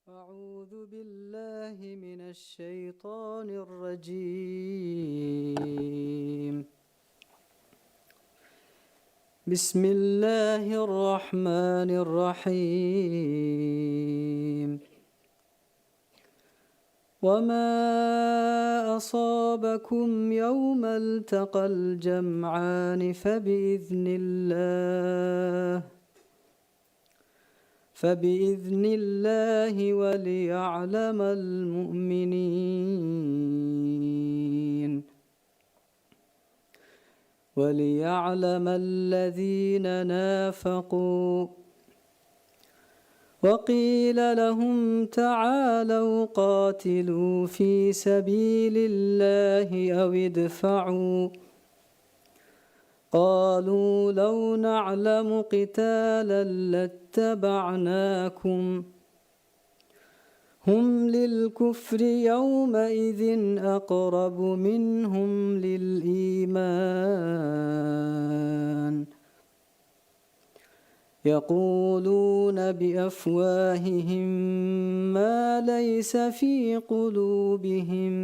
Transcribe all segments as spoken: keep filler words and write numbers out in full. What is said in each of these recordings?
أعوذ بالله من الشيطان الرجيم. بسم الله الرحمن الرحيم. وما أصابكم يوم التقى الجمعان فبإذن الله، فبإذن الله وليعلم المؤمنين. وليعلم الذين نافقوا. وقيل لهم تعالوا قاتلوا في سبيل الله أو ادفعوا. قالوا لو نعلم قتالا لاتبعناكم. هم للكفر يومئذ أقرب منهم للإيمان. يقولون بأفواههم ما ليس في قلوبهم،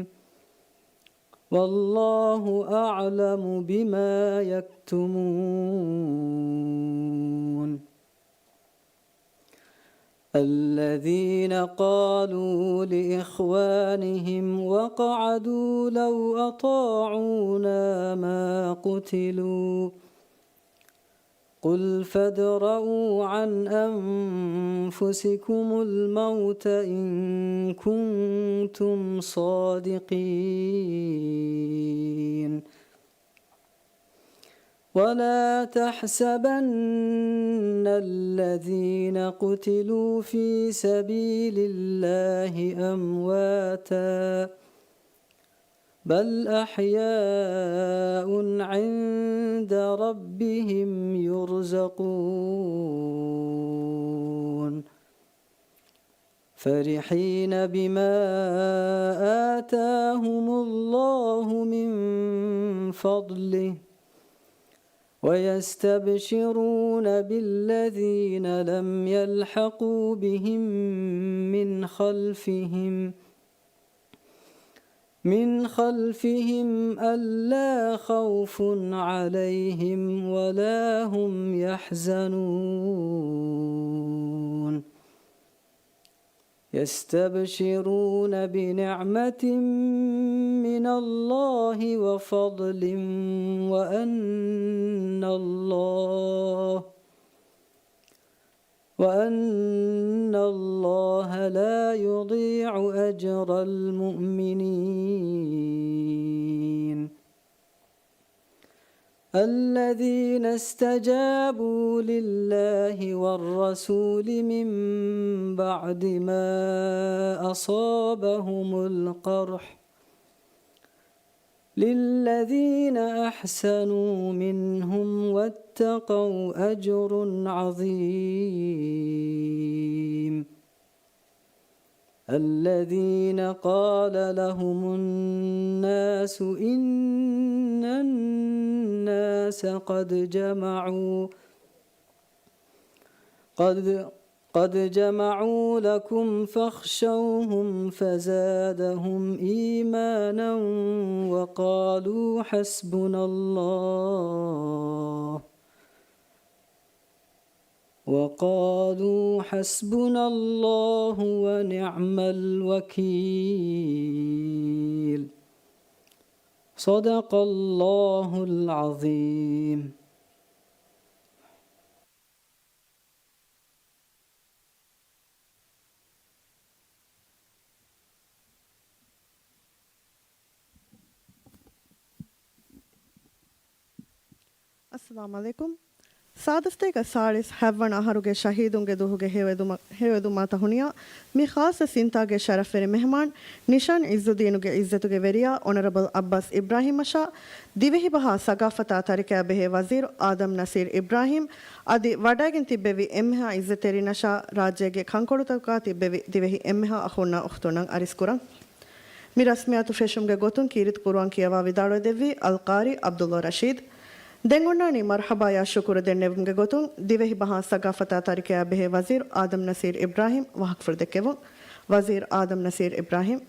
والله أعلم بما يكتمون. الذين قالوا لإخوانهم وقعدوا لو أطاعونا ما قتلوا. قل فادرءوا عن أنفسكم الموت إن كنتم صادقين. ولا تحسبن الذين قتلوا في سبيل الله أمواتا، بل أحياء عند ربهم يرزقون. فرحين بما آتاهم الله من فضله، ويستبشرون بالذين لم يلحقوا بهم من خلفهم، من خلفهم ألا خوف عليهم ولا هم يحزنون. يستبشرون بنعمة من الله وفضل وأن الله، وأن الله لا يضيع أجر المؤمنين. الذين استجابوا لله والرسول من بعد ما أصابهم القرح، للذين أحسنوا منهم واتقوا أجر عظيم. الذين قال لهم الناس إن الناس قد جمعوا، قد، قد جمعوا لكم فاخشوهم فزادهم إيمانا وقالوا حسبنا الله، وقالوا حسبنا الله ونعم الوكيل. صدق الله العظيم. އައްސަލާމު ޢަލައިކުމް. ސާދަ ސަތޭކަ ސާޅީސް ހަތްވަނަ އަހަރުގެ ޝަހީދުންގެ ދުވަހުގެ ހެޔޮއެދުމަ-، ހެޔޮއެދުމާ ތަހުނިޔާ މި ޚާއްޞަ ސިންތާގެ ޝަރަފްވެރި މެހެމާން ނިޝާން ޢިއްޒުއްދީނުގެ ޢިއްޒަތުގެ ވެރިޔާ އޮނަރަބަލް ޢައްބާސް އިބްރާހީމަށާ، ދިވެހިބަހާ ސަގާފަތާ ތަރިކަޔާ ބެހޭ ވަޒީރު އާދަމް ނަސީރް އިބްރާހީމް އަދި ވަޑައިގެން ތިއްބެވި އެންމެހާ ޢިއްޒަތްތެރިންނަށާ، ރާއްޖޭގެ ކަންކޮޅުތަކުގާ ތިއްބެވި ދިވެހި އެންމެހާ އަޚުންނާ އުޚްތުންނަށް އަރިސްކުރަން. މި ރަސްމިއްޔާތު ފެށުމުގެ ގޮތުން ކީރިތި ޤުރުއާން ކިޔަވާ ވިދާޅުވެދެއްވީ އަލްޤާރީ ޢަބްދުﷲ ރަޝީދު. ދެން އޮންނާނީ މަރްޙަބާޔާ ޝުކުރު ދެންނެވުމުގެ ގޮތުން ދިވެހިބަހާ ސަގާފަތާ ތަރިކަޔާ ބެހޭ ވަޒީރު އާދަމް ނަސީރް އިބްރާހީމް ވާހަކަފުޅު ދެއްކެވުން. ވަޒީރު އާދަމް ނަސީރު އިބްރާހިމް.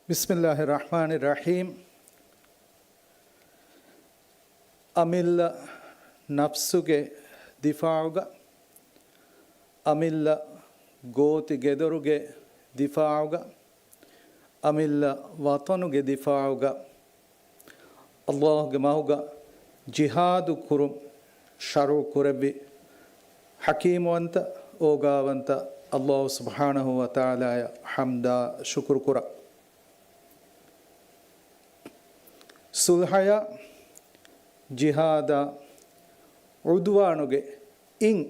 ބިސްމިއްލާހި ރަޙްމާނި ރަޙީމް. އަމިއްލަ ނަފްސުގެ ދިފާޢުގަ، އަމިއްލަ ގޯތި ގެދޮރުގެ ދިފާޢުގަ، އަމިއްލަ ވަޠަނުގެ ދިފާޢުގަ، އައްލާހުގެ މަހުގަ ޖިހާދު ކުރުން ޝަރުޢު ކުރެއްވި ޙަކީމުވަންތަ، އޯގާވަންތަ އައްލާހު ސުބްޙާނަހު ވަތަޢާލާއަށް ޙަމްދާ ޝުކުރު ކުރަން. ޞުލްޙަޔާ، ޖިހާދާ، ޢުދުވާނުގެ އިން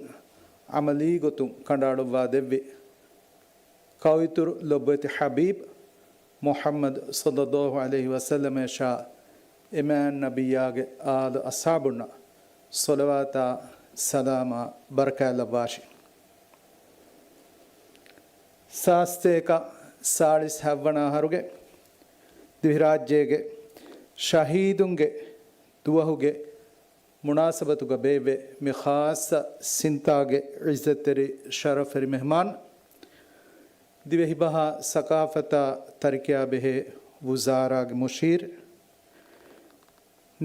ޢަމަލީ ގޮތުން ކަނޑައަޅުއްވާ ދެއްވި ކައުއިތުރު ލޮބުވެތި ޙަބީބް މުޙައްމަދު ޞައްލައްލާހު ޢަލައިހި ވަސައްލަމައަށާ އެމާން ނަބިއްޔާގެ އާލު އަޞްޙާބުންނަށް ޞަލަވާތާ ސަލާމާ ބަރަކާތް ލައްވާށި. ސާސްތޭކަ ސާޅީސް ހަތްވަނަ އަހަރުގެ ދިވެހިރާއްޖޭގެ ޝަހީދުންގެ ދުވަހުގެ މުނާސަބަތުގަ ބޭއްވޭ މި ޚާއްޞަ ސިންތާގެ ޢިއްޒަތްތެރި ޝަރަފްވެރި މެހްމާން، ދިވެހިބަހާ ސަޤާފަތާ ތަރިކަޔާ ބެހޭ ވުޒާރާގެ މުޝީރު،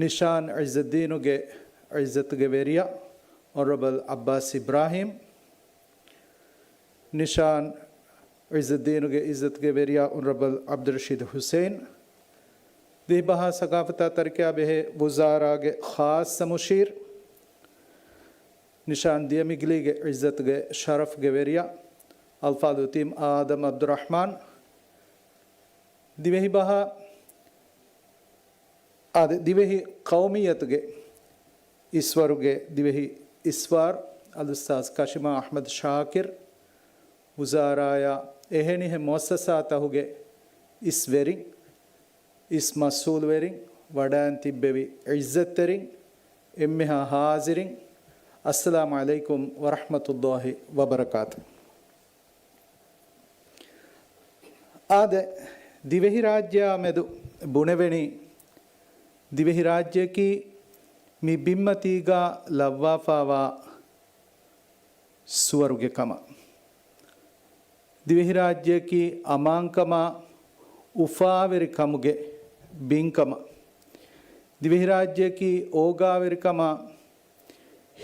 ނިޝާން ޢިއްޒައްދީނުގެ ޢިއްޒަތުގެ ވެރިޔާ އޮނަރަބަލް ޢައްބާސް އިބްރާހީމް، ނިޝާން ޢިއްޒައްދީނުގެ ޢިއްޒަތުގެ ވެރިޔާ އޮނަރަބަލް ޢަބްދުއްރަޝީދު ޙުސައިން، ދިވެހިބަހާ ސަޤާފަތާ ތަރިކަޔާ ބެހޭ ވުޒާރާގެ ޚާއްޞަ މުޝީރު، ނިޝާން ދިޔަމިގިލީގެ ޢިއްޒަތުގެ ޝަރަފްގެ ވެރިޔާ އަލްފާޟިލު ޔަތީމް އާދަމް ޢަބްދުއްރަޙްމާން، ދިވެހިބަހާ އާދެ، ދިވެހި ޤައުމިއްޔަތުގެ އިސްވަރުގެ ދިވެހި އިސްވާރު އަލްއުސްތާޛް ކަޝިމާ އަޙްމަދު ޝާކިރު، ވުޒާރާޔާ އެހެނިހެން މުއައްސަސާތަކުގެ އިސް ވެރިން، އިސް މަސްއޫލުވެރިން، ވަޑައިން ތިއްބެވި ޢިއްޒަތްތެރިން، އެންމެހާ ޙާޟިރިން، އައްސަލާމު ޢަލައިކުމް ވަރަޙްމަތުﷲި ވަބަރަކާތު. އާދެ، ދިވެހިރާއްޖެއާ މެދު ބުނެވެނީ، ދިވެހިރާއްޖެއަކީ މި ބިންމަތީގާ ލައްވާފާވާ ސުވަރުގެ ކަމަށް، ދިވެހިރާއްޖެއަކީ އަމާންކަމާ އުފާވެރިކަމުގެ ބިންކަމަށް، ދިވެހިރާއްޖެއަކީ އޯގާވެރިކަމާ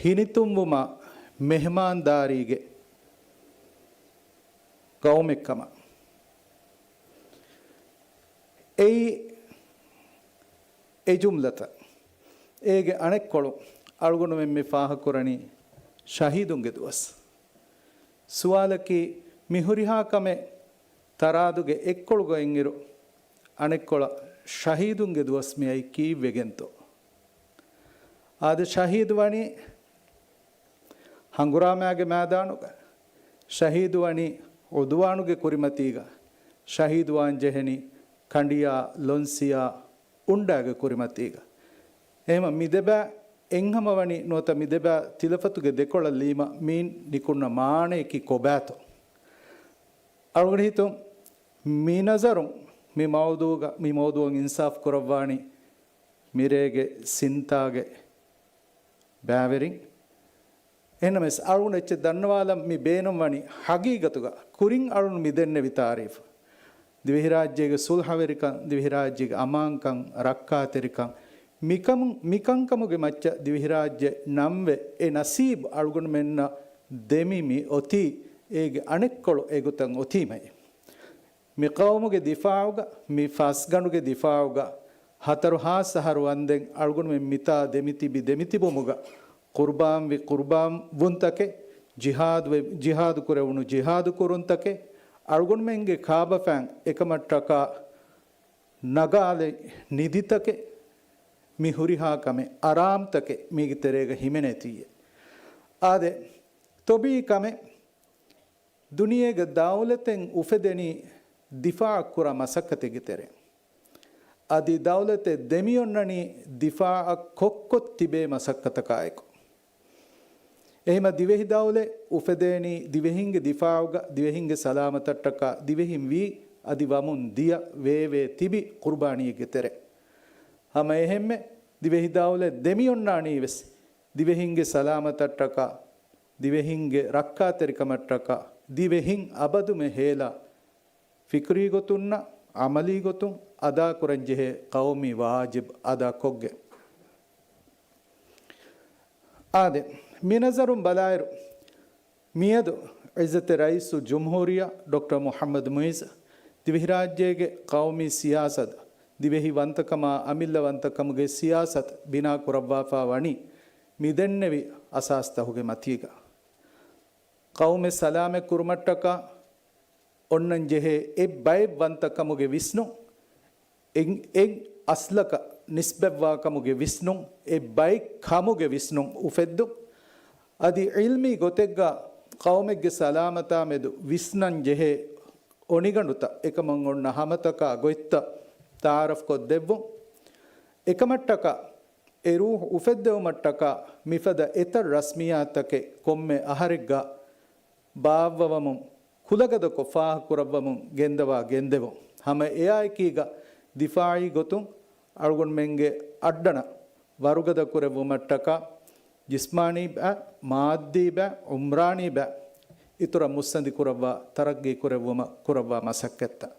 ހިނިތުންވުމާ މެހްމާންދާރީގެ ޤައުމެއްކަމަށް. އެއީ އެ ޖުމްލަތައް. އޭގެ އަނެއްކޮޅު އަޅުގަނޑުމެން މި ފާހަގަކުރަނީ ޝަހީދުންގެ ދުވަސް. ސުވާލަކީ، މި ހުރިހާ ކަމެއް ތަރާދުގެ އެއްކޮޅުގަ އިންއިރު، އަނެއްކޮޅަށް ޝަހީދުންގެ ދުވަސް މިއައީ ކީއްވެގެންތޯ؟ އާދެ، ޝަހީދު ވަނީ ހަނގުރާމާގެ މައިދާނުގަ، ޝަހީދު ވަނީ ޢުދުވާނުގެ ކުރިމަތީގަ، ޝަހީދުވާން ޖެހެނީ ކަނޑިޔާ، ލޮންސިޔާ، އުންޑާގެ ކުރިމަތީގަ. އެހެމަ މި ދެބައި އެއްހަމަ ވަނީ ނުވަތަ މި ދެބައި ތިލަފަތުގެ ދެކޮޅަށް ލީމަ މީން ނިކުންނަ މާނަޔަކީ ކޮބާތޯ؟ އަޅުގަނޑު ހިތުން މި ނަޒަރުން މި މައުޟޫގަ، މި މައުޟޫއަށް އިންސާފު ކުރައްވާނީ މިރޭގެ ސިންތާގެ ބައިވެރިން. އެހެންނަމަވެސް، އަޅުގަނޑު އެއްޗެއް ދަންނަވާލަން މި ބޭނުންވަނީ، ހަގީގަތުގަ ކުރިން އަޅުން މި ދެންނެވި ތާރީފު، ދިވެހިރާއްޖޭގެ ސުލްހަވެރިކަން، ދިވެހިރާއްޖޭގެ އަމާންކަން، ރައްކާތެރިކަން، މިކަމު، މިކަންކަމުގެ މައްޗަށް ދިވެހިރާއްޖެ ނަންވެ، އެ ނަސީބު އަޅުގަނޑުމެންނަށް ދެމި މި އޮތީ، އޭގެ އަނެއްކޮޅު އެގޮތަށް އޮތީމައި. މި ޤައުމުގެ ދިފާޢުގަ، މި ފަސްގަނޑުގެ ދިފާޢުގަ، ހަތަރު ހާސް އަހަރު ވަންދެން އަޅުގަނޑުމެން މިތާ ދެމިތިބި ދެމިތިބުމުގަ، ޤުރުބާންވި ޤުރުބާންވުންތަކެއް، ޖިހާދުވެ، ޖިހާދު ކުރެވުނު ޖިހާދު ކުރުންތަކެއް، އަޅުގަނޑުމެންގެ ކާބަފައިން އެކަމަށްޓަކާ ނަގާލި ނިދިތަކެއް، މި ހުރިހާ ކަމެއް، އަރާމްތަކެއް މީގެ ތެރޭގަ ހިމެނޭތީއޭ. އާދެ، ޠަބީޢީ ކަމެއް. ދުނިޔޭގަ ދައުލަތެއް އުފެދެނީ ދިފާޢަށް ކުރާ މަސައްކަތެއްގެ ތެރެއިން. އަދި ދައުލަތެއް ދެމިއޮންނަނީ ދިފާޢަށް ކޮށްކޮށް ތިބޭ މަސައްކަތަކާއެކު. އެހެމަ ދިވެހި ދައުލަތް އުފެދޭނީ ދިވެހިންގެ ދިފާޢުގަ، ދިވެހިންގެ ސަލާމަތަށްޓަކާ، ދިވެހިން ވީ އަދި ވަމުން ދިޔަ ވޭވޭ ތިބި ޤުރުބާނީއެއްގެ ތެރެ. ހަމަ އެހެންމެ ދިވެހި ދައުލަތް ދެމިއޮންނާނީ ވެސް ދިވެހިންގެ ސަލާމަތަށްޓަކާ، ދިވެހިންގެ ރައްކާތެރިކަމަށްޓަކާ، ދިވެހިން އަބަދުމެ ހޭލާ ފިކުރީ ގޮތުންނަށް އަމަލީ ގޮތުން އަދާކުރަން ޖެހޭ ޤައުމީ ވާޖިބް އަދާކޮށްގެން. އާދެ، މި ނަޒަރުން ބަލާއިރު، މިއަދު ޢިއްޒަތްތެރި ރައީސުލްޖުމްހޫރިއްޔާ ޑޮކްޓަރ މުޙައްމަދު މުޢިއްޒު ދިވެހިރާއްޖޭގެ ޤައުމީ ސިޔާސަތު، ދިވެހި ވަންތަކަމާ އަމިއްލަވަންތަކަމުގެ ސިޔާސަތު ބިނާ ކުރައްވާފާ ވަނީ މިދެންނެވި އަސާސްތަކުގެ މަތީގަ. ޤައުމެއް ސަލާމަތް ކުރުމަށްޓަކާ އޮންނަން ޖެހޭ އެއް ބައެއް ވަންތަކަމުގެ ވިސްނުން، އެއް، އެއް އަސްލަކަށް ނިސްބަތްވާކަމުގެ ވިސްނުން، އެއް ބައެއް ކަމުގެ ވިސްނުން އުފެއްދުން، އަދި ޢިލްމީ ގޮތެއްގަ ޤައުމެއްގެ ސަލާމަތާ މެދު ވިސްނަން ޖެހޭ އޮނިގަނޑުތައް، އެކަމަށް އޮންނަ ހަމަތަކާ ގޮތްތައް ތަޢާރަފްކޮށްދެއްވުން. އެކަމަށްޓަކާ އެ ރޫޙު އުފެއްދެވުމަށްޓަކާ މިފަދަ އެތައް ރަސްމިއްޔާތުތަކެއް ކޮންމެ އަހަރެއްގަ ބާއްވަވަމުން، ކުލަގަދަކޮށް ފާހަގަކުރައްވަމުން ގެންދަވާ ގެންދެވުން. ހަމަ އެއާއެކީގަ ދިފާޢީ ގޮތުން އަޅުގަނޑުމެންގެ އައްޑަނަށް ވަރުގަދަކުރެއްވުމަށްޓަކާ، ޖިސްމާނީ ބައި، މާއްދީ ބައި، އުމްރާނީ ބައި، އިތުރަށް މުއްސަނދި ކުރައްވާ، ތަރައްގީ ކުރެއްވުމަށް ކުރައްވާ މަސައްކަތްތައް.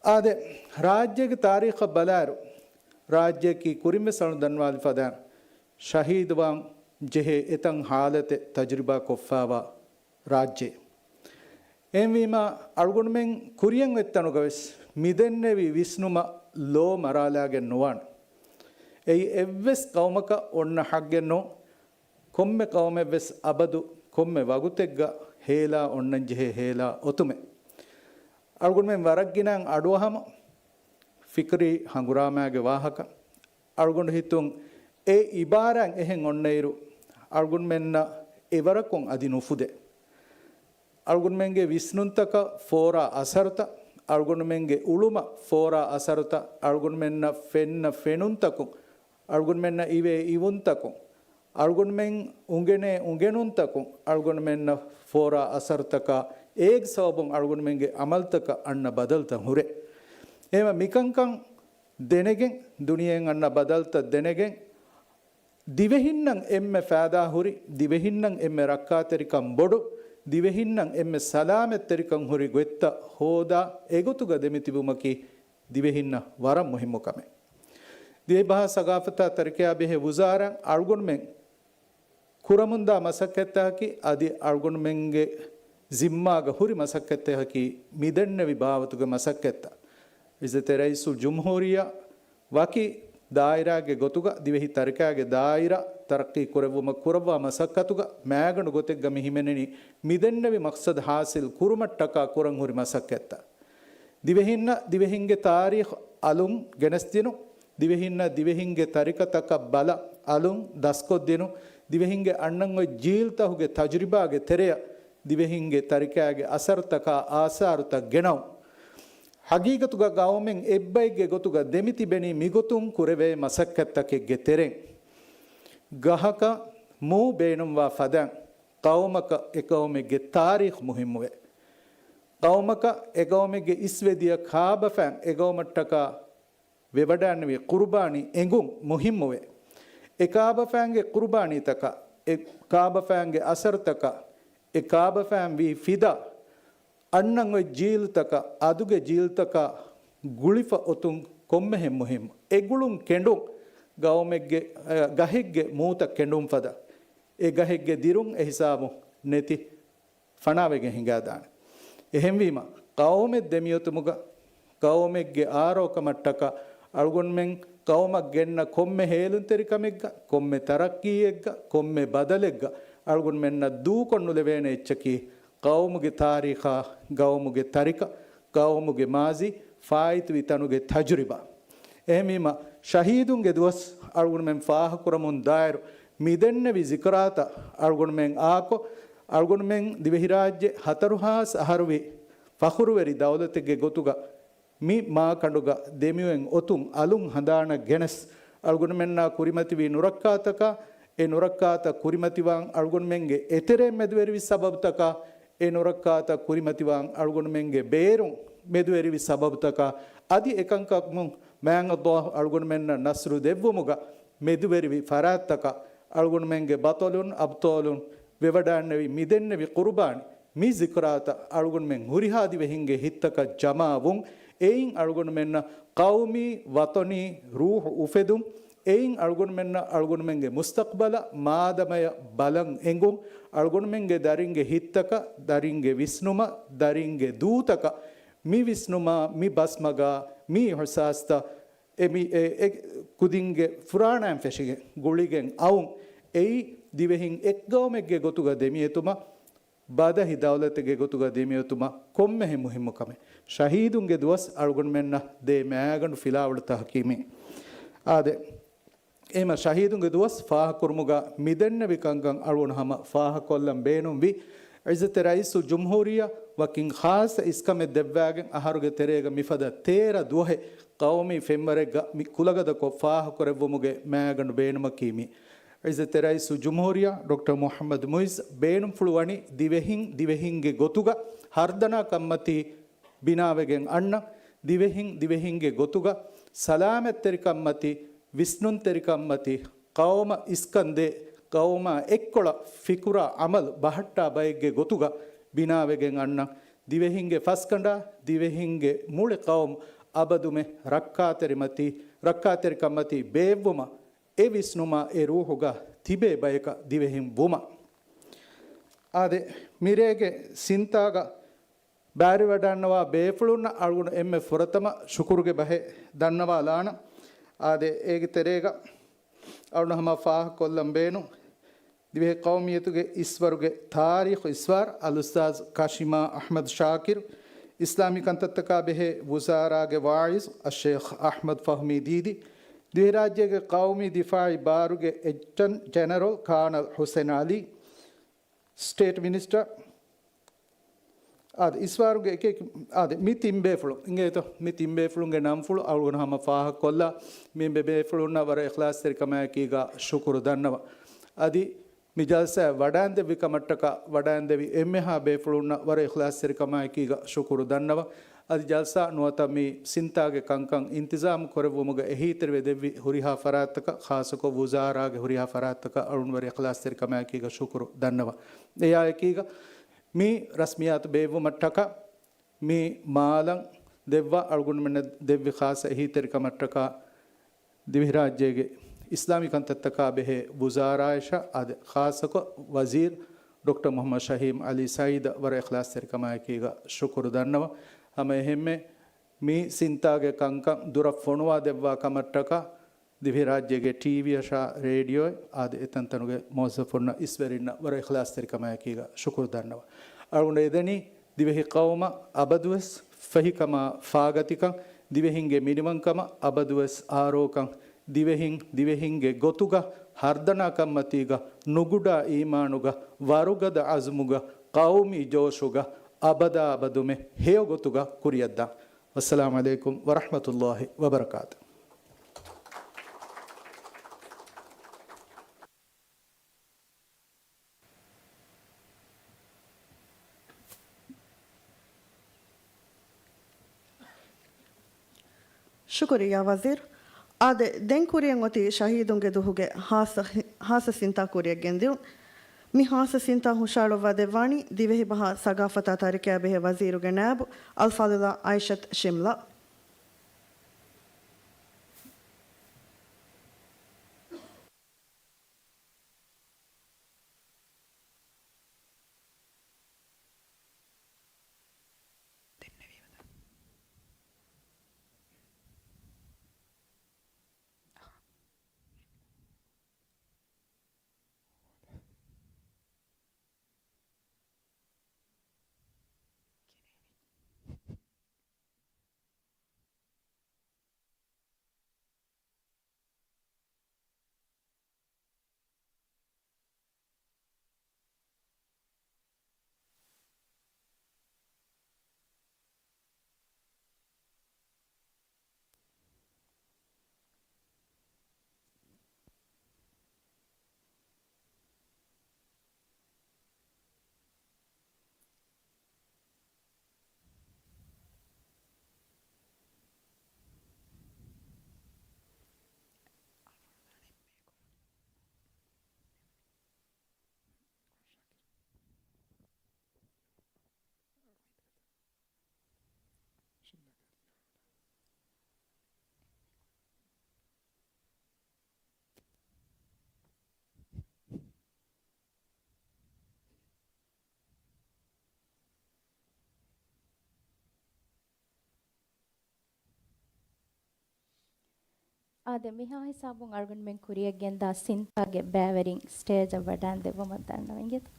އާދެ، ރާއްޖޭގެ ތާރީޚަށް ބަލާއިރު، ރާއްޖެއަކީ ކުރިންވެސް އަޅުން ދަންނަވާލި ފަދައިން ޝަހީދުވާން ޖެހޭ އެތައް ހާލަތެއް ތަޖުރިބާ ކޮށްފާވާ ރާއްޖެ. އެހެންވީމާ، އަޅުގަނޑުމެން ކުރިޔަށް އޮތް ތަނުގަ ވެސް މިދެންނެވި ވިސްނުމަށް ލޯ މަރާލާގެން ނުވާނެ. އެއީ އެއްވެސް ޤައުމަކަށް އޮންނަ ޙައްޤެއް ނޫން. ކޮންމެ ޤައުމެއްވެސް އަބަދު ކޮންމެ ވަގުތެއްގަ ހޭލާ އޮންނަންޖެހޭ ހޭލާ އޮތުމެއް. އަޅުގަނޑުމެން ވަރަށް ގިނައިން އަޑުއަހަމު ފިކުރީ ހަނގުރާމާގެ ވާހަކަ. އަޅުގަނޑު ހިތުން އެ އިބާރާތް އެހެން އޮންނައިރު، އަޅުގަނޑުމެންނަށް އެވަރަކުން އަދި ނުފުދޭ. އަޅުގަނޑުމެންގެ ވިސްނުންތަކަށް ފޯރާ އަސަރުތައް، އަޅުގަނޑުމެންގެ އުޅުމަށް ފޯރާ އަސަރުތައް، އަޅުގަނޑުމެންނަށް ފެންނަ ފެނުންތަކުން، އަޅުގަނޑުމެންނަށް އިވޭ އިވުންތަކުން، އަޅުގަނޑުމެން އުނގެނޭ އުނގެނުންތަކުން، އަޅުގަނޑުމެންނަށް ފޯރާ އަސަރުތަކާ، އޭގެ ސަބަބުން އަޅުގަނޑުމެންގެ ޢަމަލުތަކަށް އަންނަ ބަދަލުތައް ހުރޭ. އެހެންވެ، މިކަންކަން ދެނެގެން، ދުނިޔެއިން އަންނަ ބަދަލުތައް ދެނެގެން، ދިވެހިންނަށް އެންމެ ފައިދާ ހުރި، ދިވެހިންނަށް އެންމެ ރައްކާތެރިކަން ބޮޑު، ދިވެހިންނަށް އެންމެ ސަލާމަތްތެރިކަން ހުރި ގޮތްތައް ހޯދާ، އެގޮތުގަ ދެމިތިބުމަކީ ދިވެހިންނަށް ވަރަށް މުހިއްމު ކަމެއް. ދިވެހިބަހާ ސަގާފަތާ ތަރިކަޔާ ބެހޭ ވުޒާރާ އަޅުގަނޑުމެން ކުރަމުންދާ މަސައްކަތްތަކަކީ، އަދި އަޅުގަނޑުމެންގެ ޒިންމާގަ ހުރި މަސައްކަތްތަކަކީ، މިދެންނެވި ބާވަތުގެ މަސައްކަތްތައް. ޢިއްޒަތްތެރި ރައީސުލްޖުމްހޫރިއްޔާ ވަކި ދާއިރާގެ ގޮތުގަ ދިވެހި ތަރިކައިގެ ދާއިރާ ތަރައްޤީ ކުރެއްވުމަށް ކުރައްވާ މަސައްކަތުގަ މައިގަނޑު ގޮތެއްގަ މި ހިމެނެނީ މިދެންނެވި މަޤްޞަދު ޙާޞިލް ކުރުމަށްޓަކާ ކުރަން ހުރި މަސައްކަތްތައް. ދިވެހިންނަށް ދިވެހިންގެ ތާރީޚު އަލުން ގެނެސްދިނުން، ދިވެހިންނަށް ދިވެހިންގެ ތަރިކަތަކަށް ބަލަ އަލުން ދަސްކޮށްދިނުން، ދިވެހިންގެ އަންނަން އޮތް ޖީލްތަކުގެ ތަޖުރިބާގެ ތެރެއަށް ދިވެހިންގެ ތަރިކައިގެ އަސަރުތަކާ އާސާރުތައް ގެނައުން. ހަގީގަތުގަ ގައުމެއް އެއްބައެއްގެ ގޮތުގަ ދެމިތިބެނީ މިގޮތުން ކުރެވޭ މަސައްކަތްތަކެއްގެ ތެރެއިން. ގަހަކަށް މޫ ބޭނުންވާ ފަދައިން، ޤައުމަކަށް އެ ޤައުމެއްގެ ތާރީޚު މުހިއްމުވޭ. ޤައުމަކަށް އެ ޤައުމެއްގެ އިސްވެދިޔަ ކާބަފައިން އެ ޤައުމަށްޓަކާ ވެވަޑައިންނެވި ޤުރުބާނީ އެނގުން މުހިއްމުވޭ. އެ ކާބަފައިންގެ ޤުރުބާނީތަކާ، އެ ކާބަފައިންގެ އަސަރުތަކާ، އެ ކާބަފައިން ވީ ފިދާ، އަންނަން އޮތް ޖީލްތަކަށް، އަދުގެ ޖީލްތަކަށް ގުޅިފަ އޮތުން ކޮންމެހެން މުހިއްމު. އެ ގުޅުން ކެނޑުން ގައުމެއްގެ، އަ، ގަހެއްގެ މޫތައް ކެނޑުން ފަދަ، އެ ގަހެއްގެ ދިރުން އެ ހިސާބުން ނެތި ފަނާވެގެން ހިނގާދާނެ. އެހެންވީމަ، ޤައުމެއް ދެމިއޮތުމުގަ، ޤައުމެއްގެ އާރޯކަމަށްޓަކާ، އަޅުގަނޑުމެން ޤައުމަށް ގެންނަ ކޮންމެ ހޭލުންތެރިކަމެއްގަ، ކޮންމެ ތަރައްޤީއެއްގަ، ކޮންމެ ބަދަލެއްގަ، އަޅުގަނޑުމެންނަށް ދޫކޮށްނުލެވޭނެ އެއްޗަކީ، ޤައުމުގެ ތާރީޚާ، ޤައުމުގެ ތަރިކަ، ޤައުމުގެ މާޒީ، ފާއިތުވި ތަނުގެ ތަޖުރިބާ. އެހެންވީމަ، ޝަހީދުންގެ ދުވަސް އަޅުގަނޑުމެން ފާހަގަކުރަމުން ދާއިރު، މިދެންނެވި ޒިކުރާތައް އަޅުގަނޑުމެން އާކޮށް، އަޅުގަނޑުމެން ދިވެހިރާއްޖެ ހަތަރު ހާސް އަހަރުވީ ފަޚުރުވެރި ދައުލަތެއްގެ ގޮތުގަ މި މާކަނޑުގަ ދެމިއޮތް އޮތުން އަލުން ހަނދާނަށް ގެނެސް، އަޅުގަނޑުމެންނާ ކުރިމަތިވި ނުރައްކާތަކާ، އެ ނުރައްކާތައް ކުރިމަތިވާން އަޅުގަނޑުމެންގެ އެތެރެއިން މެދުވެރިވި ސަބަބުތަކާ، އެ ނުރައްކާތައް ކުރިމަތިވާން އަޅުގަނޑުމެންގެ ބޭރުން މެދުވެރިވި ސަބަބުތަކާ، އަދި އެކަންކަމުން މާތް ﷲ އަޅުގަނޑުމެންނަށް ނަޞްރު ދެއްވުމުގަ މެދުވެރިވި ފަރާތްތަކަށް އަޅުގަނޑުމެންގެ ބަޠަލުން އަބްޠާލުން ވެވަޑައިންނެވި މިދެންނެވި ޤުރުބާނީ މި ޒިކުރާތައް އަޅުގަނޑުމެން ހުރިހާ ދިވެހިންގެ ހިތްތަކަށް ޖަމާވުން، އެއިން އަޅުގަނޑުމެންނަށް ޤައުމީ، ވަޠަނީ ރޫޙު އުފެދުން، އެއިން އަޅުގަނޑުމެންނަށް އަޅުގަނޑުމެންގެ މުސްތަޤްބަލަށް މާދަމަޔަށް ބަލަން އެނގުން، އަޅުގަނޑުމެންގެ ދަރިންގެ ހިތްތަކަށް، ދަރިންގެ ވިސްނުމަށް، ދަރިންގެ ދޫތަކަށް މި ވިސްނުމާ، މި ބަސްމަގާ، މި އިޙްސާސްތައް އެ މި-، އެ، އެ ކުދިންގެ ފުރާނައިން ފެށިގެން ގުޅިގެން އައުން، އެއީ ދިވެހިން އެއްގައުމެއްގެ ގޮތުގަ ދެމިއޮތުމަށް، ބަދަހި ދައުލަތެއްގެ ގޮތުގަ ދެމިއޮތުމަށް ކޮންމެހެން މުހިއްމު ކަމެއް. ޝަހީދުންގެ ދުވަސް އަޅުގަނޑުމެންނަށް ދޭ މައިގަނޑު ފިލާވަޅުތަކަކީ މީ. އާދެ، އެހެމަ ޝަހީދުންގެ ދުވަސް ފާހަގަކުރުމުގަ މިދެންނެވި ކަންކަން އަޅުގަނޑު ހަމަ ފާހަގަކޮށްލަން ބޭނުންވި، ޢިއްޒަތެ ރައީސުލްޖުމްހޫރިއްޔާ ވަކިން ޚާއްޞަ އިސްކަމެއް ދެއްވާގެން އަހަރުގެ ތެރޭގަ މިފަދަ ތޭރަ ދުވަހެއް ޤައުމީ ފެންވަރެއްގަ މި ކުލަގަދަކޮށް ފާހަގަކުރެއްވުމުގެ މައިގަނޑު ބޭނުމަކީ މީ. ޢިއްޒަތެ ރައީސުލްޖުމްހޫރިއްޔާ ޑޮކްޓަރ މުޙައްމަދު މުޢިއްޒު ބޭނުންފުޅުވަނީ ދިވެހިން ދިވެހިންގެ ގޮތުގަ ހަރުދަނާ ކަންމަތީ ބިނާވެގެން އަންނަ، ދިވެހިން ދިވެހިންގެ ގޮތުގަ ސަލާމަތްތެރިކަންމަތީ، ވިސްނުންތެރިކަންމަތީ، ޤައުމަށް އިސްކަންދޭ، ޤައުމާ އެއްކޮޅަށް ފިކުރާ ޢަމަލު ބަހައްޓާ ބައެއްގެ ގޮތުގަ ބިނާވެގެން އަންނަ، ދިވެހިންގެ ފަސްގަނޑާ، ދިވެހިންގެ މުޅި ޤައުމު އަބަދުމެ ރައްކާތެރިމަތީ، ރައްކާތެރިކަންމަތީ ބޭއްވުމަށް އެ ވިސްނުމާ އެ ރޫޙުގަ ތިބޭ ބަޔަކަށް ދިވެހިން ވުމަށް. އާދެ، މިރޭގެ ސިންތާގަ ބައިވެރިވަޑައިންނަވާ ބޭފުޅުންނަށް އަޅުގަނޑު އެންމެ ފުރަތަމަ ޝުކުރުގެ ބަހެއް ދަންނަވާލާނަން. އާދެ، އޭގެ ތެރޭގަ އަޅުގަނޑު ހަމަ ފާހަގަކޮށްލަން ބޭނުން، ދިވެހި ޤައުމިއްޔަތުގެ އިސްވަރުގެ ތާރީޚު އިސްވާރު އަލްއުސްތާޛު ކާޝިމާ އަޙްމަދު ޝާކިރު، އިސްލާމީ ކަންތައްތަކާ ބެހޭ ވުޒާރާގެ ވާޢިޒު އައްޝޭޚް އަޙްމަދު ފަހުމީ ދީދީ، ދިވެހިރާއްޖޭގެ ޤައުމީ ދިފާޢީ ބާރުގެ އެޓަން ޖެނެރަލް ކާނަލް ޙުސެން ޢަލީ، ސްޓޭޓް މިނިސްޓަރ، އާދެ، އިސްވާރުގެ އެކި، އާދެ، މި ތިން ބޭފުޅުން އިނގޭތޯ، މި ތިން ބޭފުޅުންގެ ނަންފުޅު އަޅުގަނޑު ހަމަ ފާހަގަކޮށްލާ، މި ބޭ-، ބޭފުޅުންނަށް ވަރަށް އިޚްލާޞްތެރިކަމާއެކީގަ ޝުކުރު ދަންނަވަ. އަދި މި ޖަލްސާއަށް ވަޑައިންދެއްވި ކަމަށްޓަކާ ވަޑައިންދެވި އެންމެހާ ބޭފުޅުންނަށް ވަރަށް އިޚްލާޞްތެރިކަމާއެކީގަ ޝުކުރު ދަންނަވަ. އަދި ޖަލްސާ ނުވަތަ މި ސިންތާގެ ކަންކަން އިންތިޒާމް ކުރެއްވުމުގަ އެހީތެރިވެ ދެއްވި ހުރިހާ ފަރާތްތަކަށް، ޚާއްޞަކޮށް ވުޒާރާގެ ހުރިހާ ފަރާތްތަކަށް އަޅުން ވަރަށް އިޚްލާޞްތެރިކަމާއެކީގަ ޝުކުރު ދަންނަވަ. އެއާއެކީގަ މި ރަސްމިއްޔާތު ބޭއްވުމަށްޓަކާ މި މާލަން ދެއްވާ އަޅުގަނޑުމެންނަށް ދެއްވި ޚާއްޞަ އެހީތެރިކަމަށްޓަކާ ދިވެހިރާއްޖޭގެ އިސްލާމީ ކަންތައްތަކާ ބެހޭ ވުޒާރާއަށާ އާދެ، ޚާއްޞަކޮށް ވަޒީރު ޑޮކްޓަރ މުޙައްމަދު ޝަހީމް ޢަލީ ސަޢީދަށް ވަރަށް އިޚްލާޞްތެރިކަމާއެކީގަ ޝުކުރު ދަންނަވަ. ހަމަ އެހެންމެ މި ސިންތާގެ ކަންކަން ދުރަށް ފޮނުވާ ދެއްވާ ކަމަށްޓަކާ ދިވެހިރާއްޖޭގެ ޓީވީއަށާ ރޭޑިއޯއެއް އާދެ، އެތަންތަނުގެ މުވައްޒަފުންނަށް އިސްވެރިންނަށް ވަރަށް އިޚްލާޞްތެރިކަމާއެކީގަ ޝުކުރު ދަންނަވަ. އަޅުގަނޑު އެދެނީ ދިވެހި ޤައުމަށް އަބަދުވެސް ފަހިކަމާ ފާގަތިކަން، ދިވެހިންގެ މިނިވަންކަމަށް އަބަދުވެސް އާރޯކަން، ދިވެހިން ދިވެހިންގެ ގޮތުގަ ހަރުދަނާ ކަންމަތީގަ ނުގުޑާ އީމާނުގަ ވަރުގަދަ ޢަޒުމުގަ ޤައުމީ ޖޯޝުގަ އަބަދާ އަބަދުމެ ހެޔޮ ގޮތުގަ ކުރިއަށްދާން. ވައްސަލާމު ޢަލައިކުމް ވަރަޙްމަތުﷲ ވަބަރަކާތު. ޝުކުރިއްޔާ ވަޒީރު. އާދެ، ދެން ކުރިއަށް އޮތީ ޝަހީދުންގެ ދުހުގެ ހާއްސަ، ހާއްސަ ސިންތާ ކުރިއަށް ގެންދިއުން. މި ހާއްސަ ސިންތާ ހުށައަޅުއްވާ ދެއްވާނީ ދިވެހިބަހާ ސަގާފަތާ ތަރިކަޔާ ބެހޭ ވަޒީރުގެ ނައިބު އަލްފާޟިލާ އައިޝަތު ޝިމްލާ. އާދެ، މިހާ ހިސާބުން އަޅުގަނޑުމެން ކުރިޔަށްގެންދާ ސިންތާގެ ބައިވެރިން ސްޓޭޖަށް ވަޑައިން ދެއްވުމަށް ދަންނަވަން އިނގޭތޯ.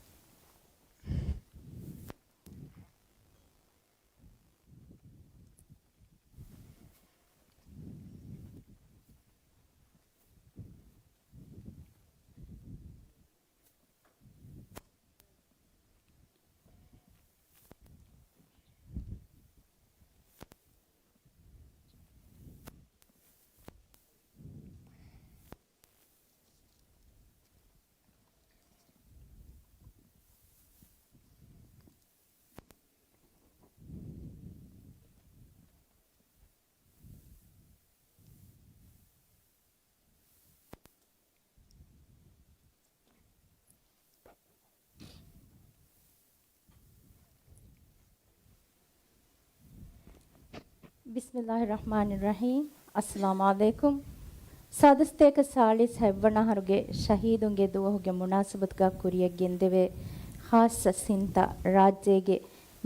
ބިސްމިއްލާހި ރަޙްމާނި ރަޙީމް. އައްސަލާމު ޢަލައިކުމް. ސާދަ ސަތޭކަ ސާޅީސް ހަތްވަނަ އަހަރުގެ ޝަހީދުންގެ ދުވަހުގެ މުނާސަބަތުގަ ކުރިޔަށް ގެންދެވޭ ޚާއްޞަ ސިންތާ، ރާއްޖޭގެ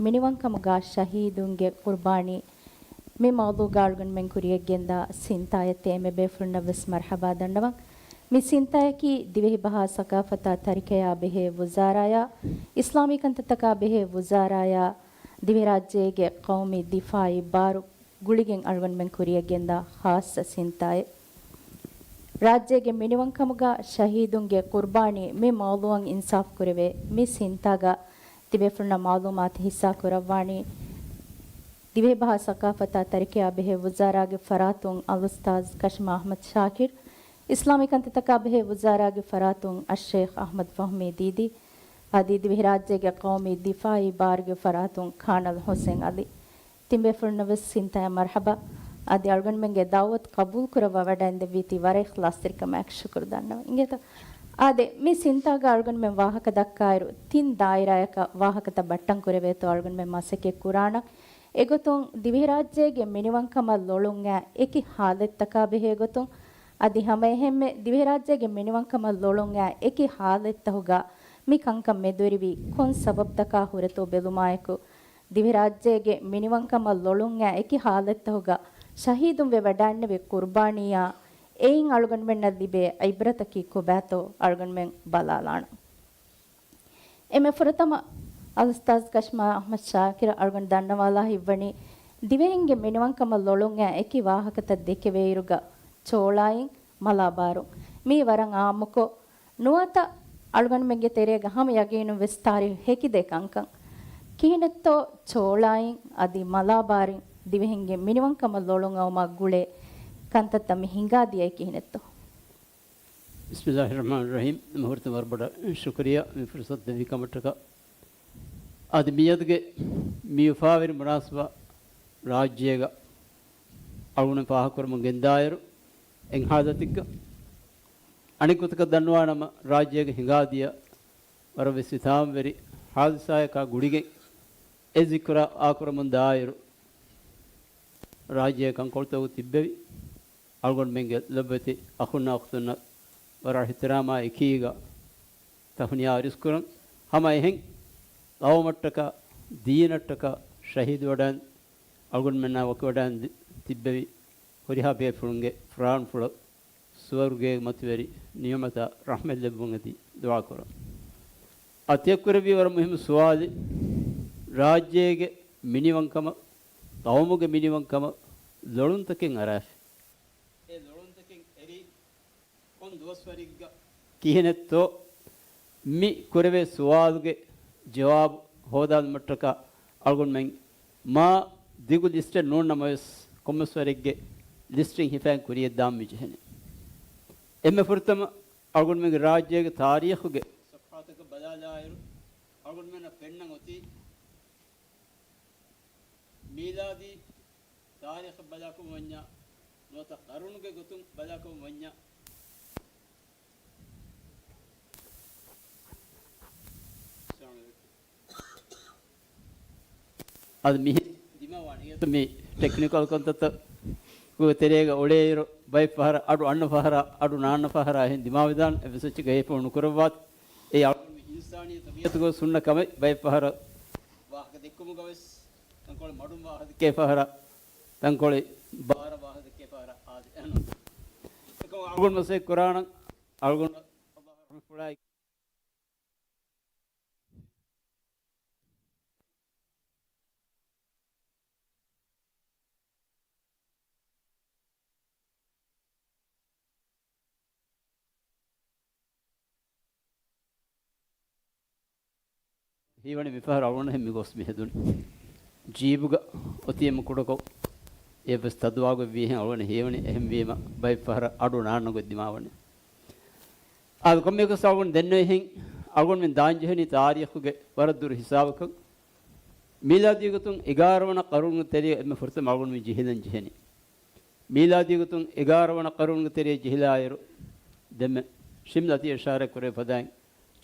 މިނިވަންކަމުގަ ޝަހީދުންގެ ޤުރްބާނީ، މި މައުޟޫޢުގަ އަޅުގަނޑުމެން ކުރިޔަށްގެންދާ ސިންތާޔަށް ތި އެންމެ ބޭފުޅުންނަށްވެސް މަރްޙަބާ ދަންނަވަން. މި ސިންތާޔަކީ ދިވެހިބަހާ ސަޤާފަތާ ތަރިކަޔާ ބެހޭ ވުޒާރާޔާ، އިސްލާމީ ކަންތައްތަކާ ބެހޭ ވުޒާރާޔާ، ދިވެހިރާއްޖޭގެ ޤައުމީ ދިފާޢީ ބާރު ގުޅިގެން އަޅުގަނޑުމެން ކުރިޔަށްގެންދާ ޚާއްޞަ ސިންތާއެއް. ރާއްޖޭގެ މިނިވަންކަމުގަ ޝަހީދުންގެ ޤުރްބާނީ މި މައުޟޫޢަށް އިންސާފު ކުރެވޭ މި ސިންތާގަ ތިބޭފުޅުންނަށް މަޢުލޫމާތު ހިއްސާ ކުރައްވާނީ، ދިވެހިބަހާ ސަޤާފަތާ ތަރިކަޔާ ބެހޭ ވުޒާރާގެ ފަރާތުން އަލްއުސްތާޛް ކަޝްމާ އަޙްމަދު ޝާކިރު، އިސްލާމީ ކަންތައްތަކާ ބެހޭ ވުޒާރާގެ ފަރާތުން އައްޝޭޚް އަޙްމަދު ފަހުމީ ދީދީ، އަދި ދިވެހިރާއްޖޭގެ ޤައުމީ ދިފާޢީ ބާރުގެ ފަރާތުން ކާނަލް ޙުސެން ޢަލީ. ތިންބޭފުޅުންނަށްވެސް ސިންތާޔަށް މަރްޙަބާ. އަދި އަޅުގަނޑުމެންގެ ދަޢުވަތު ޤަބޫލުކުރައްވާ ވަޑައިންދެއްވީތީ ވަރަށް އިޚްލާޞްތެރިކަމާއެކު ޝުކުރު ދަންނަވަން އިނގޭތޯ. އާދެ، މި ސިންތާގަ އަޅުގަނޑުމެން ވާހަކަ ދައްކާއިރު، ތިން ދާއިރާޔަކަށް ވާހަކަތައް ބައްޓަން ކުރެވޭތޯ އަޅުގަނޑުމެން މަސައްކަތް ކުރާނަން. އެގޮތުން، ދިވެހިރާއްޖޭގެ މިނިވަންކަމަށް ލޮޅުންއައި އެކި ޙާލަތްތަކާ ބެހޭގޮތުން، އަދި ހަމައެހެންމެ ދިވެހިރާއްޖޭގެ މިނިވަންކަމަށް ލޮޅުންއައި އެކި ޙާލަތްތަހުގަ މި ކަންކަން މެދުވެރިވީ ކޮން ސަބަބުތަކާ ހުރެތޯ ބެލުމާއެކު، ދިވެހިރާއްޖޭގެ މިނިވަންކަމަށް ލޮޅުންއައި އެކި ޙާލަތްތަހުގަ ޝަހީދުންވެ ވަޑައިންނެވި ޤުރްބާނީއާ އެއިން އަޅުގަނޑުމެންނަށް ލިބޭ ޢިބްރަތަކީ ކޮބާތޯ އަޅުގަނޑުމެން ބަލާލާނަން. އެންމެ ފުރަތަމަ އަލްއުސްތާޛް ކަޝްމާ އަޙްމަދު ޝާކިރު އަޅުގަނޑު ދަންނަވާލާ ހިތްވަނީ، ދިވެހިންގެ މިނިވަންކަމަށް ލޮޅުންއައި އެކި ވާހަކަތައް ދެކެވޭއިރުގަ ޗޯޅާއިން، މަލާބާރުން. މީ ވަރަށް އާއްމުކޮށް، ނުވަތަ އަޅުގަނޑުމެންގެ ތެރޭގަ ހަމަ ޔަގީނުން ވެސް ތާރީޚު ހެކިދޭ ކަންކަން. ކިހިނެއްތޯ ޗޯޅާއިން އަދި މަލާބާރިން ދިވެހިންގެ މިނިވަންކަމަށް ލޮޅުން އައުމާ ގުޅޭ ކަންތައްތައް މި ހިނގާދިޔައީ ކިހިނެއްތޯ؟ ބިސްމިއްލާހި ރަޙްމާނި ރަޙީމް. އެންމެ ފުރަތަމަ ވަރަށް ބޮޑަށް ޝުކުރިއްޔާ މި ފުރުޞަތު ދެއްވި ކަމަށްޓަކާ. އަދި މިއަދުގެ މި އުފާވެރި މުނާސަބާ ރާއްޖޭގަ އަޅުގަނޑު ފާހަގަކުރަމުން ގެންދާއިރު، އެއް ހާލަތެއްގަ އަނެއްގޮތަކަށް ދަންނަވާނަމަ، ރާއްޖޭގަ ހިނގާދިޔަ ވަރަށް ވެސް ސިތާމަވެރި ހާދިސާޔަކާ ގުޅިގެން އެ ޒިކުރާ އާކުރަމުން ދާއިރު، ރާއްޖޭގެ ކަންކޮޅުތަކުގަ ތިއްބެވި އަޅުގަނޑުމެންގެ ލޮބުވެތި އަޚުންނާ އުޚްތުންނަށް ވަރަށް އިޙްތިރާމާ އެކީގަ ތަހުނިޔާ އަރިސްކުރަން. ހަމަ އެހެން ޤައުމަށްޓަކާ ދީނަށްޓަކާ ޝަހީދުވެވަޑައިން، އަޅުގަނޑުމެންނާ ވަކިވެވަޑައިން ތި-، ތިއްބެވި ހުރިހާ ބޭފުޅުންގެ ފުރާންފުޅަށް ސުވަރުގޭގެ މަތިވެރި ނިޢުމަތާ ރަޙްމަތް ލެއްވުން އެދި ދުޢާކުރަން. އަދި ތިޔަ ކުރެއްވި ވަރަށް މުހިއްމު ސުވާލެއް، ރާއްޖޭގެ މިނިވަންކަމަށް، ޤައުމުގެ މިނިވަންކަމަށް ލޮޅުންތަކެއް އަރާފި. އެ ލޮޅުންތަކެއް އެރީ ކޮން ދުވަސްވަރެއްގަ؟ ކިހިނެއްތޯ މި ކުރެވޭ ސުވާލުގެ ޖަވާބު ހޯދާލުމަށްޓަކާ އަޅުގަނޑުމެން މާ ދިގު ލިސްޓެއް ނޫން ނަމަވެސް، ކޮންމެސް ވަރެއްގެ ލިސްޓެއް ހިފައިން ކުރިޔަށް ދާން މި ޖެހެނީ. އެންމެ ފުރަތަމަ އަޅުގަނޑުމެންގެ ރާއްޖޭގެ ތާރީޚުގެ ޞަފްޙާތަކަށް ބަލާލާއިރު، އަޅުގަނޑުމެންނަށް ފެންނަން އޮތީ، މީލާދީ ތާރީޚަށް ބަލާކުރުމަށް ވަންޏާ، ނުވަތަ ޤަރުނުގެ ގޮތުން ބަލާކުރުމަށް ވަންޏާ، އަދި މި ދިމާވާނެ މި ޓެކްނިކަލް ކަންތައްތަކުގެ ތެރޭގަ އުޅޭއިރު، ބައެއް ފަހަރަށް އަޑު އަންނަ ފަހަރާ، އަޑު ނާންނަ ފަހަރާ އެހެން ދިމާވެދާނެ. އެއްވެސް އެއްޗެއްގަ ހިފަހުން ނުކުރައްވާތި. އެ އަޅުގަނޑު މި އިންސާނީ ތަބީޢަތުގަ ހުންނަ ކަމެއް. ބައެއް ފަހަރަށް ވާހަކަ ދެއްކުމުގަ ވެސް ތަންކޮޅެއް މަޑުން ވާހަކަ ދެއްކޭ ފަހަރަށް، ތަންކޮޅެއް ބާރަށް ވާހަކަ ދެއްކޭ ފަހަރަށް އާދެ. އެހެން. އަޅުގަނޑު މަސައްކަތް ކުރާނަން. އަޅުގަނޑު ފުޅާއި. ހީވަނީ މިފަހަރު އަޅުގަނޑު މި ގޮސް މި ހެދުނީ. ޖީބުގަ އޮތީމަ ކުޑަކޮށް އެއްވެސް ތަދުވާގޮތް ވީހެން އަޅުގަނޑު ހީވަނީ. އެހެންވީމަ ބައެއް ފަހަރަށް އަޑު ނާންނަ ގޮތް ދިމާވަނީ. އާދެ، ކޮންމެއަކަސް އަޅުގަނޑު ދެންނެވިހެން އަޅުގަނޑުމެން ދާންޖެހެނީ ތާރީޚުގެ ވަރަށް ދުރު ހިސާބަކަށް. މީލާދީ ގޮތުން އެގާރަ ވަނަ ޤަރުނުގެ ތެރެއަށް އެންމެ ފުރަތަމަ އަޅުގަނޑުމެން ޖެހިލަން ޖެހެނީ. މީލާދީ ގޮތުން އެގާރަ ވަނަ ޤަރުނުގެ ތެރެއަށް ޖެހިލާއިރު، ދެންމެ ޝިމްލަތީ އިޝާރާތް ކުރެވި ފަދައިން،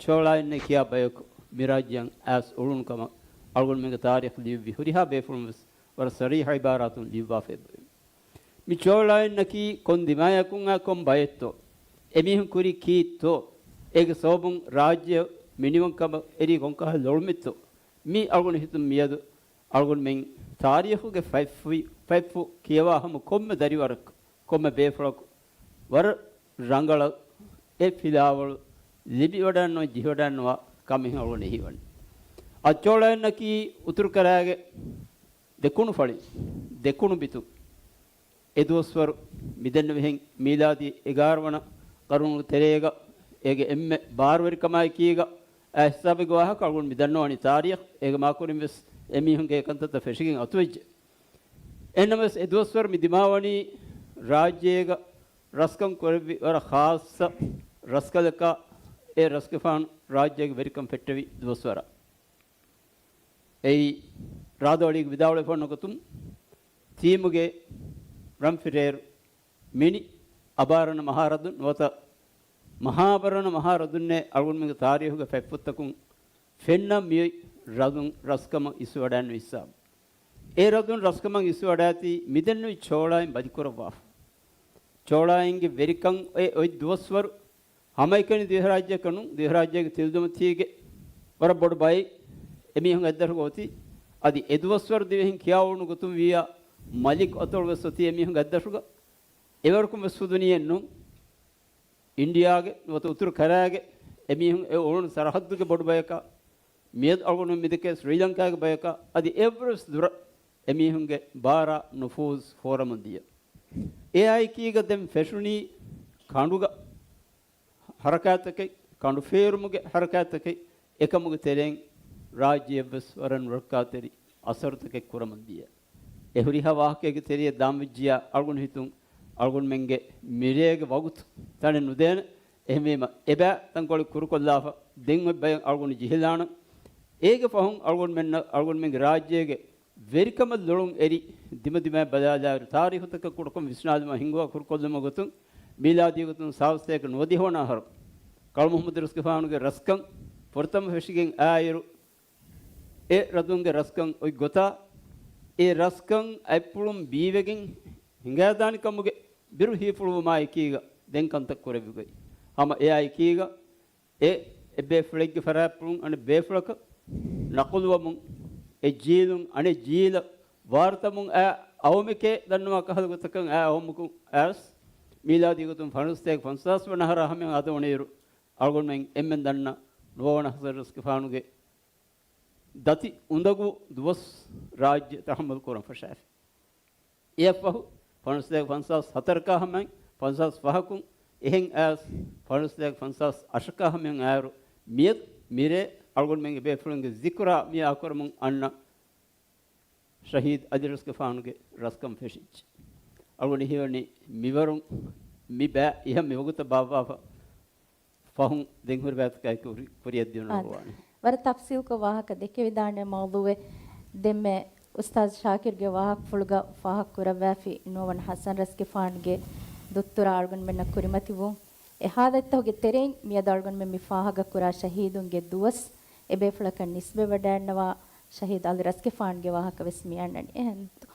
ޗޯޅާއިންނޭ ކިޔާ ބަޔަކު މި ރާއްޖެއަށް އައިސް އުޅުނު ކަމަށް އަޅުގަނޑުމެންގެ ތާރީޚް ލިޔުއްވި ހުރިހާ ބޭފުޅުން ވެސް ވަރަށް ޞަރީޙަ ޢިބާރާތުން ލިޔުއްވާފަ އެބައޮތް. މި ޗޯޅާއިންނަކީ ކޮން ދިމާޔަކުން އާ ކޮން ބައެއްތޯ؟ އެމީހުން ކުރީ ކީއްތޯ؟ އޭގެ ސަބަބުން ރާއްޖެ މިނިވަންކަމަށް އެރީ ކޮންކަހަލަ ލޮޅުމެއްތޯ؟ މީ އަޅުގަނޑު ހިތުން މިއަދު އަޅުގަނޑުމެން ތާރީޚުގެ ފަތްފު، ފަތްފު ކިޔަވާ ހަމަ ކޮންމެ ދަރިވަރަކު، ކޮންމެ ބޭފުޅަކު ވަރަށް ރަނގަޅަށް އެ ފިލާވަޅު ލިބިވަޑައިގަންނަވާ، ޖެހިވަޑައިގަންނަވާ ކަމެއް އަޅުގަނޑު ހީވަނީ. އަދި ޗޯޅާއިންނަކީ އުތުރު ކަރާގެ ދެކުނު ފަޅި، ދެކުނު ބިތުން. އެ ދުވަސްވަރު މިދެންނެވިހެން މީލާދީ އެގާރަ ވަނަ ޤަރުނުގެ ތެރޭގަ އޭގެ އެންމެ ބާރުވެރިކަމާއެކީގަ އާ ހިސާބެއްގެ ވާހަކަ އަޅުގަނޑު މި ދަންނަވަނީ ތާރީޚް. އޭގެ މާކުރިން ވެސް އެމީހުންގެ އެކަންތައްތައް ފެށިގެން އަތުވެއްޖެ. އެހެންނަމަވެސް އެ ދުވަސްވަރު މި ދިމާވަނީ ރާއްޖޭގަ ރަސްކަން ކުރެއްވި ވަރަށް ޚާއްޞަ ރަސްކަލަކާ، އެ ރަސްގެފާނު ރާއްޖޭގެ ވެރިކަން ފެއްޓެވި ދުވަސްވަރަށް. އެއީ ރާދަވަޅީގެ ވިދާޅުވެފަ އޮންނަ ގޮތުން، ތީމުގެ ރަންފިރޭރު މިނި އަބާރަނަ މަހާރަދުން ނުވަތަ މަހާބަރަނަ މަހާރަދުންނޭ އަޅުގަނޑުމެންގެ ތާރީޚުގެ ފަތްފުށްތަކުން ފެންނަން މިއޮތް ރަދުން ރަސްކަމަށް އިސްވެވަޑައިގެންނެވި ހިސާބު. އެ ރަދުން ރަސްކަމަށް އިސްވެވަޑައިގަތީ މިދެންނެވި ޗޯޅާއިން ބަލިކުރައްވާފަ. ޗޯޅާއިންގެ ވެރިކަން އޮތް އޮތް ދުވަސްވަރު ހަމައެކަނި ދިވެހިރާއްޖެއަކަށް ނޫން، ދިވެހިރާއްޖޭގެ ތިލުދެމަތީގެ ވަރަށް ބޮޑު ބައެއް އެމީހުން އަތްދަށުގަ އޮތީ. އަދި އެ ދުވަސްވަރު ދިވެހިން ކިޔާ އުޅުނު ގޮތުން ވިއްޔާ މަލިކް އަތޮޅު ވެސް އޮތީ އެމީހުން އަތްދަށުގަ. އެވަރަކުން ވެސް ފުދުނިއެއް ނޫން. އިންޑިއާގެ ނުވަތަ އުތުރު ކަރައިގެ އެމީހުން އެ އުޅުނު ސަރަހައްދުގެ ބޮޑު ބަޔަކަށް މިއަދު އަޅުގަނޑު މިދެކޭ ސްރީލަންކާގެ ބަޔަކަށް އަދި އެއްވެސް ދުރަށް އެމީހުންގެ ބާރާ ނުފޫޒް ފޯރަމުން ދިޔަ. އެއާއެކީގަ ދެން ފެށުނީ ކަނޑުގަ ހަރަކާތްތަކެއް، ކަނޑު ފޭރުމުގެ ހަރަކާތްތަކެއް، އެކަމުގެ ތެރެއިން ރާއްޖެއަށްވެސް ވަރަށް ނުރައްކާތެރި އަސަރުތަކެއް ކުރަމުން ދިޔަ. އެ ހުރިހާ ވާހަކައެއްގެ ތެރެއަށް ދާންވެއްޖިއްޔާ އަޅުގަނޑު ހިތުން އަޅުގަނޑުމެންގެ މިރޭގެ ވަގުތު ތަނެއް ނުދޭނެ. އެހެންވީމަ އެބައި ތަންކޮޅެއް ކުރުކޮށްލާފަ ދެން އޮތް ބަޔަށް އަޅުގަނޑު ޖެހިލާނަން. އޭގެ ފަހުން އަޅުގަނޑުމެންނަށް އަޅުގަނޑުމެންގެ ރާއްޖޭގެ ވެރިކަމަށް ލޮޅުން އެރި ދިމަދިމާއަށް ބަލާލާއިރު، ތާރީޚުތަކަށް ކުޑަކޮށް ވިސްނާލުމަށް ހިންގުވާ ކުރުކޮށްލުމުގެ ގޮތުން، މީލާދީ ގޮތުން ސާދަ ސަތޭކަ ނުވަދިހަ ވަނަ އަހަރު ކަޅު މުޙައްމަދު ރަސްގެފާނުގެ ރަސްކަން ފުރަތަމަ ފެށިގެން އައިއިރު، އެ ރަދުންގެ ރަސްކަން އޮތް ގޮތާ، އެ ރަސްކަން އަތްޕުޅުން ބީވެގެން ހިނގާދާނެ ކަމުގެ ބިރު ހީފުޅުވުމާއެކީގަ ދެން ކަންތައް ކުރެވިގޮތް. ހަމަ އެއާއެކީގަ އެ އެއްބޭފުޅެއްގެ ފަރާތްޕުޅުން އަނެއް ބޭފުޅަކަށް ނަޤުލުވަމުން، އެ ޖީލުން އަނެއް ޖީލަށް ވާރުތަމުން އައި އައުމެކޭ ދަންނަވާ ކަހަލަ ގޮތަކަށް އައި އައުމަކުން އައިސް، މީލާދީ ގޮތުން ފަންސަސް ފަންސާސް ވަނަ އަހަރާ ހަމަޔަށް އަދަ އުޅޭއިރު، އަޅުގަނޑުމެން އެންމެން ދަންނަ ނުވަވަނަ ހަސަން ރަސްގެފާނުގެ ދަތި އުނދަގޫ ދުވަސް ރާއްޖެ ތަޙައްމަލް ކުރަން ފަށާފި. އެއަށްފަހު، ފަންސަސް ފަންސާސް ހަތަރަކާ ހަމައިން، ފަންސާސް ފަހަކުން އެހެން އައިސް، ފަންސަސް ފަންސާސް އަށަކާ ހަމައިން އައިރު، މިއަދު މިރޭ އަޅުގަނޑުމެންގެ ބޭފުޅުންގެ ޒިކުރާ މިއާ ކުރަމުން އަންނަ ޝަހީދު އަލި ރަސްގެފާނުގެ ރަސްކަން ފެށިއްޖެ. އަޅުގަނޑު ހީވަނީ މިވަރުން މި ބައި އިހަށް މި ވަގުތަށް ބާއްވާފަ ފަހުން ދެން ހުރި ބައިތަކާއެކު ކުރި-، ކުރިއަށް ދިޔުނު އާދެ. ނުވާނެ. ވަރަށް ތަފްސީލްކޮށް ވާހަކަ ދެކެވިދާނެ މައުޟޫއެއް. ދެންމެ އުސްތާޛު ޝާކިރުގެ ވާހަކަފުޅުގަ ފާހަގަކުރައްވާފި ނުވަވަނަ ހަސަން ރަސްގެފާނުގެ ދުއްތުރާ އަޅުގަނޑުމެންނަށް ކުރިމަތިވުން. އެ ހާލަތްތަކުގެ ތެރެއިން މިއަދު އަޅުގަނޑުމެން މި ފާހަގަކުރާ ޝަހީދުންގެ ދުވަސް އެބޭފުޅަކަށް ނިސްބަތްވެވަޑައިގަންނަވާ ޝަހީދު އަލި ރަސްގެފާނުގެ ވާހަކަ ވެސް މި އަންނަނީ. އެހެންތޯ؟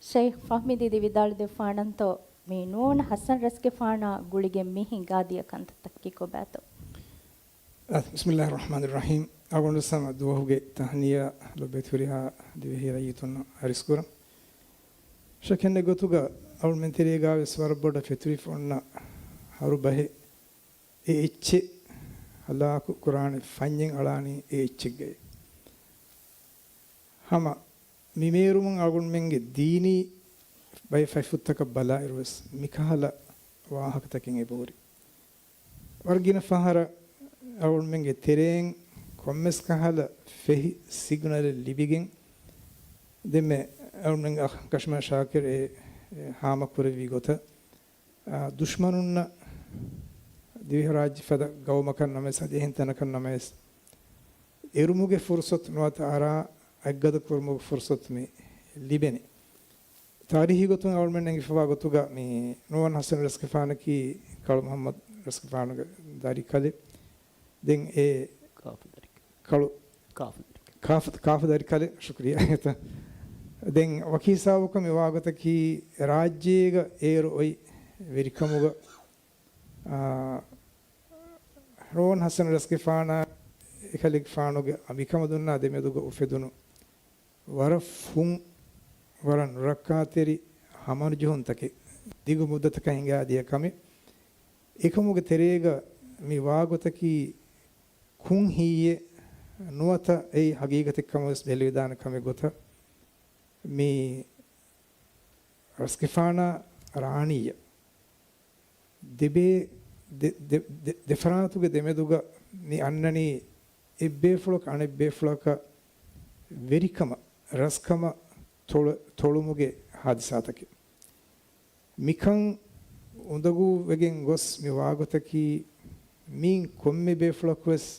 ޝައިޚް ފަހްމީ ދީދީ ވިދާޅުވެދެއްވާނަންތޯ؟ މި ނުވަވަނަ ހަސަން ރަސްގެފާނާ ގުޅިގެން މި ހިނގާދިޔަ ކަންތައްތަކަކީ ކޮބާތޯ؟ އަ، بسم الله الرحمن الرحيم. އަޅުގަނޑު ހަމަ ދުވަހުގެ ތަހްނިޔާ ލޮބުވެތި ހުރިހާ ދިވެހި ރައްޔިތުންނަށް އަރިސްކުރަން. ޝައްކެއް ނެތް ގޮތުގަ އަޅުމެން ތެރޭގަ ވެސް ވަރަށް ބޮޑަށް ފެތުރިފަ އޮންނަ އަރުބަހެއް އެ އެއްޗެއް ހަލާކު ކުރާނެ ފަންޏެއް އަޅާނީ އެ އެއްޗެއްގައި. ހަމަ މި މޭރުމުން އަޅުގަނޑުމެންގެ ދީނީ ބައެއް ފަތްފުށްތަކަށް ބަލާއިރުވެސް މިކަހަލަ ވާހަކަތަކެއް އެބަހުރި. ވަރަށް ގިނަ ފަހަރަށް އަޅުގަނޑުމެންގެ ތެރެއިން ކޮންމެސް ކަހަލަ ފެހި ސިގްނަލެއް ލިބިގެން، ދެންމެ އަޅުގަނޑުމެންގެ އަޚް ކަށުމާ ޝާކިރު އެ، އެ ހާމަކުރެއްވި ގޮތަށް، އާ، ދުޝްމަނުންނަށް ދިވެހިރާއްޖެ ފަދަ ގައުމަކަށް ނަމަވެސް އަދި އެހެން ތަނަކަށް ނަމަވެސް އެރުމުގެ ފުރުސަތު ނުވަތަ އަރާ އަތްގަދަ ކުރުމުގެ ފުރުސަތު މި ލިބެނީ. ތާރީހީ ގޮތުން އަޅުމެން އެނގިފަވާ ގޮތުގަ މި ނޫވަން ޙަސަން ރަސްގެފާނަކީ ކަޅު މުޙައްމަދު ރަސްގެފާނުގެ ދަރިކަލެއް. ދެން އެ ކާފަ ދަރިކަލެއް. ކަޅު ކާފަ ދަރިކަލެއް. ކާފަ، ކާފަ ދަރިކަލެއް، ޝުކުރިއްޔާ. ދެން ވަކި ހިސާބަކަށް މި ވާގޮތަކީ ރާއްޖޭގަ އޭރު އޮތް ވެރިކަމުގަ، އާ، ނޫވަން ޙަސަން ރަސްގެފާނާ އެކަލޭގެފާނުގެ އަނބިކަމަލުންނާ ދެމެދުގަ އުފެދުނު ވަރަށް ފުން، ވަރަށް ނުރައްކާތެރި ހަމަނުޖެހުންތަކެއް ދިގު މުއްދަތަކަށް ހިނގާދިޔަ ކަމެއް. އެކަމުގެ ތެރޭގަ މި ވާގޮތަކީ ކުން ހިތްއެއް ނުވަތަ އެއީ ހަގީގަތެއް ކަމަށް ވެސް ބެލެވިދާނެ ކަމެއް ގޮތަށް މި ރަސްގެފާނާ ރާނީއަށް ދެބޭ، ދެ-، ދެ-، ދެ-، ދެފަރާތުގެ ދެމެދުގަ މި އަންނަނީ އެއްބޭފުޅަކަށް އަނެއްބޭފުޅަކަށް ވެރިކަމަށް، ރަސްކަމަށް ތޮޅު-، ތޮޅުމުގެ ހާދިސާތަކެއް. މިކަން އުނދަގޫވެގެން ގޮސް މި ވާގޮތަކީ މީން ކޮންމެ ބޭފުޅަކުވެސް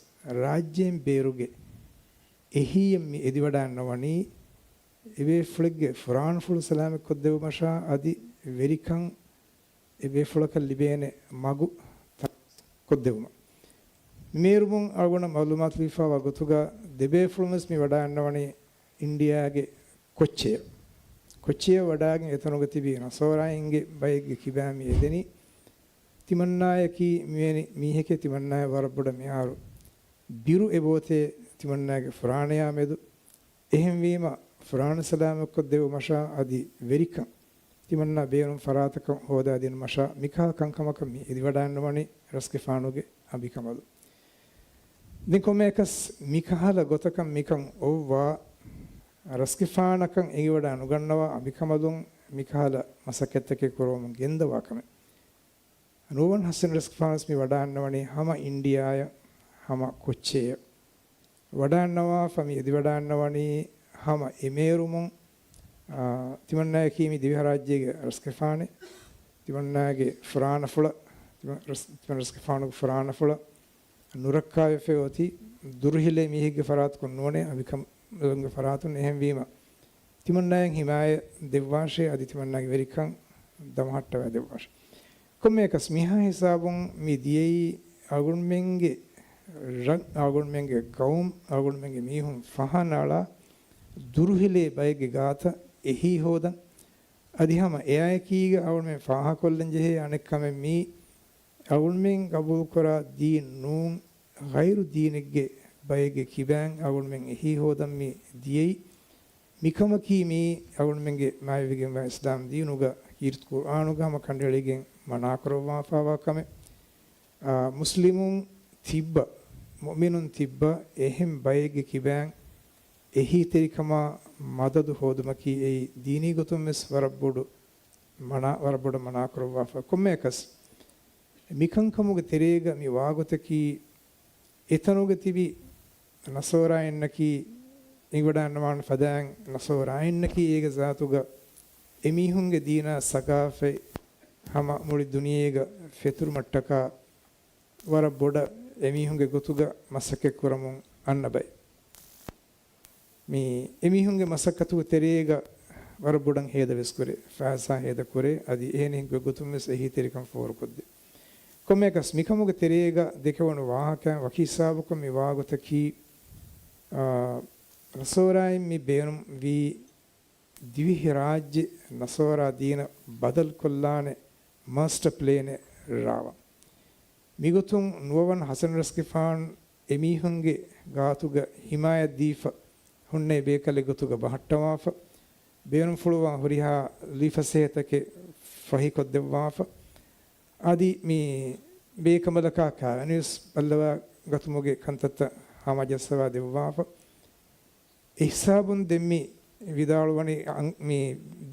ރާއްޖޭން ބޭރުގެ އެހީއެއް މި އެދިވަޑައިންނަވަނީ އެބޭފުޅެއްގެ ފުރާނަފުޅު ސަލާމަތްކޮށްދެއްވުމަށާ އަދި ވެރިކަން އެބޭފުޅަކަށް ލިބޭނެ މަގު ތަނަވަސްކޮށްދެއްވުމަށް. މި މޭރުމުން އަޅުގަނޑަށް މައުލޫމާތު ލިބިފައިވާ ގޮތުގަ ދެބޭފުޅުންވެސް މި ވަޑައިންނަވަނީ އިންޑިއާގެ ކޮއްޗެއަށް. ކޮއްޗެއަށް ވަޑައިގެން އެތަނުގަ ތިބި ނަސޯރާއިންގެ ބައެއްގެ ކިބައިން މި އެދެނީ. ތިމަންނާޔަކީ މިވެނި މީހެކޭ، ތިމަންނާޔަށް ވަރަށް ބޮޑަށް މިހާރު ބިރު އެބައޮތޭ ތިމަންނާގެ ފުރާނަޔާ މެދު. އެހެންވީމަ، ފުރާނަ ސަލާމަތްކޮށްދެއްވުމަށާ އަދި ވެރިކަން ތިމަންނާ ބޭނުން ފަރާތަކަށް ހޯދާދިނުމަށާ މިކަހަލަ ކަންކަމަކަށް މި އެދިވަޑައިންނަވަނީ ރަސްގެފާނުގެ އަނބިކަނބަލުން. ދެން ކޮންމެއަކަސް މިކަހަލަ ގޮތަކަށް މިކަން އޮއްވާ ރަސްގެފާނަކަށް އެނގިވަޑައި ނުގަންނަވާ އަނބިކަނބަލުން މިކަހަލަ މަސައްކަތްތަކެއް ކުރަމުން ގެންދަވާ ކަމެއް. ނޫވަން ޙަސަން ރަސްގެފާނުވެސް މި ވަޑައިންނަވަނީ ހަމަ އިންޑިއާއަށް، ހަމަ ކޮއްޗެއަށް ވަޑައިންނަވާފަ މި އެދިވަޑައިންނަވަނީ ހަމަ އެމޭރުމުން، އާ، ތިމަންނާޔަކީ މި ދިވެހިރާއްޖޭގެ ރަސްގެފާނެއް. ތިމަންނާގެ ފުރާނަފުޅަށް، ތިމަން ރަސް-، ތިމަން ރަސްގެފާނުގެ ފުރާނަފުޅަށް ނުރައްކާވެފައި އޮތީ ދުރުހިލޭ މީހެއްގެ ފަރާތަކުން ނޫނޭ، އަނބިކަނބަލުންގެ ފަރާތުން. އެހެންވީމަ، ތިމަންނާޔަށް ހިމާޔަތް ދެއްވާށޭ، އަދި ތިމަންނާގެ ވެރިކަން ދަމަހައްޓަވައި ދެއްވާށޭ. ކޮންމެއަކަސް މިހާ ހިސާބުން މި ދިޔައީ އަޅުގަނޑުމެންގެ ރަށް، އަޅުގަނޑުމެންގެ ގައުމު، އަޅުގަނޑުމެންގެ މީހުން ފަހަނަ އަޅާ ދުރުހިލޭ ބައެއްގެ ގާތަށް އެހީ ހޯދަން. އަދި ހަމަ އެއާއެކީގަ އަޅުގަނޑުމެން ފާހަގަކޮށްލަން ޖެހޭ އަނެއް ކަމެއް މީ، އަޅުގަނޑުމެން ގަބޫލުކުރާ ދީން ނޫން، ޣައިރު ދީނެއްގެ ބައެއްގެ ކިބައިން އަޅުގަނޑުމެން އެހީ ހޯދަން މި ދިޔައީ. މިކަމަކީ މީ އަޅުގަނޑުމެންގެ މާތްވެގެންވާ އިސްލާމް ދީނުގަ ކީރިތި ޤުރްއާނުގަ ހަމަ ކަނޑައެޅިގެން މަނާކުރައްވާފައިވާ ކަމެއް. އާ، މުސްލިމުން ތިއްބަ، މުއުމިނުން ތިއްބަ އެހެން ބައެއްގެ ކިބައިން އެހީތެރިކަމާ މަދަދު ހޯދުމަކީ އެއީ ދީނީ ގޮތުން ވެސް ވަރަށް ބޮޑު މަނާ، ވަރަށް ބޮޑަށް މަނާކުރައްވާފަ. ކޮންމެއަކަސް މިކަންކަމުގެ ތެރޭގަ މި ވާގޮތަކީ އެތަނުގަ ތިބި ނަސޯރާއިންނަކީ އެނގިވަޑައިންނަވާނެ ފަދައިން ނަސޯރާއިންނަކީ އޭގެ ޒާތުގަ އެމީހުންގެ ދީނާ ސަގާފަތް ހަމަ މުޅި ދުނިޔޭގަ ފެތުރުމަށްޓަކާ ވަރަށް ބޮޑަށް އެމީހުންގެ ގޮތުގަ މަސައްކަތް ކުރަމުން އަންނަ ބައެއް. މި އެމީހުންގެ މަސައްކަތުގެ ތެރޭގަ ވަރަށް ބޮޑަށް ހޭދަ ވެސް ކުރޭ، ފައިސާ ހޭދަ ކުރޭ، އަދި އެހެނިހެން ގޮތުން ވެސް އެހީތެރިކަން ފޯރުކޮށްދޭ. ކޮންމެއަކަސް މިކަމުގެ ތެރޭގަ ދެކެވުނު ވާހަކައިން ވަކި ހިސާބަކުން މި ވާގޮތަކީ، އާ، ނަސޯރާއިން މި ބޭނުން ވީ ދިވެހިރާއްޖެ ނަސޯރާ ދީނަށް ބަދަލުކޮށްލާނެ މާސްޓަ ޕްލޭނެއް ރާވަން. މިގޮތުން ނުވަވަން ޙަސަން ރަސްގެފާން އެމީހުންގެ ގާތުގަ ހިމާޔަތް ދީފަ ހުންނެވި ބޭކަލެއް ގޮތުގަ ބަހައްޓަވާފަ، ބޭނުންފުޅުވާ ހުރިހާ ލީފަސޭހަތަކެއް ފަހިކޮށްދެއްވާފަ، އަދި މި ބޭކަނބަލަކާ ކާވެނިވެސް ބައްލަވާ ގަތުމުގެ ކަންތައްތައް ހާމަޖައްސަވާ ދެއްވާފަ. އެހިސާބުން ދެން މި ވިދާޅުވަނީ، އަން-، މި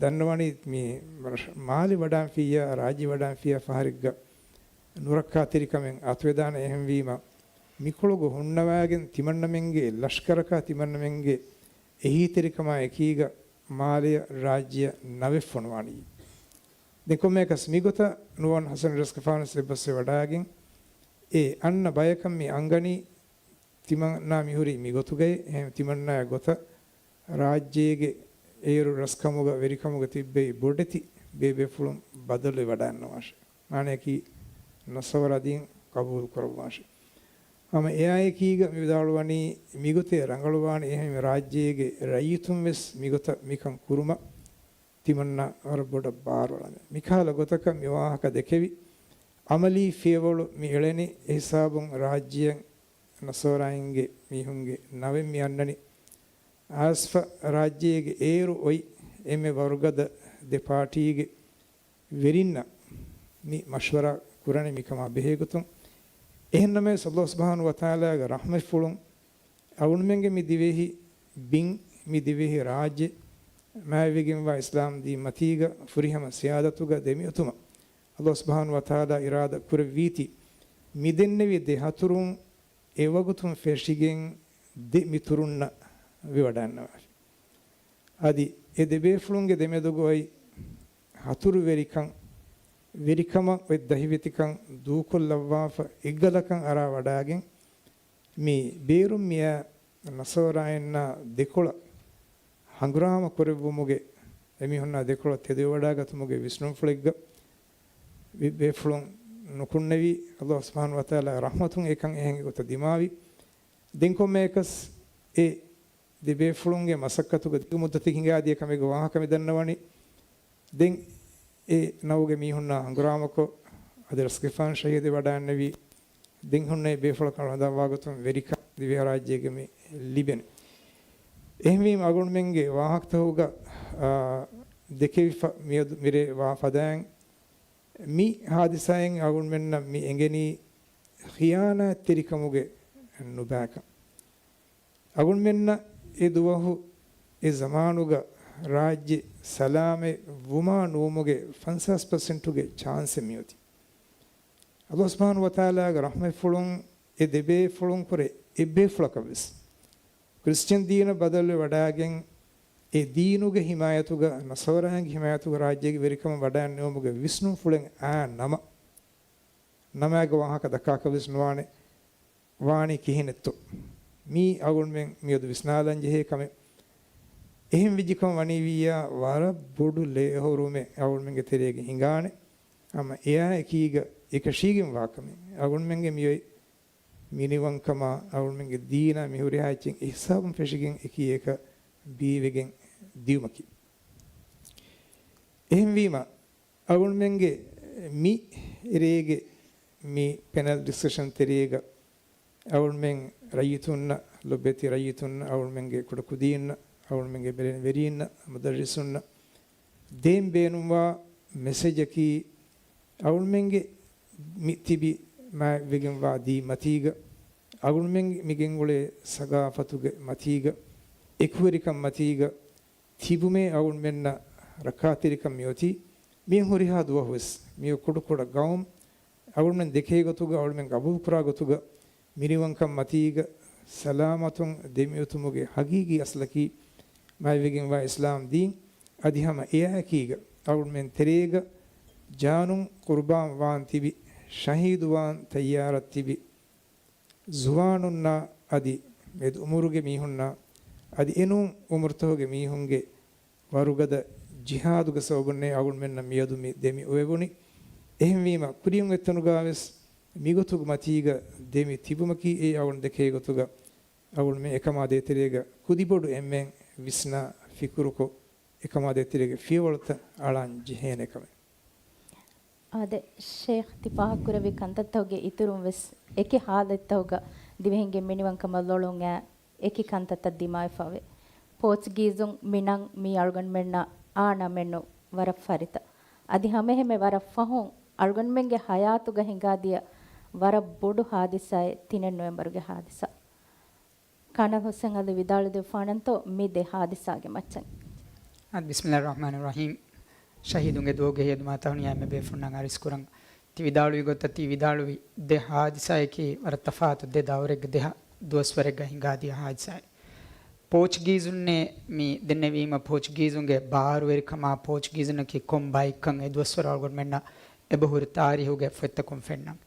ދަންނަވަނީ މި ރަށް-، މާލެ ވަޑާންފިއްޔާ، ރާއްޖެ ވަޑާންފިއްޔާ ފަހަރެއްގަ ނުރައްކާތެރިކަމެއް އަތުވެދާނެ. އެހެންވީމަ، މިކޮޅުގަ ހުންނަވާގެން ތިމަންނަމެންގެ ލަޝްކަރަކާ ތިމަންނަމެންގެ އެހީތެރިކަމާ އެކީގަ މާލެޔަށް ރާއްޖެއަށް ނަވެއް ފޮނުވާނީ. ދެން ކޮންމެއަކަސް މިގޮތަށް ނުވަން ޙަސަން ރަސްގެފާނު އެއްބަސްވެ ވަޑާގެން އެ އަންނަ ބަޔަކަށް މި އަންގަނީ، ތިމަންނާ މިހުރީ މިގޮތުގައި. އެހެން ތިމަންނާ ގޮތަށް ރާއްޖޭގެ އޭރު ރަސްކަމުގަ ވެރިކަމުގަ ތިއްބެވި ބޮޑެތި ބޭބޭފުޅުން ބަދަލުވެ ވަޑާންނަވާށެ. މާނަޔަކީ ނަޞަވަރާ ދީން ޤަބޫލު ކުރައްވާށެ. ހަމަ އެއާއެކީގަ މި ވިދާޅުވަނީ މިގޮތޭ ރަނގަޅުވާނެ. އެހެން ރާއްޖޭގެ ރައްޔިތުން ވެސް މިގޮތަށް މިކަން ކުރުމަށް ތިމަންނާ ވަރަށް ބޮޑަށް ބާރުއަޅަމެ. މިކަހަލަ ގޮތަކަށް މި ވާހަކަ ދެކެވި އަމަލީ ފިޔަވަޅު މި އެޅެނީ. އެހިސާބުން ރާއްޖެއަށް ނަޞަވަރާއިންގެ މީހުންގެ ނަވެއް މި އަންނަނީ. އައިސްފަ ރާއްޖޭގެ އޭރު އޮތް އެންމެ ވަރުގަދަ ދެ ޕާޓީގެ ވެރިންނަށް މި މަޝްވަރާ ކުރަނީ މިކަމާ ބެހޭގޮތުން. އެހެންނަމަވެސް، ﷲ ސުބްޙާނަހޫ ވަތަޢާލާގެ ރަޙްމަތްފުޅުން އަޅުގަނޑުމެންގެ މި ދިވެހި ބިން، މި ދިވެހި ރާއްޖެ މާތްވެގެންވާ އިސްލާމް ދީން މަތީގަ ފުރިހަމަ ސިޔާދަތުގަ ދެމިއޮތުމަށް ﷲ ސުބްޙާނަހޫ ވަތަޢާލާ އިރާދަ ކުރެއްވީތީ، މި ދެންނެވި ދެ ހަތުރުން އެ ވަގުތުން ފެށިގެން ދެ މިތުރުންނަށް ވެވަޑައިގަންނަވާފި. އަދި އެ ދެބޭފުޅުންގެ ދެމެދުގައި ހަތުރުވެރިކަން، ވެރިކަމަށް އޮތް ދަހިވެތިކަން ދޫކޮށްލައްވާފަ އެއްގަލަކަށް އަރާ ވަޑާގެން، މި ބޭރުން މިއާ ނަޞަރާއިންނާ ދެކޮޅަށް ހަނގުރާމަ ކުރެއްވުމުގެ، އެމީހުންނާ ދެކޮޅަށް ތެދުވެވަޑާގަތުމުގެ ވިސްނުންފުޅެއްގަ ބޭ-، ބޭފުޅުން ނުކުންނެވި، ﷲ ސުބްޙާނަހޫ ވަތަޢާލާގެ ރަޙްމަތުން އެކަން އެހެން ގޮތަށް ދިމާވި. ދެން ކޮންމެއަކަސް އެ ދެބޭފުޅުންގެ މަސައްކަތުގަ ދިގު މުއްދަތެއް ހިނގާދިޔަ ކަމެއްގެ ވާހަކަ މި ދަންނަވަނީ. ދެން އެ ނަވުގެ މީހުންނާ ހަނގުރާމަކޮށް، އަދި ރަސްގެފާނު ޝަހީދުވެވަޑައިންނެވި. ދެން ހުންނެވި ބޭފުޅަކަށް ވަދާ ގޮތުން ވެރިކަން ދިވެހިރާއްޖޭގަ މި ލިބެނީ. އެހެންވީމަ އަޅުގަނޑުމެންގެ ވާހަކަތަކުގަ، އާ، ދެކެވިފަ މިއަދު މިރޭ ވާ ފަދައިން މި ހާދިސާއިން އަޅުގަނޑުމެންނަށް މި އެނގެނީ ޚިޔާނާތްތެރިކަމުގެ ނުބައިކަން. އަޅުގަނޑުމެންނަށް އެ ދުވަހު އެ ޒަމާނުގަ ރާއްޖެ ސަލާމަތް ވުމާ ނުވުމުގެ ފަންސާސް ޕަސެންޓުގެ ޗާންސެއް މިއޮތީ. ﷲ ސުބްޙާނަހޫ ވަތަޢާލާގެ ރަޙްމަތްފުޅުން އެ ދެބޭފުޅުންކުރެ އެއްބޭފުޅަކަށްވެސް ކްރިސްޗިއަން ދީނަށް ބަދަލުވެ ވަޑާގެން، އެ ދީނުގެ ހިމާޔަތުގަ، ނަޞަރާއިންގެ ހިމާޔަތުގަ ރާއްޖޭގެ ވެރިކަމަށް ވަޑައިން ނިމުމުގެ ވިސްނުންފުޅެއް އައި ނަމަ، ނަމާގެ ވާހަކަ ދައްކާކަށްވެސް ނުވާނެ. ވާނީ ކިހިނެއްތޯ؟ މީ އަޅުގަނޑުމެން މިއަދު ވިސްނާލަން ޖެހޭ ކަމެއް. އެހެން ވެއްޖެކަމަށް ވަނީވިއްޔާ ވަރަށް ބޮޑު ލޭހުރުމެއް އަޅުގަނޑުމެންގެ ތެރޭގަ ހިނގާނެ. ހަމަ އެއާ އެކީގަ އެކަށީގެންވާ ކަމެއް. އަޅުގަނޑުމެންގެ މިއޮތް މިނިވަންކަމާ، އަޅުގަނޑުމެންގެ ދީނާ މިހުރިހާ އެއްޗެއް އެހިސާބުން ފެށިގެން އެކީ އެކަށް ބީވެގެން ދިޔުމަކީ. އެހެންވީމަ، އަޅުގަނޑުމެންގެ މި ރޭގެ މި ޕެނަލް ޑިސްކަޝަން ތެރޭގަ އަޅުގަނޑުމެން ރައްޔިތުންނަށް، ލޮބުވެތި ރައްޔިތުންނަށް، އަޅުގަނޑުމެންގެ ކުޑަކުދީންނަށް، އަޅުގަނޑުމެންގެ ބެލެނިވެރީންނަށް، މުދައްރިސުންނަށް ދޭން ބޭނުންވާ މެސެޖަކީ، އަޅުގަނޑުމެންގެ މި ތިބި މާތްވެގެންވާ ދީން މަތީގަ، އަޅުގަނޑުމެން މި ގެންގުޅޭ ސަގާފަތުގެ މަތީގަ، އެކުވެރިކަން މަތީގަ، ތިބުމޭ އަޅުގަނޑުމެންނަށް ރައްކާތެރިކަން މިއޮތީ. މި ހުރިހާ ދުވަހުވެސް މިއޮތް ކުޑަކުޑަ ގައުމު އަޅުގަނޑުމެން ދެކޭ ގޮތުގަ، އަޅުގަނޑުމެން ގަބޫލުކުރާ ގޮތުގަ، މިނިވަންކަން މަތީގަ ސަލާމަތުން ދެމިއޮތުމުގެ ހަގީގީ އަސްލަކީ މާތްވެގެންވާ އިސްލާމް ދީން. އަދި ހަމަ އެއާއެކީގަ އަޅުގަނޑުމެން ތެރޭގަ ޖާނުން ޤުރުބާން ވާން ތިބި، ޝަހީދުވާން ތައްޔާރަށް ތިބި، ޒުވާނުންނާ އަދި މެދު އުމުރުގެ މީހުންނާ އަދި އެނޫން އުމުރުތަކުގެ މީހުންގެ ވަރުގަދަ ޖިހާދުގެ ސަބަބުންނޭ އަޅުގަނޑުމެންނަށް މިއަދު މި ދެމި އޮވެވުނީ. އެހެންވީމަ، ކުރިޔަށް އޮތްތަނުގާވެސް މިގޮތުގެ މަތީގަ ދެމި ތިބުމަކީ އެ އަޅުގަނޑު ދެކޭ ގޮތުގަ އަޅުގަނޑުމެން އެކަމާ ދޭތެރޭގަ ކުދިބޮޑު އެންމެން ވިސްނާ ފިކުރުކޮށް، އެކަމާ ދޭތެރޭގެ ފިޔަވަޅުތައް އަޅަން ޖެހޭނެ ކަމެއް. އާދެ، ޝޭޚް ތި ފާހަގަކުރެއްވި ކަންތައްތަކުގެ އިތުރުން ވެސް އެކި ހާލަތްތަކުގަ ދިވެހިންގެ މިނިވަންކަމަށް ލޮޅުން އެކި ކަންތައްތައް ދިމާވެފަވޭ. ޕޯޗުގީޒުން މިނަން މީ އަޅުގަނޑުމެންނަށް އާ ނަމެއްނު ވަރަށް ފަރިތަ. އަދި ހަމައެހެމެ ވަރަށް ފަހުން އަޅުގަނޑުމެންގެ ހަޔާތުގަ ހިނގާދިޔަ ވަރަށް ބޮޑު ހާދިސާއެއް ތިނެއް ނޮވެމްބަރުގެ ހާދިސާ. ކަނަލް ހުސެން އަލީ ވިދާޅުދެއްވާނަންތޯ މި ދެ ހާދިސާގެ މައްޗަށް. އަދި ބިސްމިﷲ ރަޙްމާނި ރަޙީމް. ޝަހީދުންގެ ދުވަހުގެ ހިޔަދުމާތަހުނިޔާ އެންމެ ބޭފުޅުންނަށް އަރިސްކުރަން. ތި ވިދާޅުވި ގޮތަށް ތި ވިދާޅުވި ދެ ހާދިސާއަކީ ވަރަށް ތަފާތު ދެ ދައުރެއްގެ ދެ ހާ-، ދުވަސްވަރެއްގަ ހިނގާދިޔަ ހާދިސާއެއް. ޕޯޗުގީޒުންނޭ މި ދެންނެވީމަ، ޕޯޗުގީޒުންގެ ބާރުވެރިކަމާ، ޕޯޗުގީޒުންނަކީ ކޮން ބައެއްކަން އެ ދުވަސްވަރު އަޅުގަނޑުމެންނަށް އެބަހުރި ތާރީހުގެ ފޮތްތަކުން ފެންނަން.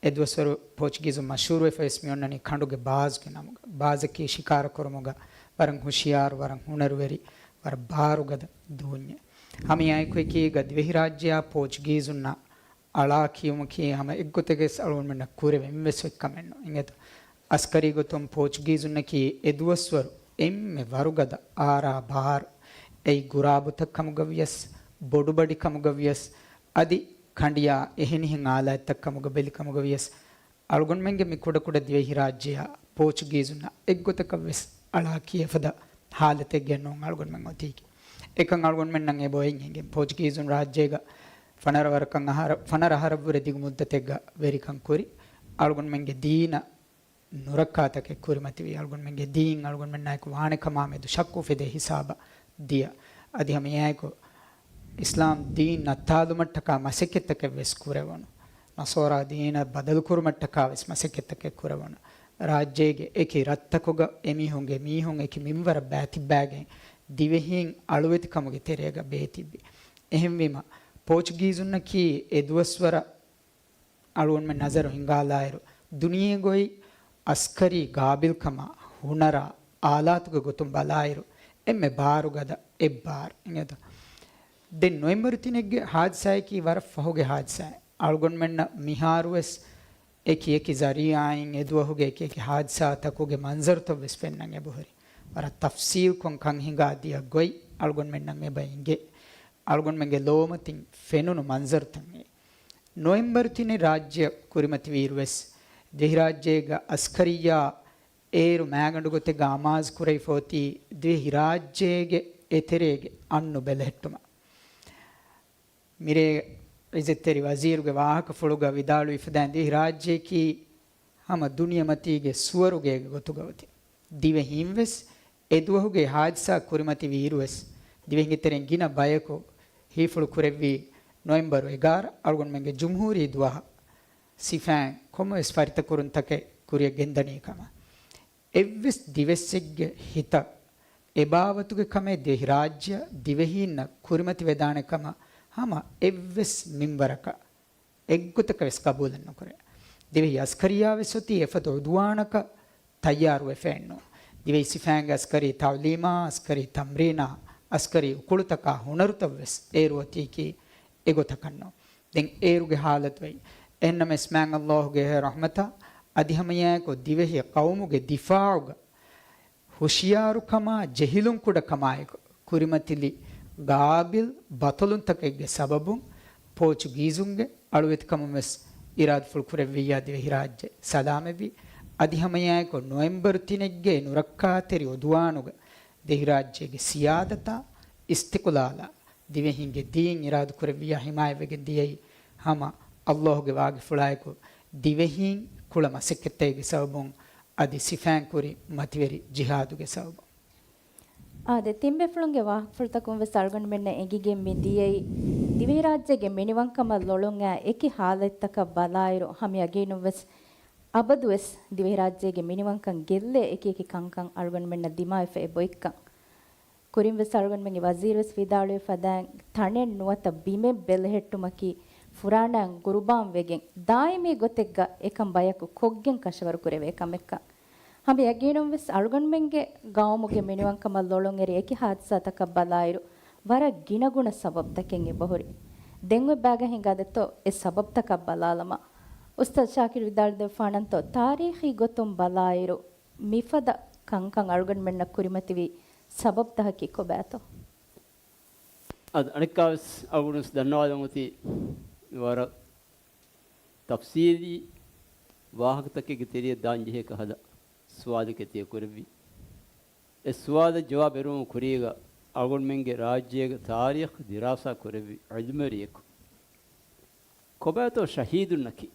އެ ދުވަސްވަރު ޕޯޗުގީޒުން މަޝްހޫރުވެފަވެސް މިއޮންނަނީ ކަނޑުގެ ބާޒުގެ ނަމުގަ. ބާޒަކީ ޝިކާރަ ކުރުމުގަ ވަރަށް ހުޝިޔާރު، ވަރަށް ހުނަރުވެރި، ވަރަށް ބާރުގަދަ ދޫންޏެއް. ހަމައެއާއެކު އެކީގަ ދިވެހިރާއްޖެއާ ޕޯޗުގީޒުންނާ އަޅާ ކިޔުމަކީ ހަމަ އެއްގޮތެއްގެސް އަޅުގަނޑުމެންނަށް ކުރެވެން ވެސް އޮތް ކަމެއް ނޫން. އިނގޭތޯ؟ އަސްކަރީ ގޮތުން ޕޯޗުގީޒުންނަކީ އެ ދުވަސްވަރު އެންމެ ވަރުގަދަ އާރާ ބާރު. އެއީ ގުރާބުތައް ކަމުގަ ވިޔަސް، ބޮޑުބަޑި ކަމުގަ ވިޔަސް، އަދި ކަނޑިޔާ އެހެނިހެން އާލާތްތައް ކަމުގަ ބެލި ކަމުގަ ވިޔަސް، އަޅުގަނޑުމެންގެ މި ކުޑަކުޑަ ދިވެހިރާއްޖެއާ ޕޯޗުގީޒުންނަށް އެއްގޮތަކަށް ވެސް އަޅާ ކިޔޭ ފަދަ ހާލަތެއްގަ ނޫން އަޅުގަނޑުމެން އޮތީކީ. އެކަން އަޅުގަނޑުމެންނަށް އެބަ އޮތް އެނގެން، ޕޯޗުގީޒުން ރާއްޖޭގަ ފަނަރަ ވަރަކަށް އަހަރ-، ފަނަރަ އަހަރަށްވުރެ ދިގު މުއްދަތެއްގަ ވެރިކަން ކުރި، އަޅުގަނޑުމެންގެ ދީނަށް ނުރައްކާތަކެއް ކުރިމަތިވި، އަޅުގަނޑުމެންގެ ދީން އަޅުގަނޑުމެންނާއެކު ވާނެ ކަމާމެދު ޝައްކު އުފެދޭ ހިސާބަށް ދިޔަ. އަދި ހަމައެއާއެކު އިސްލާމް ދީން ނައްތާލުމަށްޓަކާ މަސައްކަތްތަކެއް ވެސް ކުރެވުނު. ނަޞާރާ ދީނަށް ބަދަލުކުރުމަށްޓަކާ ވެސް މަސައްކަތްތަކެއް ކުރެވުނު. ރާއްޖޭގެ އެކި ރަށްތަކުގަ އެމީހުންގެ މީހުން އެކި މިންވަރަށް ބައިތިއްބައިގެން ދިވެހީން އަޅުވެތިކަމުގެ ތެރޭގަ ބޭތިއްބި. އެހެންވީމަ، ޕޯޗުގީޒުންނަކީ އެ ދުވަސްވަރަށް އަޅުގަނޑުމެން ނަޒަރު ހިންގާލާއިރު، ދުނިޔޭގައި އަސްކަރީ ގާބިލްކަމާ، ހުނަރާ، އާލާތުގެ ގޮތުން ބަލާއިރު، އެންމެ ބާރުގަދަ އެއްބާރު އިނގޭތޯ. ދެން ނޮވެމްބަރު ތިނެއްގެ ހާދިސާއަކީ ވަރަށް ފަހުގެ ހާދިސާއެއް. އަޅުގަނޑުމެންނަށް މިހާރުވެސް އެކި އެކި ޒަރީޢާއިން އެދުވަހުގެ އެކި އެކި ހާދިސާތަކުގެ މަންޒަރުތައް ވެސް ފެންނަން އެބަހުރި. ވަރަށް ތަފްސީލްކޮށް ކަން ހިނގާ ދިޔަ ގޮތް އަޅުގަނޑުމެންނަށް އެބަ އިނގޭ. އަޅުގަނޑުމެންގެ ލޯމަތިން ފެނުނު މަންޒަރުތައް އެ. ނޮވެމްބަރު ތިނެއް ރާއްޖެއަށް ކުރިމަތިވިއިރުވެސް، ދިވެހިރާއްޖޭގަ އަސްކަރިއްޔާ އޭރު މާގަނޑު ގޮތެއްގަ އަމާޒު ކުރެވިފަ އޮތީ ދިވެހިރާއްޖޭގެ އެތެރޭގެ އަންނު ބެލެހެއްޓުމަށް. މިރޭ އިއްޒަތްތެރި ވަޒީރުގެ ވާހަކަފުޅުގަ ވިދާޅުވި ފަދައިން ދިވެހިރާއްޖެއަކީ ހަމަ ދުނިޔެމަތީގެ ސުވަރުގޭގެ ގޮތުގަ އޮތީ. ދިވެހީން ވެސް އެދުވަހުގެ ހާދިސާ ކުރިމަތިވި އިރުވެސް، ދިވެހިންގެ ތެރެއިން ގިނަ ބަޔަކު ހީފުޅު ކުރެއްވީ ނޮވެމްބަރު އެގާރަ އަޅުގަނޑުމެންގެ ޖުމްހޫރީ ދުވަހަށް ސިފައިން ކޮންމެވެސް ފަރިތަކުރުންތަކެއް ކުރިއަށް ގެންދަނީ ކަމަށް. އެއްވެސް ދިވެއްސެއްގެ ހިތަށް އެބާވަތުގެ ކަމެއް ދިވެހިރާއްޖެއަށް ދިވެހީންނަށް ކުރިމަތިވެދާނެ ކަމަށް ހަމަ އެއްވެސް މިންވަރަކަށް އެއްގޮތަކަށް ވެސް ގަބޫލެއް ނުކުރޭ. ދިވެހި އަސްކަރިއްޔާ ވެސް އޮތީ އެފަދަ އުދުވާނަކަށް ތައްޔާރުވެފައެއްނު. ދިވެހި ސިފައިންގެ އަސްކަރީ ތައުލީމާ، އަސްކަރީ ތަމްރީނާ، އަސްކަރީ އުކުޅުތަކާ ހުނަރުތައް ވެސް އޭރު އޮތީކީ އެގޮތަކަށްނު. ދެން އޭރުގެ ހާލަތު އެއީ. އެހެންނަމަވެސް މާތް ﷲ ގެ ރަޙްމަތާ އަދި ހަމައެއާއެކު ދިވެހި ޤައުމުގެ ދިފާޢުގަ ހުޝިޔާރުކަމާ ޖެހިލުން ކުޑަކަމާއެކު ކުރިމަތިލި ގާބިލް ބަޠަލުންތަކެއްގެ ސަބަބުން ޕޯޗުގީޒުންގެ އަޅުވެތިކަމުން ވެސް އިރާދަފުޅު ކުރެއްވިއްޔާ ދިވެހިރާއްޖެ ސަލާމަތްވި. އަދި ހަމައެއާއެކު ނޮވެމްބަރު ތިނެއްގެ ނުރައްކާތެރި އުދުވާނުގަ ދިވެހިރާއްޖޭގެ ސިޔާދަތާ އިސްތިޤުލާލާ ދިވެހިންގެ ދީން އިރާދަ ކުރެއްވިއްޔާ ހިމާޔަތްވެގެން ދިޔައީ ހަމަ ﷲ ގެ ވާގިފުޅާއެކު ދިވެހީން ކުޅަ މަސައްކަތްތަކެއްގެ ސަބަބުން އަދި ސިފައިން ކުރި މަތިވެރި ޖިހާދުގެ ސަބަބުން. އާދެ، ތިންބޭފުޅުންގެ ވާހަކަފުޅުތަކުން ވެސް އަޅުގަނޑުމެންނަށް އެނގިގެން މި ދިޔައީ، ދިވެހިރާއްޖޭގެ މިނިވަންކަމަށް ލޮޅުންއައި އެކި ހާލަތްތަކަށް ބަލާއިރު، ހަމަ ޔަގީނުން ވެސް އަބަދުވެސް ދިވެހިރާއްޖޭގެ މިނިވަންކަން ގެއްލޭ އެކި އެކި ކަންކަން އަޅުގަނޑުމެންނަށް ދިމާވެފަ އެބައޮތްކަން. ކުރިން ވެސް އަޅުގަނޑުމެންގެ ވަޒީރު ވެސް ވިދާޅުވެ ފަދައިން، ތަނެއް ނުވަތަ ބިމެއް ބެލެހެއްޓުމަކީ ފުރާނައިން ގުރުބާން ވެގެން، ދާއިމީ ގޮތެއްގަ އެކަން ބަޔަކު ކޮށްގެން ކަށަވަރު ކުރެވޭ ކަމެއްކަން. ހަމަ ޔަގީނުން ވެސް އަޅުގަނޑުމެންގެ ގައުމުގެ މިނިވަންކަމަށް ލޮޅުން އެރި އެކި ހާދިސާތަކަށް ބަލާއިރު، ވަރަށް ގިނަގުނަ ސަބަބުތަކެއް އެބަހުރި. ދެން އޮތް ބައިގަ ހިނގާދެއްތޯ އެ ސަބަބުތަކަށް ބަލާލަމާ. އުސްތާޛް ޝާކިރު ވިދާޅުދެއްވާނަންތޯ، ތާރީޚީ ގޮތުން ބަލާއިރު، މިފަދަ ކަންކަން އަޅުގަނޑުމެންނަށް ކުރިމަތިވި ސަބަބުތަކަކީ ކޮބާތޯ؟ އަދި އަނެއްކާވެސް އަޅުގަނޑުވެސް ދަންނަވާލަން އޮތީ ވަރަށް ތަފްސީލީ ވާހަކަތަކެއްގެ ތެރެއަށް ދާން ޖެހޭ ކަހަލަ ސުވާލެކޭ ތިޔަ ކުރެއްވީ. އެ ސުވާލަށް ޖަވާބު އެރުވުމުގެ ކުރީގަ އަޅުގަނޑުމެންގެ ރާއްޖޭގެ ތާރީޚް ދިރާސާ ކުރެއްވި ޢިލްމުވެރިއަކު ކޮބާތޯ ޝަހީދުންނަކީ؟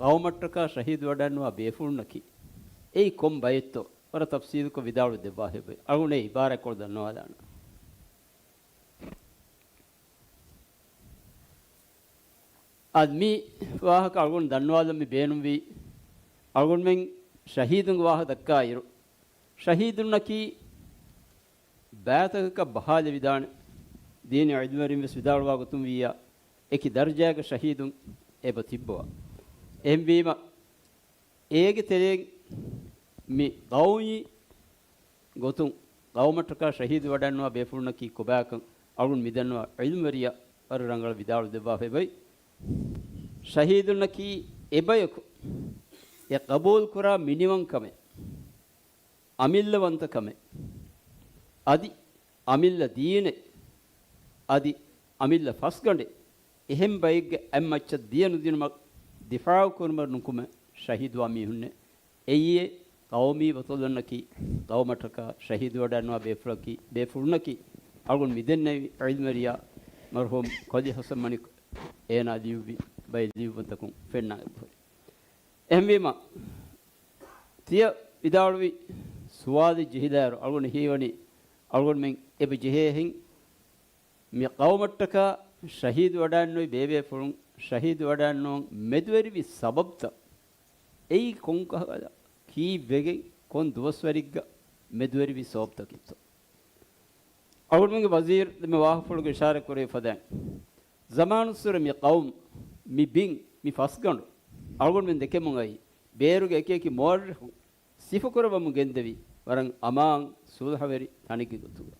ޤައުމަށްޓަކާ ޝަހީދު ވަޑައިންނަވާ ބޭފުޅުންނަކީ އެއީ ކޮން ބައެއްތޯ؟ ވަރަށް ތަފްސީލުކޮށް ވިދާޅު ދެއްވާފައި އޮތް. އަޅުގަނޑު އެ އިބާރާތްކޮޅު ދަންނަވާލާނަން. އަދި މި ވާހަކަ އަޅުގަނޑު ދަންނަވާލަން މި ބޭނުންވީ، އަޅުގަނޑުމެން ޝަހީދުންގެ ވާހަކަ ދައްކާއިރު، ޝަހީދުންނަކީ ބައިތަކަކަށް ބަހާލެވިދާނެ. ދީނީ ޢިލްމުވެރިން ވެސް ވިދާޅުވާ ގޮތުން ވިއްޔާ، އެކި ދަރަޖައިގެ ޝަހީދުން އެބަ ތިއްބަވާ. އެހެންވީމަ، އޭގެ ތެރެއިން މި ޤައުމީ ގޮތުން ޤައުމަށްޓަކާ ޝަހީދު ވަޑައިންނަވާ ބޭފުޅުންނަކީ ކޮބާކަން އަޅުން މިދަންނަވާ ޢިލްމުވެރިޔާ ވަރަށް ރަނގަޅަށް ވިދާޅު ދެއްވާފައި އޮތް. ޝަހީދުންނަކީ އެބަޔަކު އެ ޤަބޫލުކުރާ މިނިވަންކަމެއް، އަމިއްލަވަންތަކަމެއް، އަދި އަމިއްލަ ދީނެއް، އަދި އަމިއްލަ ފަސްގަނޑެއް، އެހެން ބައެއްގެ އަތްމައްޗަށް ދިޔަ ނުދިނުމަށް ދިފާޢު ކުރުމަށް ނުކުމެ ޝަހީދުވާ މީހުންނެއް. އެއީ އެ ޤައުމީ ބަޠަލުންނަކީ، ޤައުމަށްޓަކާ ޝަހީދުވަޑައިންނަވާ ބޭފުޅަކީ، ބޭފުޅުންނަކީ. އަޅުގަނޑު މިދެންނެވި ޢިލްމުވެރިޔާ މަރުޙޫމް ކޮލި ޙަސަން މަނިކު އޭނާ ލިޔުއްވި ބައެއް ލިޔުއްވުންތަކުން ފެންނާ އެބަހުރި. އެހެންވީމަ، ތިޔަ ވިދާޅުވި ސުވާލެއް ޖެހިލާއިރު، އަޅުގަނޑު ހީވަނީ، އަޅުގަނޑުމެން އެބަ ޖެހޭހެން މި ޤައުމަށްޓަކާ ޝަހީދު ވަޑައިންނުވި ބޭބޭފުޅުން، ޝަހީދު ވަޑައިންނުވަން މެދުވެރިވި ސަބަބްތައް އެއީ ކޮންކަހަލަ، ކީއްވެގެން، ކޮން ދުވަސްވަރެއްގަ މެދުވެރިވި ސަބަބްތަކެއްތޯ؟ އަޅުގަނޑުމެންގެ ވަޒީރު ދެންމެ ވާހަކަފުޅުގައި އިޝާރާތް ކުރެވި ފަދައިން، ޒަމާނުއްސުރެ މި ޤައުމު، މި ބިން، މި ފަސްގަނޑު އަޅުގަނޑުމެން ދެކެމުން އައީ، ބޭރުގެ އެކި އެކި މުއައްރިޚުން ސިފަކުރައްވަމުން ގެންދެވި ވަރަށް އަމާން ސުލްހަވެރި ތަނެއްގެ ގޮތުގަ.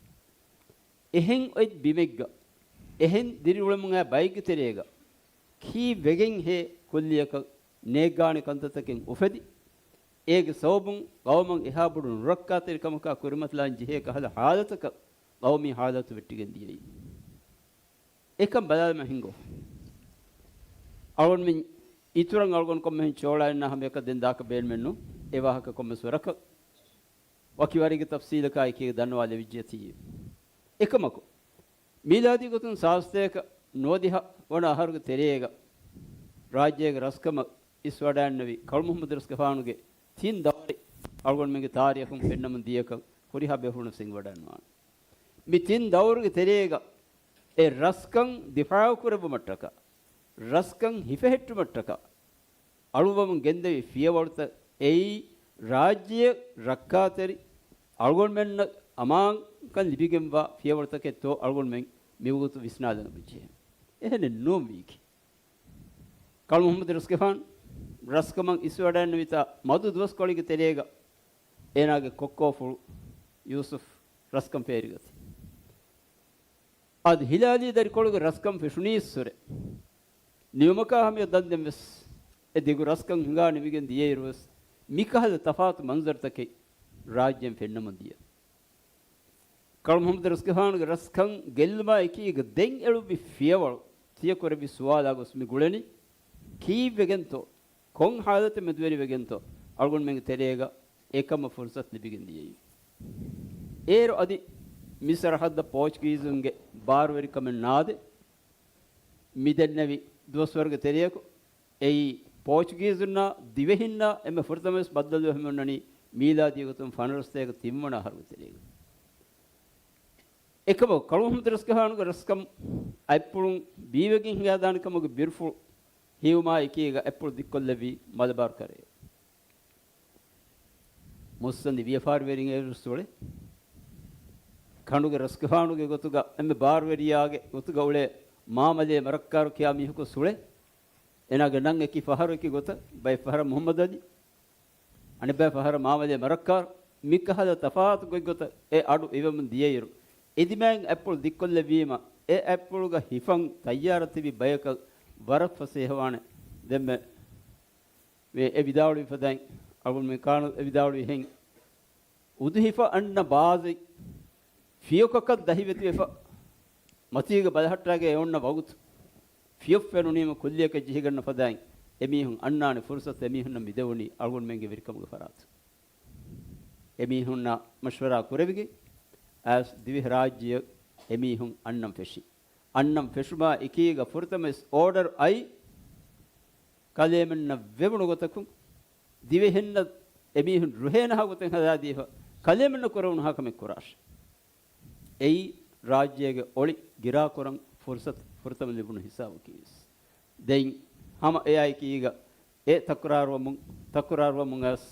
އެހެން އޮތް ބިމެއްގަ، އެހެން ދިރިއުޅެމުން އައި ބައެއްގެ ތެރޭގަ، ކީއްވެގެންހޭ ކުއްލިއަކަށް ނޭއްގާނެ ކަންތައްތަކެއް އުފެދި، އޭގެ ސަބަބުން ޤައުމަށް އެހާ ބޮޑު ނުރައްކާތެރިކަމަކާ ކުރިމަތިލާން ޖެހޭ ކަހަލަ ޙާލަތަކަށް ޤައުމީ ޙާލަތު ވެއްޓިގެން ދިޔައީ. އެކަން ބަލާލަމާ ހިނގާ. އަޅުގަނޑުމެން އިތުރަށް އަޅުގަނޑު ކޮންމެހެން ޗޯޅާއެއް ނާ ހަމަޔަކަށް ދެން ދާކަށް ބޭނުމެއްނު. އެ ވާހަކަ ކޮންމެސް ވަރަކަށް ވަކި ވަރެއްގެ ތަފްސީލަކާ އެކީގަ ދަންނަވާލެވިއްޖެއަތީ. އެކަމަކު، މީލާދީ ގޮތުން ސާދަ ސަތޭކަ ނުވަދިހަ ވަނަ އަހަރުގެ ތެރޭގަ ރާއްޖޭގެ ރަސްކަމަށް އިސްވަޑައިންނެވި ކަޅު މުޙައްމަދު ރަސްގެފާނުގެ ތިން ދައުރެއް އަޅުގަނޑުމެންގެ ތާރީޚުން ފެންނަމުން ދިޔަކަން ހުރިހާ ބޭފުޅުން ވެސް އެނގިވަޑައިގަންނަވާނެ. މި ތިން ދައުރުގެ ތެރޭގަ އެ ރަސްކަން ދިފާޢު ކުރެއްވުމަށްޓަކާ، ރަސްކަން ހިފެހެއްޓުމަށްޓަކާ، އަޅުވަމުން ގެންދެވި ފިޔަވަޅުތައް އެއީ ރާއްޖެއަށް ރައްކާތެރި، އަޅުގަނޑުމެންނަށް އަމާންކަން ލިބިގެންވާ ފިޔަވަޅުތަކެއްތޯ އަޅުގަނޑުމެން މިވަގުތު ވިސްނާލަން އެބަޖެހޭ. އެހެނެއް ނޫން ވީކީ. ކަޅު މުޙައްމަދު ރަސްގެފާނު ރަސްކަމަށް އިސްވަޑައިންނެވިތާ މަދު ދުވަސްކޮޅެއްގެ ތެރޭގަ އޭނާގެ ކޮއްކޯފުޅު ޔޫސުފް ރަސްކަން ފޭރިގަތީ. އަދި ހިލާލީ ދަރިކޮޅުގެ ރަސްކަން ފެށުނީއްސުރެ، ނިމުމަކާ ހަމަޔަށް ދަންދެން ވެސް އެ ދިގު ރަސްކަން ހިނގާ ނިމިގެން ދިޔައިރު ވެސް، މިކަހަލަ ތަފާތު މަންޒަރުތަކެއް ރާއްޖޭން ފެންނަމުން ދިޔަ. ކަޅު މުޙައްމަދު ރަސްގެފާނުގެ ރަސްކަން ގެއްލުމާ އެކީގަ ދެން އެޅުއްވި ފިޔަވަޅު ތިޔަ ކުރެއްވި ސުވާލާ ގޮސް މި ގުޅެނީ، ކީއްވެގެންތޯ؟ ކޮން ޙާލަތެއް މެދުވެރިވެގެންތޯ އަޅުގަނޑުމެންގެ ތެރޭގަ އެކަމަށް ފުރުސަތު ލިބިގެން ދިޔައީ؟ އޭރު އަދި މި ސަރަޙައްދަށް ޕޯޗުގީޒުންގެ ބާރުވެރިކަމެއް ނާދެ، މިދެންނެވި ދުވަސްވަރުގެ ތެރެއަކު އެއީ ޕޯޗުގީޒުންނާ ދިވެހިންނާ އެންމެ ފުރަތަމަވެސް ބައްދަލުވެފައި އޮންނަނީ މީލާދީ ގޮތުން ފަނަރަ ސަތޭކަ ތިންވަނަ އަހަރުގެ ތެރޭގަ. އެކަމަކު، ކަޅު މުޙައްމަދު ރަސްގެފާނުގެ ރަސްކަން އަތްޕުޅުން ބީވެގެން ހިނގާދާނެ ކަމުގެ ބިރުފުޅު ހީވުމާ އެކީގަ އަތްޕުޅު ދިއްކޮށްލެއްވީ މަލަބާރު ކަރަޔަށް. މުއްސަނދި ވިޔަފާރިވެރިން އޭރު ސުޅެ، ކަނޑުގެ ރަސްގެފާނުގެ ގޮތުގަ އެންމެ ބާރުވެރިޔާގެ ގޮތުގަ އުޅޭ މާމަލޭ މަރައްކާރު ކިޔާ މީހަކު ސުޅެ، އޭނާގެ ނަން އެކި ފަހަރު އެކި ގޮތަށް، ބައެއް ފަހަރަށް މުޙައްމަދު އަލީ، އަނެއް ބައި ފަހަރަށް މާމަލޭ މަރައްކާރު، މިކަހަލަ ތަފާތު ގޮތްގޮތަށް އެ އަޑު އިވެމުން ދިޔައިރު، އެދިމާއިން އަތްޕުޅު ދިއްކޮށްލެއްވީމަ، އެ އަތްޕުޅުގަ ހިފަން ތައްޔާރަށް ތިބި ބަޔަކަށް ވަރަށް ފަސޭހަވާނެ. ދެންމެ މި އެ ވިދާޅުވި ފަދައިން، އަޅުގަނޑުމެން ކާނު އެ ވިދާޅުވިހެން، އުދުހިފަ އަންނަ ބާޒެއް ފިޔަކަކަށް ދަހިވެތިވެފަ، މަތީގަ ބަލަހައްޓާގެ އެ އޮންނަ ވަގުތު ފިޔަ ފެނުނީމަ ކުއްލިއަކަށް ޖެހިގަންނަ ފަދައިން، އެމީހުން އަންނާނެ ފުރުސަތު އެމީހުންނަށް މިދެވުނީ އަޅުގަނޑުމެންގެ ވެރިކަމުގެ ފަރާތު. އެމީހުންނާ މަޝްވަރާ ކުރެވިގެން، އައިސް ދިވެހިރާއްޖެއަށް އެމީހުން އަންނަން ފެށި. އަންނަން ފެށުމާ އެކީގަ ފުރަތަމަވެސް އޯޑަރު އައި، ކަލޭމެންނަށް ވެވުނު ގޮތަކުން، ދިވެހިންނަށް އެމީހުން ރުހޭނަހާ ގޮތެއް ހަދާދީފަ، ކަލޭމެންނަށް ކުރެވުނުހާ ކަމެއް ކުރާށޭ. އެއީ ރާއްޖޭގެ އޮޅި ގިރާކުރަން ފުރުސަތު ފުރަތަމަ ލިބުނު ހިސާބަކީވެސް. ދެން ހަމަ އެއާއެކީގަ އެ ތަކުރާރުވަމުން، ތަކުރާރުވަމުން އައިސް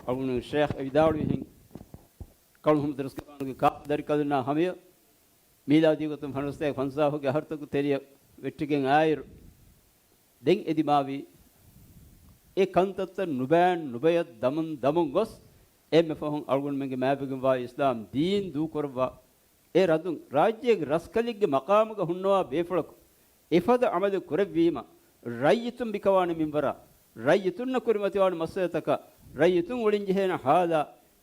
އަޅުގަނޑު ޝޭޚް އެ ވިދާޅުވިހެން، ކަޅު މުޙައްމަދު ރަސްގެފާނުގެ ކާފަ ދަރިކަލުންނާ ހަމަޔަށް މީލާދީ ގޮތުން ފަނަރަ ސަތޭކަ ފަންސާހުގެ އަހަރުތަކުގެ ތެރެއަށް ވެއްޓިގެން އާއިރު، ދެން އެދިމާވީ އެ ކަންތައްތައް ނުބައިން ނުބަޔަށް ދަމުން ދަމުން ގޮސް، އެންމެ ފަހުން އަޅުގަނޑުމެންގެ މާބެގިންވާ އިސްލާމް ދީން ދޫކުރައްވާ، އެ ރަދުން ރާއްޖޭގެ ރަސްކަލެއްގެ މަޤާމުގަ ހުންނަވާ ބޭފުޅަކު އެފަދަ ޢަމަލެއް ކުރެއްވީމަ، ރައްޔިތުން ބިކަވާނެ މިންވަރާ، ރައްޔިތުންނަށް ކުރިމަތިވާނެ މައްސަލަތަކާ، ރައްޔިތުން އުޅެންޖެހޭނެ ޙާލާ،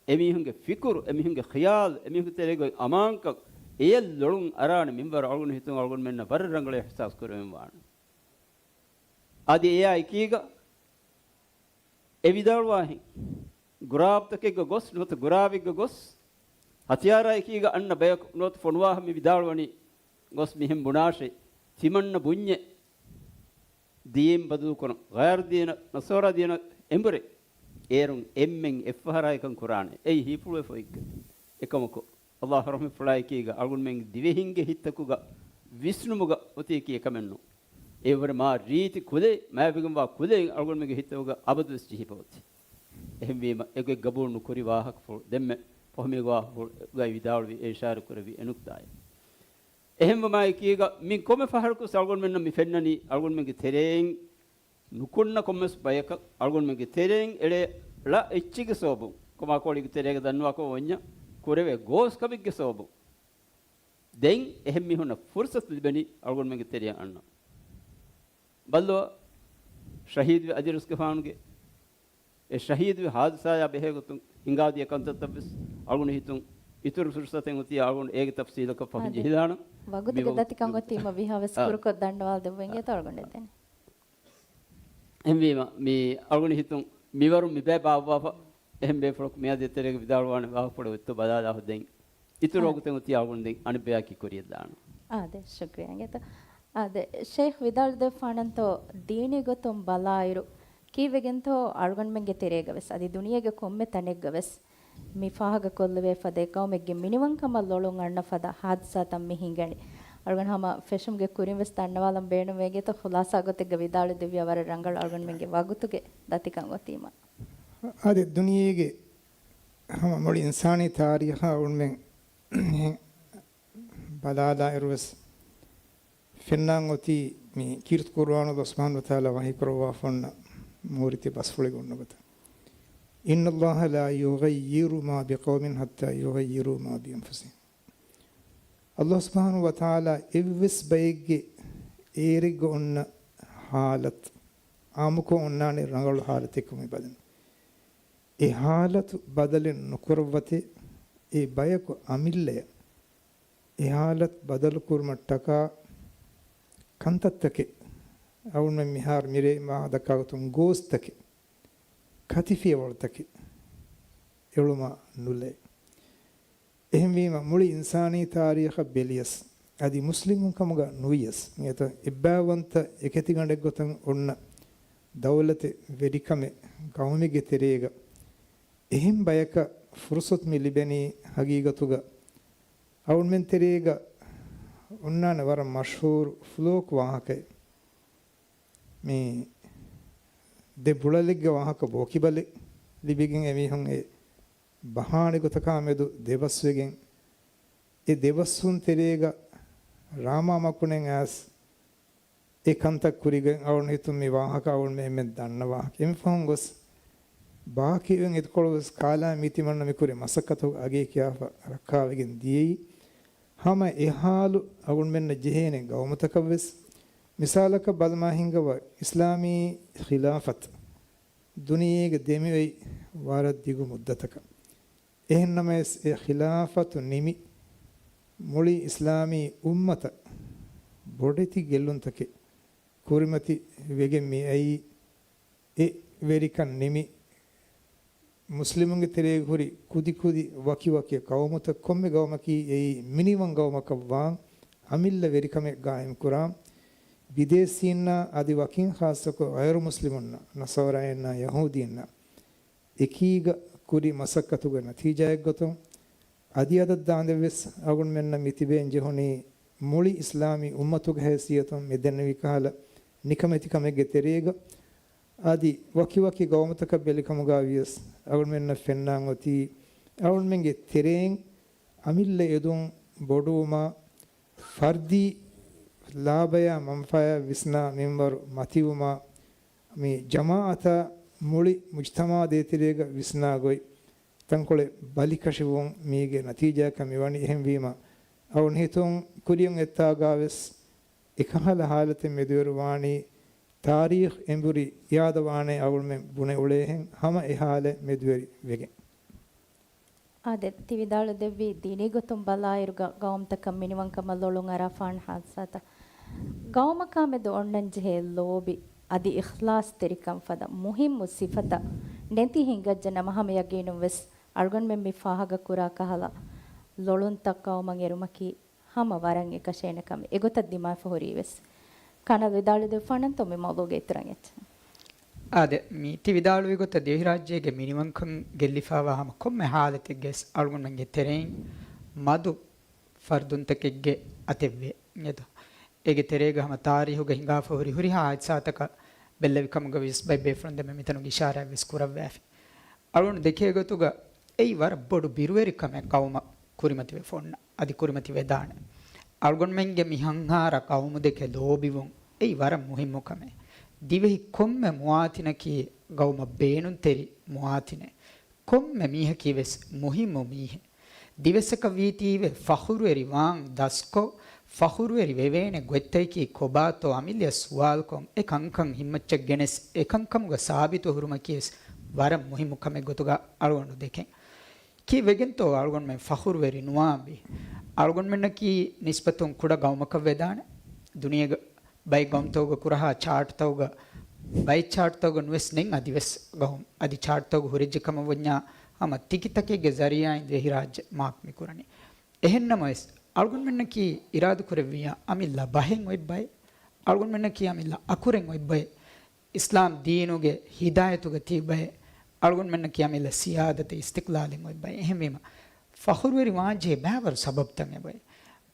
އެމީހުންގެ ފިކުރު، އެމީހުންގެ ޚިޔާލު، އެމީހުންގެ ތެރޭގައި އަމާންކަން، އެޔަށް ލޮޅުން އަރާނެ މިންވަރު އަޅުގަނޑު ހިތުން އަޅުގަނޑުމެންނަށް ވަރަށް ރަނގަޅަށް އިޙްސާސް ކުރެވެން ވާނެ. އަދި އެއާ އެކީގަ އެ ވިދާޅުވާހެން، ގުރާބްތަކެއްގަ ގޮސް ނުވަތަ ގުރާބެއްގަ ގޮސް، ހަތިޔާރާ އެކީގަ އަންނަ ބަޔަކު ނުވަތަ ފޮނުވާހަ މި ވިދާޅުވަނީ ގޮސް މިހެން ބުނާށޭ، ތިމަންނަ ބުންޏެއް ދީން ބަދަލުކުރަން، ޣައިރު ދީނަށް، ނަޞާރާ ދީނަށް އެނބުރޭ، އޭރުން އެންމެން އެއްފަހަރާ އެކަން ކުރާނެ. އެއީ ހީފުޅުވެފަ އޮތްކަން. އެކަމަކު، ﷲ ރަޙްމަތްފުޅާއެކީގަ އަޅުގަނޑުމެންގެ ދިވެހިންގެ ހިތްތަކުގަ ވިސްނުމުގަ އޮތީކީ އެކަމެއްނު. އެއަށްވުރެ މާ ރީތި ކުލައެއް، މާބެގިންވާ ކުލައެއް އަޅުގަނޑުމެންގެ ހިތުގަ އަބަދުވެސް ޖެހިފަ އޮތީ. އެހެންވީމަ، އެގޮތް ގަބޫލު ނުކުރި ވާހަކަފުޅު ދެންމެ ފަހުމީގެ ވާހަކަފުޅުގައި ވިދާޅުވި އެ އިޝާރަ ކުރެއްވި އެ ނުކްތާއެއް. އެހެންވުމާއެކީގަ މި ކޮންމެ ފަހަރަކުވެސް އަޅުގަނޑުމެންނަށް މި ފެންނަނީ އަޅުގަނޑުމެންގެ ތެރެއިން ނުކުންނަ ކޮންމެސް ބަޔަކަށް އަޅުގަނޑުމެންގެ ތެރެއިން އެޅޭ ޅަ އެއްޗެއްގެ ސަބަބުން، ކޮމާކޯޅީގެ ތެރޭގަ ދަންނަވާކަމަށް ވަންޏާ ކުރެވޭ ގޯސްކަމެއްގެ ސަބަބުން. ދެން އެހެން މީހުންނަށް ފުރުސަތު ލިބެނީ އަޅުގަނޑުމެންގެ ތެރެއަށް އަންނަ. ބައްލަވާ، ޝަހީދުވި އަލީ ރަސްގެފާނުގެ އެ ޝަހީދުވި ހާދިސާޔާ ބެހޭގޮތުން ހިނގާދިޔަ ކަންތައްތައްވެސް އަޅުގަނޑު ހިތުން އިތުރު ފުރުސަތެއް އޮތީ އަޅުގަނޑު އޭގެ ތަފްސީލަކަށް ފަހުން އާދެ. ޖެހިލާނަން. ވަގުތުގެ މި ދަތިކަން އޮތީމަ ވީހާވެސް އާ. ކުރުކޮށް ދަންނަވާލަދެއްވުން އާ. އިނގޭތޯ އަޅުގަނޑަށް ދެން. އެހެންވީމަ، މި އަޅުގަނޑު ހިތުން މިވަރު މިބައި ބާއްވާފަ އެހެން ބޭފުޅަކު މިއާދެ ތެރޭގަ ވިދާޅުވާނެ ވާހަކަފުޅެއް އޮތްތޯ ބަލާލާ ހުދައިން. އިތުރު އާ. ވަގުތެއް އޮތީ އަޅުގަނޑު ދެން އަނެއްބަޔަކީ ކުރިޔަށް ދާނަން. އާދެ، ޝުކްރިޔާ އިނގޭތޯ. އާދެ، ޝޭޚް ވިދާޅުދެއްވާނަންތޯ، ދީނީ ގޮތުން ބަލާއިރު، ކީއްވެގެންތޯ އަޅުގަނޑުމެންގެ ތެރޭގަވެސް، އަދި ދުނިޔޭގެ ކޮންމެ ތަނެއްގަވެސް މި ފާހަގަކޮށްލެވޭ ފަދަ އެއް ޤައުމެއްގެ މިނިވަންކަމަށް ލޮޅުން އަންނަ ފަދަ ހާދިސާތައް މި ހިނގަނީ. އަޅުގަނޑު ހަމަ ފެށުމުގެ ކުރިން ވެސް ދަންނަވާލަން ބޭނުންވޭ އިނގޭތޯ، ޚުލާސާ ގޮތެއްގަ ވިދާޅު ދެއްވިޔާ ވަރަށް ރަނގަޅު އަޅުގަނޑުމެންގެ ވަގުތުގެ ދަތިކަން އޮތީމަ. އާދެ، ދުނިޔޭގެ ހަމަ މުޅި އިންސާނީ ތާރީޚާ އަޅުގަނޑުމެން ބަލާލާއިރުވެސް، ފެންނާން އޮތީ މި ކީރިތި ޤުރުއާނު ﷲ ސުބްޙާނަހޫ ވަތަޢާލާ ވަޙީ ކުރައްވާފަ އޮންނަ މޫރިތި ބަސްފުޅެއް އޮންނަ ގޮތަށް، إن الله لا يغير ما بقوم حتى يغيروا ما بأنفسهم. ﷲ ސުބްޙާނަހޫ ވަތަޢާލާ އެއްވެސް ބައެއްގެ އޭރެއްގަ އޮންނަ ޙާލަތު އާއްމުކޮށް އޮންނާނެ ރަނގަޅު ޙާލަތެއްކަމުގެ ބަލިން. އެ ޙާލަތު ބަދަލެއް ނުކުރައްވަތޭ، އެ ބަޔަކު އަމިއްލަޔަށް އެ ޙާލަތު ބަދަލުކުރުމަށްޓަކާ ކަންތައްތަކެއް، އަޅުގަނޑުމެން މިހާރު މިރޭ މާ ދައްކާ ގޮތުން ގޯސްތަކެއް، ކަތިފިޔަވަޅުތަކެއް އެޅުމާ ނުލައި. އެހެންވީމަ، މުޅި އިންސާނީ ތާރީޚަށް ބެލިޔަސް، އަދި މުސްލިމުން ކަމުގަ ނުވިޔަސް، މިއަދު އެއްބައިވަންތަ އެކަތިގަނޑެއްގޮތަށް އޮންނަ ދައުލަތެއް، ވެރިކަމެއް، ޤައުމެއްގެ ތެރޭގަ އެހެން ބަޔަކަށް ފުރުޞަތު މި ލިބެނީ ހަގީގަތުގަ އަޅުގަނޑުމެން ތެރޭގަ އޮންނާނެ ވަރަށް މަޝްހޫރު ފުލޯކު ވާހަކައެއް. މި ދެ ބުޅަލެއްގެ ވާހަކަ ބޯކިބަލެއް ލިބިގެން އެމީހުން އެ ބަހާނެ ގޮތަކާ މެދު ދެބަސްވެގެން، އެ ދެބަސްވުން ތެރޭގަ ރާމާ މަކުނެން އައިސް އެ ކަންތައް ކުރިގެން އަޅުން ހިތުން މި ވާހަކަ އަޅުން މެ އެންމެން ދަންނަ ވާހަކަ. އެމި ފަހުން ގޮސް ބާކީ އޮތް އެތިކޮޅު ވެސް ކާލާ މީ ތިމަންނަ މި ކުރި މަސައްކަތު އަގޭ ކިޔާފަ ރައްކާވެގެން ދިޔައީ. ހަމަ އެ ހާލު އަޅުންމެންނަށް ޖެހޭނެ ގައުމުތަކަށް ވެސް. މިސާލަކަށް ބަލަމާ ހިނގަވަ، އިސްލާމީ ޚިލާފަތު ދުނިޔޭގެ ދެމިއޮތް ވަރަށް ދިގު މުއްދަތަކަށް. އެހެންނަމަވެސް، އެ ޚިލާފަތު ނިމި، މުޅި އިސްލާމީ އުއްމަތަށް ބޮޑެތި ގެއްލުންތަކެއް ކުރިމަތި ވެގެން މިއައީ. އެ ވެރިކަން ނިމި، މުސްލިމުންގެ ތެރޭގަ ހުރި ކުދިކުދި ވަކިވަކި ޤައުމުތައް، ކޮންމެ ގައުމަކީ އެއީ މިނިވަން ގައުމަކަށް ވާން އަމިއްލަ ވެރިކަމެއް ޤާއިމް ކުރާން. ބިދޭސީންނާ އަދި ވަކިން ޚާއްޞަކޮށް ޣައިރު މުސްލިމުންނަށް، ނަޞާރާއިންނާ ޔަހޫދީންނަށް އެކީގަ ކުރި މަސައްކަތުގެ ނަތީޖާއެއްގޮތުން، އަދި އަދަށް ދާނދެން ވެސް އަޅުގަނޑުމެންނަށް މި ތިބޭން ޖެހުނީ މުޅި އިސްލާމީ އުއްމަތުގެ ހައިސިއްޔަތުން މި ދެންނެވި ކަހަލަ ނިކަމެތިކަމެއްގެ ތެރޭގަ، އަދި ވަކިވަކި ގައުމުތަކަށް ބެލިކަމުގައި ވިޔަސް އަޅުގަނޑުމެންނަށް ފެންނާން އޮތީ، އަޅުގަނޑުމެންގެ ތެރެއިން އަމިއްލަ އެދުން ބޮޑުވުމާ، ފަރްދީ ލާބަޔާ މަންފާޔާ ވިސްނާ މިންވަރު މަތިވުމާ، މި ޖަމާއަތާ މުޅި މުޖްތަމަޢާ ދޭތެރޭގަ ވިސްނާ ގޮތް، ތަންކޮޅެއް ބަލިކަށިވުން މީގެ ނަތީޖާއަކަށް މިވަނީ. އެހެންވީމަ، އަޅުގަނޑު ހިތުން ކުރިއަށް އެއްތާގަ ވެސް އެކަހަލަ ހާލަތެއް މެދުވެރިވާނީ، ތާރީޚް އެނބުރި ޔާދަވާނެ އަޅުގަނޑުމެން ބުނެ އުޅޭހެން ހަމަ އެ ހާލަތް މެދުވެރި ވެގެން. އާދެ، ތި ވިދާޅުދެއްވީ ދީނީ ގޮތުން ބަލާއިރުގަ ގައުމުތަކަށް މިނިވަންކަމަށް ލޮޅުން އަރާފާން ހާދިސާތައް. ގައުމަކާމެދު އޮންނަންޖެހޭ ލޯބި އަދި އިޚްލާޞްތެރިކަން ފަދަ މުހިއްމު ސިފަތައް ނެތި ހިނގައްޖެ ނަމަ، ހަމަ ޔަގީނުން ވެސް އަޅުގަނޑުމެން މި ފާހަގަކުރާ ކަހަލަ ލޮޅުންތައް ގައުމަށް އެރުމަކީ ހަމަ ވަރަށް އެކަށޭނެ ކަމެއް. އެގޮތަށް ދިމާވެފަ ހުރީ ވެސް. ކަނަލް ވިދާޅުވެދެއްވާނަންތޯ މި މައުޟޫގެ އިތުރަށް އެއްޗެއް؟ އާދެ، މި ތި ވިދާޅުވި ގޮތަށް ދިވެހިރާއްޖޭގެ މިނިވަންކަން ގެއްލިފާވާ ހަމަ ކޮންމެ ހާލަތެއްގައި އަޅުގަނޑުމެންގެ ތެރެއިން މަދު ފަރުދުންތަކެއްގެ އަތެއްވޭ. އެދޯ. އޭގެ ތެރޭގަ ހަމަ ތާރީހުގަ ހިނގާފަ ހުރި ހުރިހާ ހާދިސާތަކަށް ބެއްލެވި ކަމުގަ ވިޔަސް ބައެއް ބޭފުޅުން ދެންމެ މިތަނުގަ އިޝާރާތް ވެސް ކުރައްވާފި. އަޅުގަނޑު ދެކޭ ގޮތުގަ އެއީ ވަރަށް ބޮޑު ބިރުވެރިކަމެއް ގައުމަށް ކުރިމަތިވެފަ އޮންނަ އަދި ކުރިމަތިވެދާނެ. އަޅުގަނޑުމެންގެ މިހަންހާރަ ގައުމު ދެކެ ލޯބިވުން އެއީ ވަރަށް މުހިއްމު ކަމެއް. ދިވެހި ކޮންމެ މުވާތިނަކީ ގައުމަށް ބޭނުންތެރި މުވާތިނެއް. ކޮންމެ މީހަކީ ވެސް މުހިއްމު މީހެއް. ދިވެއްސަކަށް ވީތީވެ ފަޚުރުވެރި ވާން ދަސްކޮށް، ފަޚުރުވެރި ވެވޭނެ ގޮތްތަކަކީ ކޮބާތޯ އަމިއްލަޔަށް ސުވާލުކޮށް، އެ ކަންކަން ހިތްމައްޗަށް ގެނެސް، އެ ކަންކަމުގަ ސާބިތު ހުރުމަކީ ވެސް ވަރަށް މުހިއްމު ކަމެއް ގޮތުގަ އަޅުގަނޑު ދެކެން. ކީއްވެގެންތޯ އަޅުގަނޑުމެން ފަޚުރުވެރި ނުވާންވީ؟ އަޅުގަނޑުމެންނަކީ ނިސްބަތުން ކުޑަ ގައުމަކަށް ވެދާނެ. ދުނިޔޭގަ ބައެއް ގައުމުތަކުގަ ކުރަހާ ޗާޓްތަކުގަ، ބައެއް ޗާޓްތަކުގަ ނުވެސް ނެތް އަދިވެސް ގައުމު. އަދި ޗާޓްތަކު ހުރެއްޖެ ކަމަށް ވަންޏާ ހަމަ ތިކިތަކެއްގެ ޒަރީޢާއިން ދިވެހިރާއްޖެ މާކް މިކުރަނީ. އެހެންނަމަވެސް، އަޅުގަނޑުމެންނަކީ އިރާދަކުރެއްވިއްޔާ އަމިއްލަ ބަހެއް އޮތް ބައެއް. އަޅުގަނޑުމެންނަކީ އަމިއްލަ އަކުރެއް އޮތް ބައެއް. އިސްލާމް ދީނުގެ ހިދާޔަތުގަ ތިބި ބައެއް. އަޅުގަނޑުމެންނަކީ އަމިއްލަ ސިޔާދަތެއް އިސްތިޤްލާލެއް އޮތް ބައެއް. އެހެންވީމަ، ފަޚުރުވެރި ވާންޖެހޭ ބައިވަރު ސަބަބުތައް އެބައޮތް.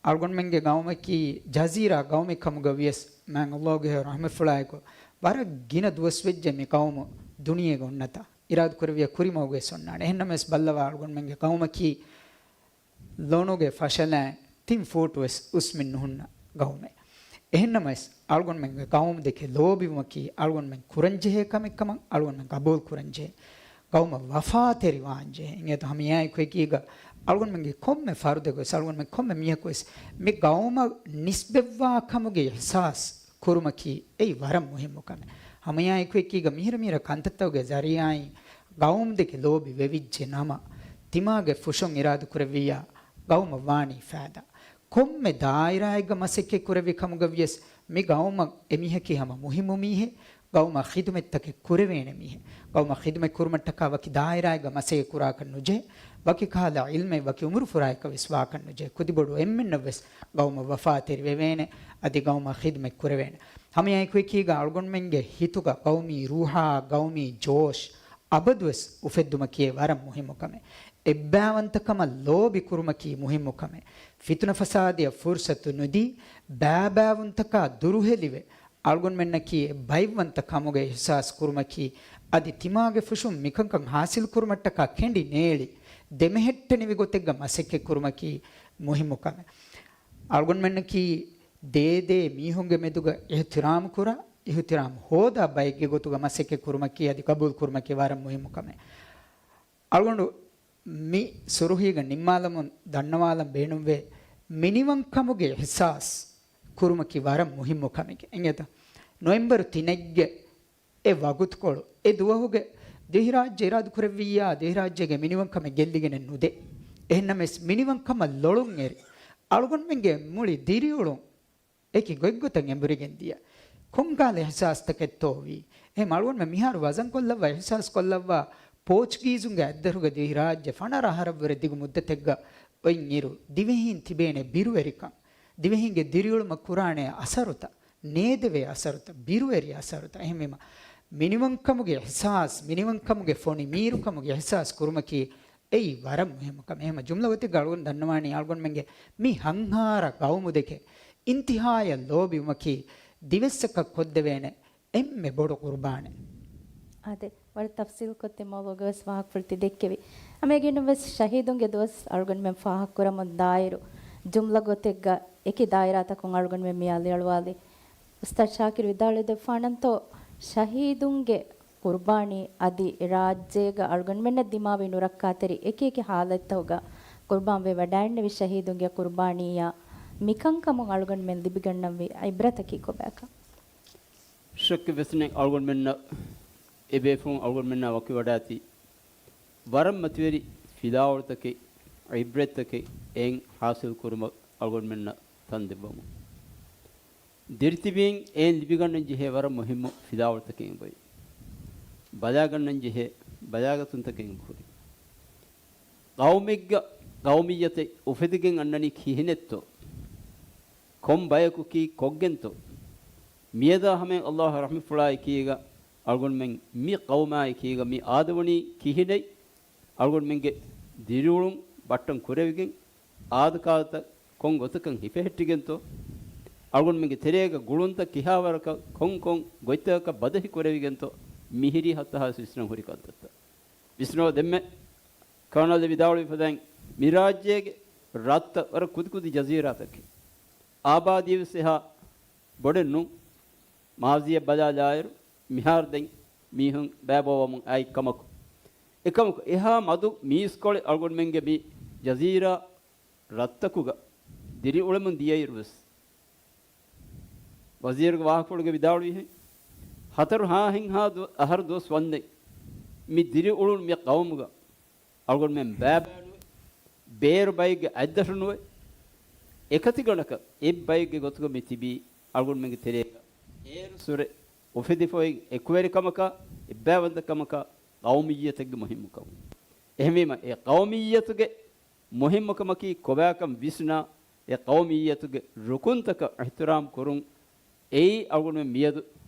އަޅުގަނޑުމެންގެ ގައުމަކީ ޖަޒީރާ ގައުމެއް ކަމުގަ ވިޔަސް، މާތް ﷲ ގެ ރަޙްމަތްފުޅާއެކު، ވަރަށް ގިނަ ދުވަސްވެއްޖެ މި ގައުމު ދުނިޔޭގަ އޮންނަތާ. އިރާދަކުރެއްވިއްޔާ ކުރިމަގުގައި ވެސް އޮންނާނެ. އެހެންނަމަވެސް ބައްލަވާ އަޅުގަނޑުމެންގެ ގައުމަކީ ލޮނުގެ ފަށަލައިން ތިން ފޫޓު ވެސް އުސްމިން ނުހުންނަ ގައުމެއް. އެހެންނަމަވެސް، އަޅުގަނޑުމެންގެ ގައުމު ދެކެ ލޯބިވުމަކީ އަޅުގަނޑުމެން ކުރަންޖެހޭ ކަމެއް ކަމަށް އަޅުގަނޑުމެން ގަބޫލު ކުރަންޖެހޭ. ގައުމަށް ވަފާތެރިވާންޖެހޭ. އިނގޭތޯ ހަމައެއާއެކު އެކީގަ އަޅުގަނޑުމެންގެ ކޮންމެ ފަރުދެއް ވެސް، އަޅުގަނޑުމެން ކޮންމެ މީހަކު ވެސް މި ގައުމަށް ނިސްބަތްވާ ކަމުގެ އިޙްސާސް ކުރުމަކީ އެއީ ވަރަށް މުހިއްމު ކަމެއް. ހަމައެއާއެކު އެކީގަ މިހިރަ މިހިރަ ކަންތައްތަކުގެ ޒަރީޢާއިން ގައުމު ދެކެ ލޯބި ވެވިއްޖެ ނަމަ، ތިމާގެ ފުށުން އިރާދަ ކުރެއްވިއްޔާ ގައުމަށް ވާނީ ފައިދާ. ކޮންމެ ދާއިރާއެއްގަ މަސައްކަތް ކުރެއްވި ކަމުގަ ވިޔަސް، މި ގައުމަށް އެމީހަކީ ހަމަ މުހިއްމު މީހެއް، ގައުމަށް ޚިދުމަތްތަކެއް ކުރެވޭނެ މީހެއް. ގައުމަށް ޚިދުމަތް ކުރުމަށްޓަކާ ވަކި ދާއިރާއެއްގަ މަސައްކަތް ކުރާކަށް ނުޖެހޭ، ވަކި ކަހަލަ ޢިލްމެއް ވަކި ޢުމުރު ފުރާއެއްގަ ވެސް ވާކަށް ނުޖެހޭ. ކުދިބޮޑު އެންމެންނަށް ވެސް ގައުމަށް ވަފާތެރި ވެވޭނެ، އަދި ގައުމަށް ޚިދުމަތް ކުރެވޭނެ. ހަމައެއާއެކު އެކީގަ އަޅުގަނޑުމެންގެ ހިތުގަ ގައުމީ ރޫޙާ، ގައުމީ ޖޯޝް އަބަދުވެސް އުފެއްދުމަކީ ވަރަށް މުހިއްމު ކަމެއް. އެއްބައިވަންތަކަމަށް ލޯބި ކުރުމަކީ މުހިއްމު ކަމެއް. ފިތުނަ ފަސާދަޔަށް ފުރުޞަތު ނުދީ، ބައިބައިވުންތަކާ ދުރުހެލިވެ، އަޅުގަނޑުމެންނަކީ ބައިވަންތަ ކަމުގެ އިޙްސާސް ކުރުމަކީ، އަދި ތިމާގެ ފުށުން މިކަންކަން ޙާޞިލް ކުރުމަށްޓަކާ ކެނޑި ނޭޅި، ދެމެހެއްޓެނިވި ގޮތެއްގަ މަސައްކަތް ކުރުމަކީ މުހިއްމު ކަމެއް. އަޅުގަނޑުމެންނަކީ ދޭދޭ މީހުންގެ މެދުގަ އިޙްތިރާމް ކުރާ، އިޙްތިރާމް ހޯދާ ބައެއްގެ ގޮތުގަ މަސައްކަތް ކުރުމަކީ އަދި ގަބޫލު ކުރުމަކީ ވަރަށް މުހިއްމު ކަމެއް. އަޅުގަނޑު މި ސުރުޚީގަ ނިންމާލަމުން ދަންނަވާލަން ބޭނުންވޭ، މިނިވަންކަމުގެ އިޙްސާސް ކުރުމަކީ ވަރަށް މުހިއްމު ކަމެކޭ. އެނގޭތަ؟ ނޮވެމްބަރު ތިނެއްގެ އެ ވަގުތުކޮޅު، އެ ދުވަހުގެ ދިވެހިރާއްޖެ އިރާދަކުރެއްވިއްޔާ، ދިވެހިރާއްޖޭގެ މިނިވަންކަމެއް ގެއްލިގެނެއް ނުދޭ. އެހެންނަމަވެސް، މިނިވަންކަމަށް ލޮޅުން އެރި، އަޅުގަނޑުމެންގެ މުޅި ދިރިއުޅުން އެކި ގޮތްގޮތަށް އެނބުރިގެން ދިޔަ ކޮންކަހަލަ އިޙްސާސްތަކެއްތޯ ވީ؟ އެހެން އަޅުގަނޑުމެން މިހާރު ވަޒަންކޮށްލައްވާ، އިޙްސާސްކޮށްލައްވާ، ޕޯޗުގީޒުންގެ އަތްދަށުގަ ދިވެހިރާއްޖެ ފަނަރަ އަހަރަށްވުރެ ދިގު މުއްދަތެއްގަ އޮތްއިރު، ދިވެހީން ތިބޭނެ ބިރުވެރިކަން، ދިވެހީންގެ ދިރިއުޅުމަށް ކުރާނެ އަސަރުތައް، ނޭދެވޭ އަސަރުތައް، ބިރުވެރި އަސަރުތައް. އެހެންވީމަ، މިނިވަންކަމުގެ އިޙްސާސް، މިނިވަންކަމުގެ ފޮނި މީރުކަމުގެ އިޙްސާސް ކުރުމަކީ އެއީ ވަރަށް މުހިއްމު ކަމެއް. އެހެންމަ ޖުމްލަ ގޮތެއްގަ އަޅުގަނޑު ދަންނަވާނީ އަޅުގަނޑުމެންގެ މި ހަންހާރަ ގައުމު ދެކެ އިންތިހާޔަށް ލޯބިވުމަކީ ދިވެއްސަކަށް ކޮށްދެވޭނެ އެންމެ ބޮޑު ޤުރުބާނެއް. އާދެ، ވަރަށް ތަފްސީލްކޮށް ތި މައުޟޫޢުގަ ވެސް ފާހަގަފުޅު ތި ދެއްކެވި. ހަމައެގެންނު ވެސް ޝަހީދުންގެ ދުވަސް އަޅުގަނޑުމެން ފާހަގަކުރަމުން ދާއިރު، ޖުމްލަ ގޮތެއްގަ އެކި ދާއިރާތަކުން އަޅުގަނޑުމެން މި އަލިއަޅުވާލި. އުސްތާޛް ޝާކިރު ވިދާޅުވެދެއްވާނަންތޯ، ޝަހީދުންގެ ޤުރުބާނީ އަދި ރާއްޖޭގަ އަޅުގަނޑުމެންނަށް ދިމާވި ނުރައްކާތެރި އެކި އެކި ހާލަތްތަކުގަ ޤުރުބާންވެ ވަޑައިންނެވި ޝަހީދުންގެ ޤުރުބާނީއާ މިކަންކަމުން އަޅުގަނޑުމެން ލިބިގަންނަންވީ ޢިބްރަތަކީ ކޮބާކަން؟ ޝައްކެއް ވެސް ނެތް، އަޅުގަނޑުމެންނަށް އެބޭފުޅުން އަޅުގަނޑުމެންނާ ވަކިވަޑާތީ ވަރަށް މަތިވެރި ފިލާވަޅުތަކެއް، ޢިބްރަތްތަކެއް އެއިން ޙާޞިލް ކުރުމަށް އަޅުގަނޑުމެންނަށް ތަން ދެއްވަމުން. ދިރިތިބީން އެއިން ލިބިގަންނަން ޖެހޭ ވަރަށް މުހިއްމު ފިލާވަޅުތަކެއް އެބައޮތް. ބަލާގަންނަން ޖެހޭ ބަލާގަތުންތަކެއް އެބަހުރި. ޤައުމެއްގަ ޤައުމިއްޔަތެއް އުފެދިގެން އަންނަނީ ކިހިނެއްތޯ؟ ކޮން ބަޔަކު ކީ ކޮށްގެންތޯ؟ މިއަދާ ހަމައިން ﷲ ރަޙްމަތްފުޅާ އެކީގަ އަޅުގަނޑުމެން މި ޤައުމާ އެކީގަ މި އާދަވަނީ ކިހިނެއް؟ އަޅުގަނޑުމެންގެ ދިރިއުޅުން ބައްޓަން ކުރެވިގެން، އާދަކާދަތައް ކޮން ގޮތަކަށް ހިފެހެއްޓިގެންތޯ؟ އަޅުގަނޑުމެންގެ ތެރޭގަ ގުޅުންތައް ކިހާވަރަކަށް ކޮން ކޮން ގޮތްތަކަކަށް ބަދަހި ކުރެވިގެންތޯ؟ މިހިރީ ހައްތަހާސް ވިސްނަން ހުރި ކަންތައްތައް. ވިސްނޯ ދެންމެ ކަނަލް ވިދާޅުވި ފަދައިން، މި ރާއްޖޭގެ ރަށްތައް ވަރަށް ކުދިކުދި ޖަޒީރާތަކެއް. އާބާދީވެސް އެހާ ބޮޑެއް ނޫން. މާޒީއަށް ބަލާލާއިރު، މިހާރު ދެން މީހުން ބައިބައުވަމުން އައި ކަމަކު، އެކަމަކު، އެހާ މަދު މީސްކޮޅެއް އަޅުގަނޑުމެންގެ މި ޖަޒީރާ ރަށްތަކުގަ ދިރިއުޅެމުން ދިޔައިރު ވެސް، ވަޒީރުގެ ވާހަކަފުޅުގަ ވިދާޅުވިހެން، ހަތަރު ހާހެއްހާ ދު-، އަހަރު ދުވަސް ވަންދެން މި ދިރިއުޅުނު މި ޤައުމުގަ އަޅުގަނޑުމެން ބައިބައި ނުވެ، ބޭރު ބައެއްގެ އަތްދަށު ނުވެ، އެކަތިގަނޑަކަށް އެއްބައެއްގެ ގޮތުގަ މި ތިބީ އަޅުގަނޑުމެންގެ ތެރޭގަ އޭރު ސުރެ އުފެދިފައި އެކުވެރިކަމަކާ، އެއްބައިވަންތަކަމަކާ، ޤައުމިއްޔަތެއްގެ މުހިއްމުކަމުން. އެހެންވީމަ، އެ ޤައުމިއްޔަތުގެ މުހިއްމުކަމަކީ ކޮބާކަން ވިސްނާ، އެ ޤައުމިއްޔަތުގެ ރުކުންތަކަށް އިޙްތިރާމް ކުރުން، އެއީ އަޅުގަނޑުމެން މިއަދު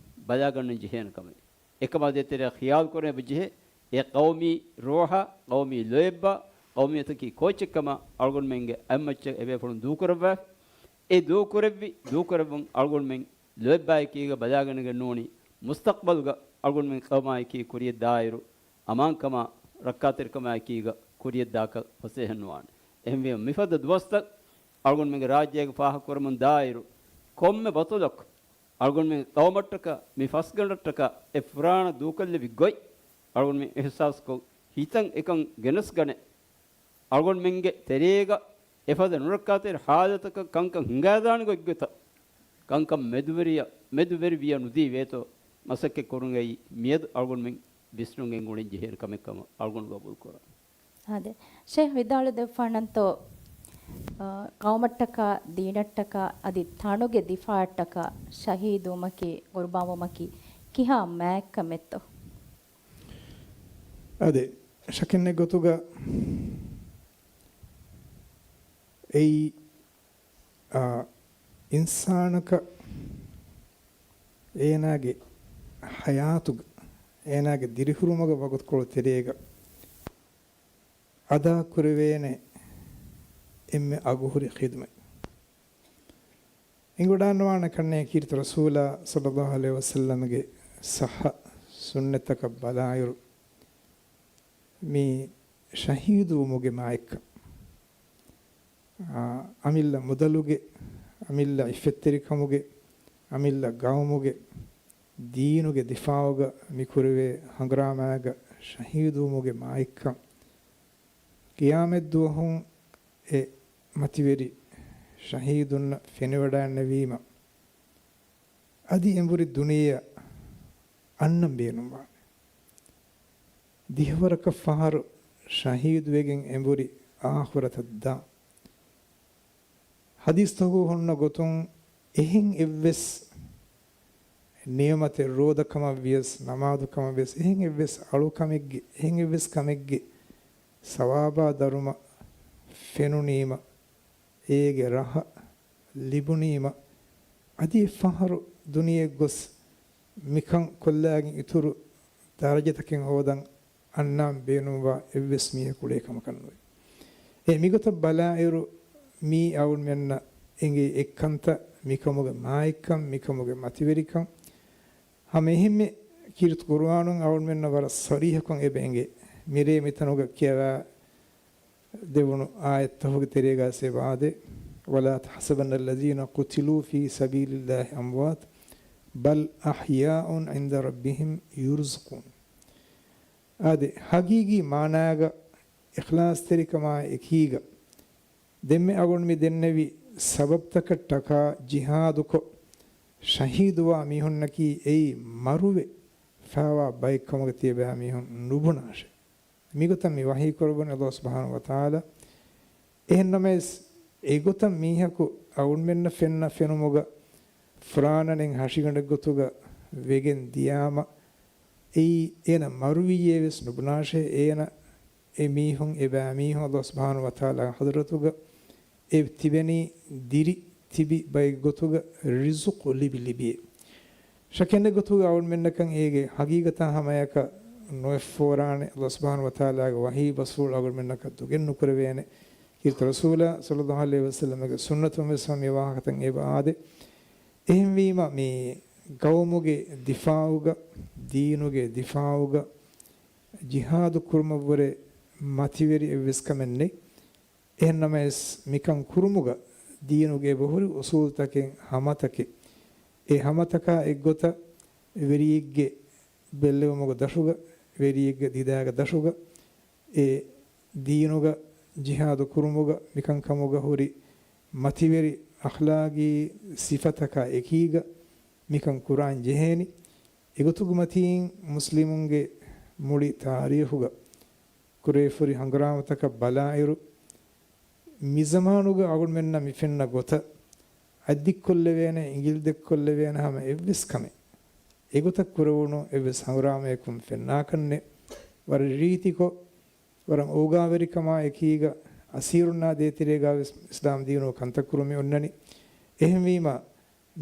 ބަލާގަންނަން ޖެހޭނެ ކަމެއް. އެކަމާ ދޭތެރޭ ޚިޔާލު ކުރެވި ޖެހޭ، އެ ޤައުމީ ރޫޙާ، ޤައުމީ ލޯތްބާ، ޤައުމިއްޔަތަކީ ކޯއްޗެއްކަމާ އަޅުގަނޑުމެންގެ އަތްމައްޗަށް އެބޭފުޅުން ދޫކުރައްވާފި. އެ ދޫކުރެއްވި، ދޫކުރެއްވުން އަޅުގަނޑުމެން ލޯތްބާއެކީގަ ބަލާގަނެގެން ނޫނީ، މުސްތަޤްބަލުގަ އަޅުގަނޑުމެން ޤައުމާއެކީ ކުރިޔަށްދާއިރު، އަމާންކަމާ، ރައްކާތެރިކަމާއެކީގަ ކުރިޔަށްދާކަށް ފަސޭހަ ނުވާނެ. އެހެންވީމަ، މިފަދަ ދުވަސްތައް އަޅުގަނޑުމެންގެ ރާއްޖޭގަ ފާހަގަކުރަމުން ދާއިރު، ކޮންމެ ބަތަލަކު އަޅުގަނޑުމެން ޤައުމަށްޓަކާ، މި ފަސްގަނޑަށްޓަކާ އެ ފުރާނަ ދޫކޮށްލެވި ގޮތް އަޅުގަނޑުމެން އިޙްސާސްކޮށް، ހިތަށް އެކަން ގެނެސްގަނެ، އަޅުގަނޑުމެންގެ ތެރޭގަ އެފަދަ ނުރައްކާތެރި ޙާލަތަކަށް ކަންކަން ހިނގާދާނެ ގޮތްގޮތަށް ކަންކަން މެދުވެރިޔަ-، މެދުވެރިވިޔަ ނުދީ ވޭތޯ މަސައްކަތް ކުރުން އެއީ މިއަދު އަޅުގަނޑުމެން ވިސްނުން ގެންގުޅެން ޖެހޭނެ ކަމެއް ކަމަށް އަޅުގަނޑު ގަބޫލު ކުރަން. އާދެ، ޝޭޚް ވިދާޅު ދެއްވާނަންތޯ، އާ، ޤައުމަށްޓަކާ، ދީނަށްޓަކާ، އަދި ތަނުގެ ދިފާޢަށްޓަކާ ޝަހީދުވުމަކީ، ޤުރުބާންވުމަކީ ކިހާ މާތްކަމެއްތޯ؟ އާދެ، ޝައްކެއްނެތް ގޮތުގަ އެއީ، އާ، އިންސާނަކަށް އޭނާގެ ޙަޔާތުގަ، އޭނާގެ ދިރިހުރުމުގެ ވަގުތުކޮޅު ތެރޭގަ އަދާކުރެވޭނެ އެންމެ އަގުހުރި ޚިދުމަތް. އެނގިވަޑާންވާނެ ކަންނޭ ކީރިތި ރަސޫލާ ޞައްލައްލާހު ޢަލައިހި ވަސައްލަމްގެ ޞައްޙަ ސުންނަތްތަކަށް ބަލާއިރު، މި ޝަހީދުވުމުގެ މާތްކަން، އާ، އަމިއްލަ މުދަލުގެ، އަމިއްލަ ޢިއްފަތްތެރިކަމުގެ، އަމިއްލަ ގައުމުގެ، ދީނުގެ ދިފާޢުގަ މި ކުރެވޭ ހަނގުރާމާގަ ޝަހީދުވުމުގެ މާތްކަން، ޤިޔާމަތްދުވަހުން އެ މަތިވެރި ޝަހީދުންނަށް ފެނިވަޑައިންނެވީމަ، އަދި އެނބުރި ދުނިޔެއަށް އަންނަން ބޭނުންވާނެ. ދިހަވަރަކަށް ފަހަރު ޝަހީދުވެގެން އެނބުރި އާޚިރަތަށް ދާ. ޙަދީޘްތަކުގަ ހުންނަ ގޮތުން، އެހެން އެއްވެސް ނިޢުމަތެއް، ރޯދަކަމަށް ވިޔަސް، ނަމާދުކަމަށް ވިޔަސް، އެހެން އެއްވެސް އަޅުކަމެއްގެ، އެހެން އެއްވެސް ކަމެއްގެ ސަވާބާ ދަރުމަ ފެނުނީމަ، އޭގެ ރަހަ ލިބުނީމަ، އަދި އެއްފަހަރު ދުނިޔެ ގޮސް މިކަން ކޮށްލާގެން އިތުރު ދަރަޖަތަކެއް ހޯދަން އަންނާން ބޭނުންވާ އެއްވެސް މީހަކު އުޅޭ ކަމަކަށް ނުވޭ. އެ މިގޮތަށް ބަލާއިރު، މީ އަޅުމެންނަށް އެނގޭ އެއްކަންތައް، މިކަމުގެ މާތްކަން، މިކަމުގެ މަތިވެރިކަން، ހަމަ އެހެންމެ ކީރިތި ޤުރުއާނުން އަޅުމެންނަށް ވަރަށް ޞަރީޙަކޮށް އެބަ އެނގޭ. މިރޭ މިތަނުގަ ކިޔަވާ ދެވުނު އާޔަތްތަކުގެ ތެރޭގަ އެބަ އާދޭ، ولا تحسبن الذين قتلوا في سبيل الله أمواتا بل أحياء عند ربهم يرزقون. އާދެ، ހަގީގީ މާނާގަ އިޚްލާޞްތެރިކަމާ އެކީގަ، ދެންމެ އަޅުގަނޑު މި ދެންނެވި ސަބަބްތަކަށް ޓަކާ ޖިހާދުކޮށް، ޝަހީދުވާ މީހުންނަކީ އެއީ މަރުވެ ފާވާ ބައެއް ކަމުގަ ތިޔަބައި މީހުން ނުބުނާށޭ. މިގޮތަށް މި ވަޙީ ކުރައްވަނީ ﷲ ސުބްޙާނަހޫ ވަތަޢާލާ. އެހެންނަމަވެސް، އެގޮތަށް މީހަކު އަޅުމެންނަށް ފެންނަ ފެނުމުގަ ފުރާނަނެއް ހަށިގަނޑެއް ގޮތުގަ ވެގެން ދިޔާމަ، އެއީ އޭނަ މަރުވިއްޔޭވެސް ނުބުނާށޭ. އޭނަ އެ މީހުން، އެބައިމީހުން ﷲ ސުބްޙާނަހޫ ވަތަޢާލާގެ ޙަޟްރަތުގަ އެ ތިބެނީ ދިރި ތިބި ބައެއް ގޮތުގަ ރިޒުޤު ލިބި ލިބިއޭ. ޝައްކެއް ނެތް ގޮތުގަ އަޅުމެންނަކަށް އޭގެ ޙަޤީޤަތާ ހަމަޔަކަށް ނުއެއްފޯރާނެ. ﷲ ސުބްޙާނަހޫ ވަތަޢާލާގެ ވަޙީ ބަސްފުޅު އަޅުމެންނަކަށް ދޮގެއް ނުކުރެވޭނެ. ކީރިތި ރަސޫލާ ޞައްލައްލާހު ޢަލައިހި ވަސައްލަމަގެ ސުންނަތުން ވެސް ހަމަ މި ވާހަކަތައް އެބަ އާދޭ. އެހެންވީމަ، މި ޤައުމުގެ ދިފާޢުގަ، ދީނުގެ ދިފާޢުގަ ޖިހާދު ކުރުމަށްވުރެ މަތިވެރި އެއްވެސް ކަމެއް ނެތް. އެހެންނަމަވެސް، މިކަން ކުރުމުގަ ދީނުގެ އެބަހުރި އުޞޫލުތަކެއް، ހަމަތަކެއް. އެ ހަމަތަކާ އެއްގޮތަށް ވެރިއެއްގެ ބެއްލެވުމުގެ ދަށުގަ، ވެރިއެއްގެ ދިދާގެ ދަށުގަ، އެ ދީނުގަ ޖިހާދު ކުރުމުގަ، މިކަންކަމުގަ ހުރި މަތިވެރި އަޚްލާގީ ސިފަތަކާ އެކީގަ މިކަން ކުރާން ޖެހޭނީ. އެގޮތުގެ މަތީން މުސްލިމުންގެ މުޅި ތާރީޚުގަ ކުރެވިފަހުރި ހަނގުރާމަތަކަށް ބަލާއިރު، މިޒަމާނުގަ އަޅުގަނޑުމެންނަށް މި ފެންނަ ގޮތަށް އަތްދިއްކޮށްލެވޭނެ، އިނގިލި ދެއްކޮށްލެވޭނެ ހަމަ އެއްވެސް ކަމެއް، އެގޮތަށް ކުރެވުނު އެއްވެސް ހަނގުރާމަޔަކުން ފެންނާކަށްނެއް. ވަރަށް ރީތިކޮށް، ވަރަށް އޯގާވެރިކަމާ އެކީގަ އަސީރުންނާ ދޭތެރޭގަ ވެސް އިސްލާމް ދީނުގަ ކަންތައް ކުރުމި އޮންނަނީ. އެހެންވީމަ،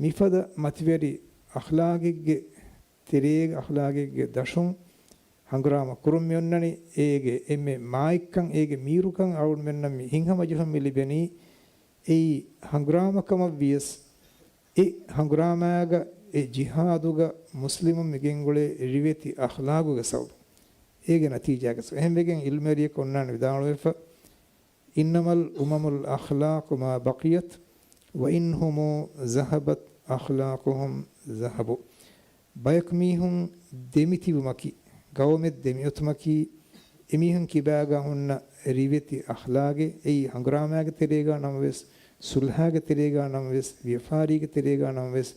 މިފަދަ މަތިވެރި އަޚްލާގެއްގެ ތެރޭގަ، އަޚްލާގެއްގެ ދަށުން ހަނގުރާމަ ކުރުން މި އޮންނަނީ. އޭގެ އެންމެ މާތްކަން، އޭގެ މީރުކަން އަޅުގަނޑުމެންނަށް މި ހިތްހަމަޖެހުން މި ލިބެނީ. އެއީ ހަނގުރާމަ ކަމަށް ވިޔަސް، އެ ހަނގުރާމައިގަ، އެ ޖިހާދުގަ މުސްލިމުން މި ގެންގުޅޭ ރިވެތި އަޚްލާގުގެ ސަބަބުން. އޭގެ ނަތީޖާގަސް އެހެންވެގެން ޢިލްމުވެރިޔަކު އޮންނާނެ ވިދާޅުވެފަ، إنما الأمم الأخلاق ما بقيت وإن هم ذهبت أخلاقهم ذهبوا. ބަޔަކު މީހުން ދެމިތިބުމަކީ، ގައުމެއް ދެމިއޮތުމަކީ، އެމީހުން ކިބާގަ ހުންނަ ރިވެތި އަޚްލާގެއް، އެއީ ހަނގުރާމާގެ ތެރޭގަ ނަމަވެސް، ސުލްހާގެ ތެރޭގަ ނަމަވެސް، ވިޔަފާރީގެ ތެރޭގަ ނަމަވެސް،